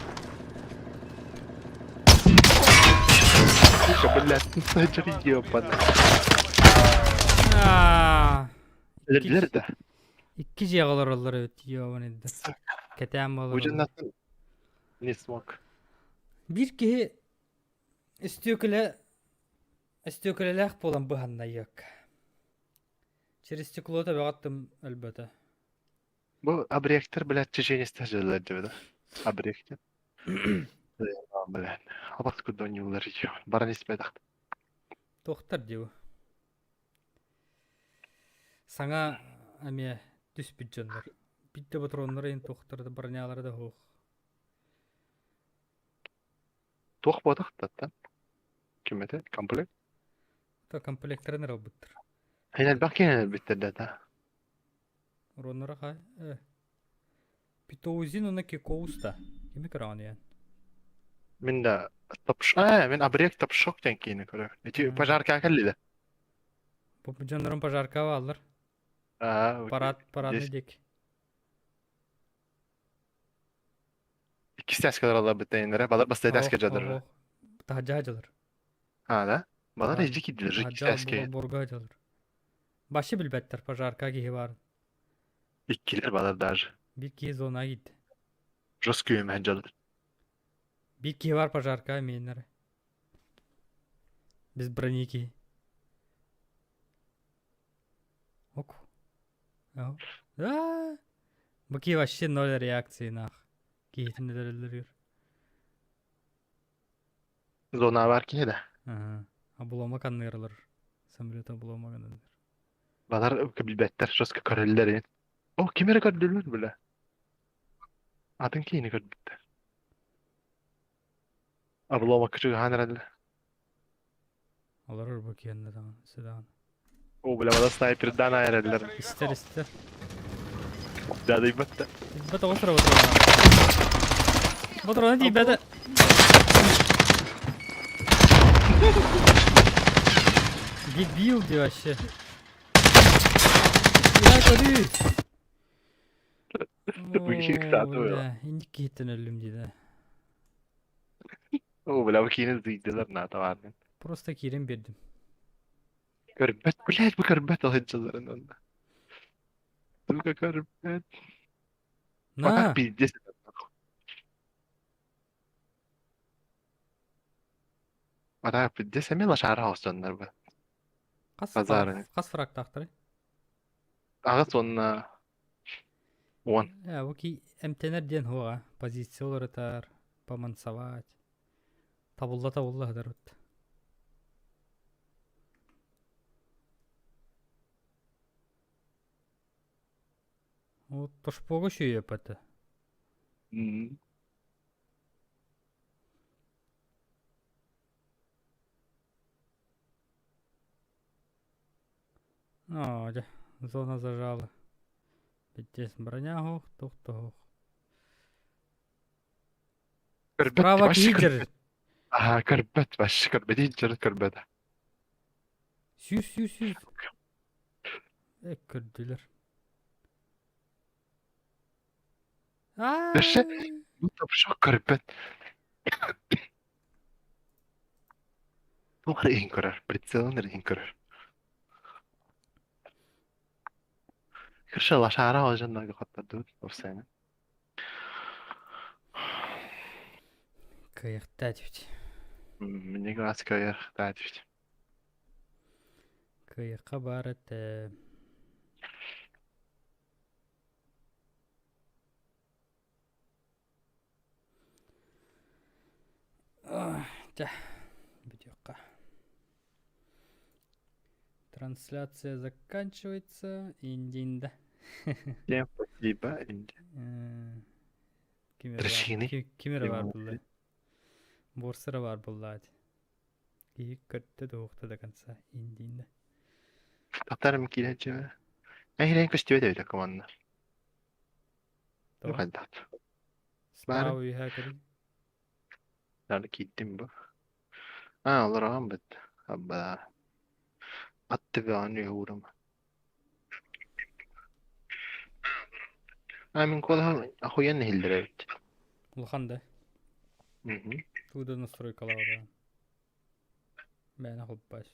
Сука, блядь, ты снайпер ебаный. Аа. Өлөрдүлэр да. Икки дьиэҕэ олороллор эбит, ёбаный да. Кэтээн буолар. Удьуннаттан не смог. Биир киһи өстүөкүлэ өстүөкүлэлээх буолан быһаннайыак. Через стекло төбөҕө өлбөтө. Бу абректор, блядь, чеченецтэр дьыллар дебедэ. Абректор. Блядь, абас кудоньулар баран испэтэх. Туохтар дии Саҥа эмиэ түспүт дьоннор. Биирдэ ботуруоннара иһин туохтара да бронялара да суох. Туох буотах таттан? Ким этэ? Комплект? То комплектарын эрэ ылбыттар. Эн элбэх киһини өлбүттэр да та. Уруоннара хай э. Питоузин уонна Кикоуста. Кими көрөҕүн ийэн? Мин да топш ээ мин абрек топшок диэн киини көрөбүн. Ити пожарка кэллилэ. Бу дьоннорум пожарка бааллар. Аа, Парад парадный диэки. Иккис тээскэ олороллор биттэйиннэрэ. Балар бастакы тээскэ дьадырар. Таһырдьа дьалар. Аа да? Балар эжди киирдилэр иккис тээскэ. Борга дьалар. Башы билбэттэр пожарка киһи баарын. Иккилэр балар даже. Биир киһи зонаҕа киирдэ. Жестко үөмэһэн дьалар. Биир киһи бар пожарка миэннэрэ. Без брони киһи. Ок. Аа! Бу киһи вообще ноль реакции нах. Киһитин өлөрөллөрүгэр. Зона бар киһи да. Ага. Обломок анныыралар. Самолет обломок анныыр. Балар билбэттэр, жестко көрөллөр ин. О, ким эрэ көрдүлэр бile. Атын киһини көрбүттэр. Обломок чугаһаан эрэллэр. Олорор бу киэннэ даҕаны, сыдаҕаны. О, бля, бала снайпердаан айараллар. Истер, истер. Дадыйбат да. Тиийбэт оҕус эрэ ботуруона. Ботуруона тиийбэтэ. Дебил дии вообще. Я көрүү. Бу Бля, инник киһиттэн өллүм дии да. О, бля, бу киинэ зыйдылар наата бааргын. Просто киирэн биэрдим. Көрбөт, блядь, бу көрбөт алынчыларын онно. Сука көрбөт. На! А так пиздец. А так пиздец, эмиэ лошара оҕустоннор бу. Хас Базары. хас фрактаахтарый? Аҕыс уонна 10. Э, бу ки эмтэнэр диэн хуоҕа. Позиция уларытар, помансовать. Табылла табылла сытар Вот тошпога шүйеппэт. М. Оо, дьэ, зона зажала. Бүттээс броня оһох, туох да оһох. Көрбөт Справа вообще киһи көрбөт. Аа, көрбөт вообще көрбөт иһин көрбөт. Сүүр, сүүр, сүүр. Э, көрдүлэр. Вообще бу топшок көрбөт. Туох эрэ иһин көрөр, прицелын эрэ иһин көрөр. Кырша лошара олдьоннорго хоттордубут уопсайынан. Кыайыахтаа түбүт. Мне глаз кыайыахтаа түбүт. Кыайыахха баар этэ. Чэ, бүтүөххэ. Трансляция заканчивается. Индинда. Всем спасибо. Ким эрэ баар булла. Борсера баар буллаат. Киһи көрдө да до конца. Индинда. Татарым киирээччи. Эһирэн көстүбэт эбит команда. Справа үөһээ көрүҥ. Наада киирдим бу. Аа, олороҕун быт. Абба. Ат төбөҕүн үһүүрүм. Аа, мин куолаһым охуйан иһиллэр эбит. Улахан да. Мгм. Туда настройкалаабыта. Мээнэ холбоос.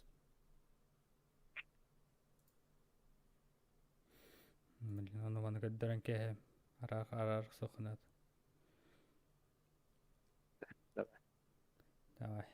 Блин, ону маны көрдөрөн кээһэ араах араах сохунат. Давай. Давай.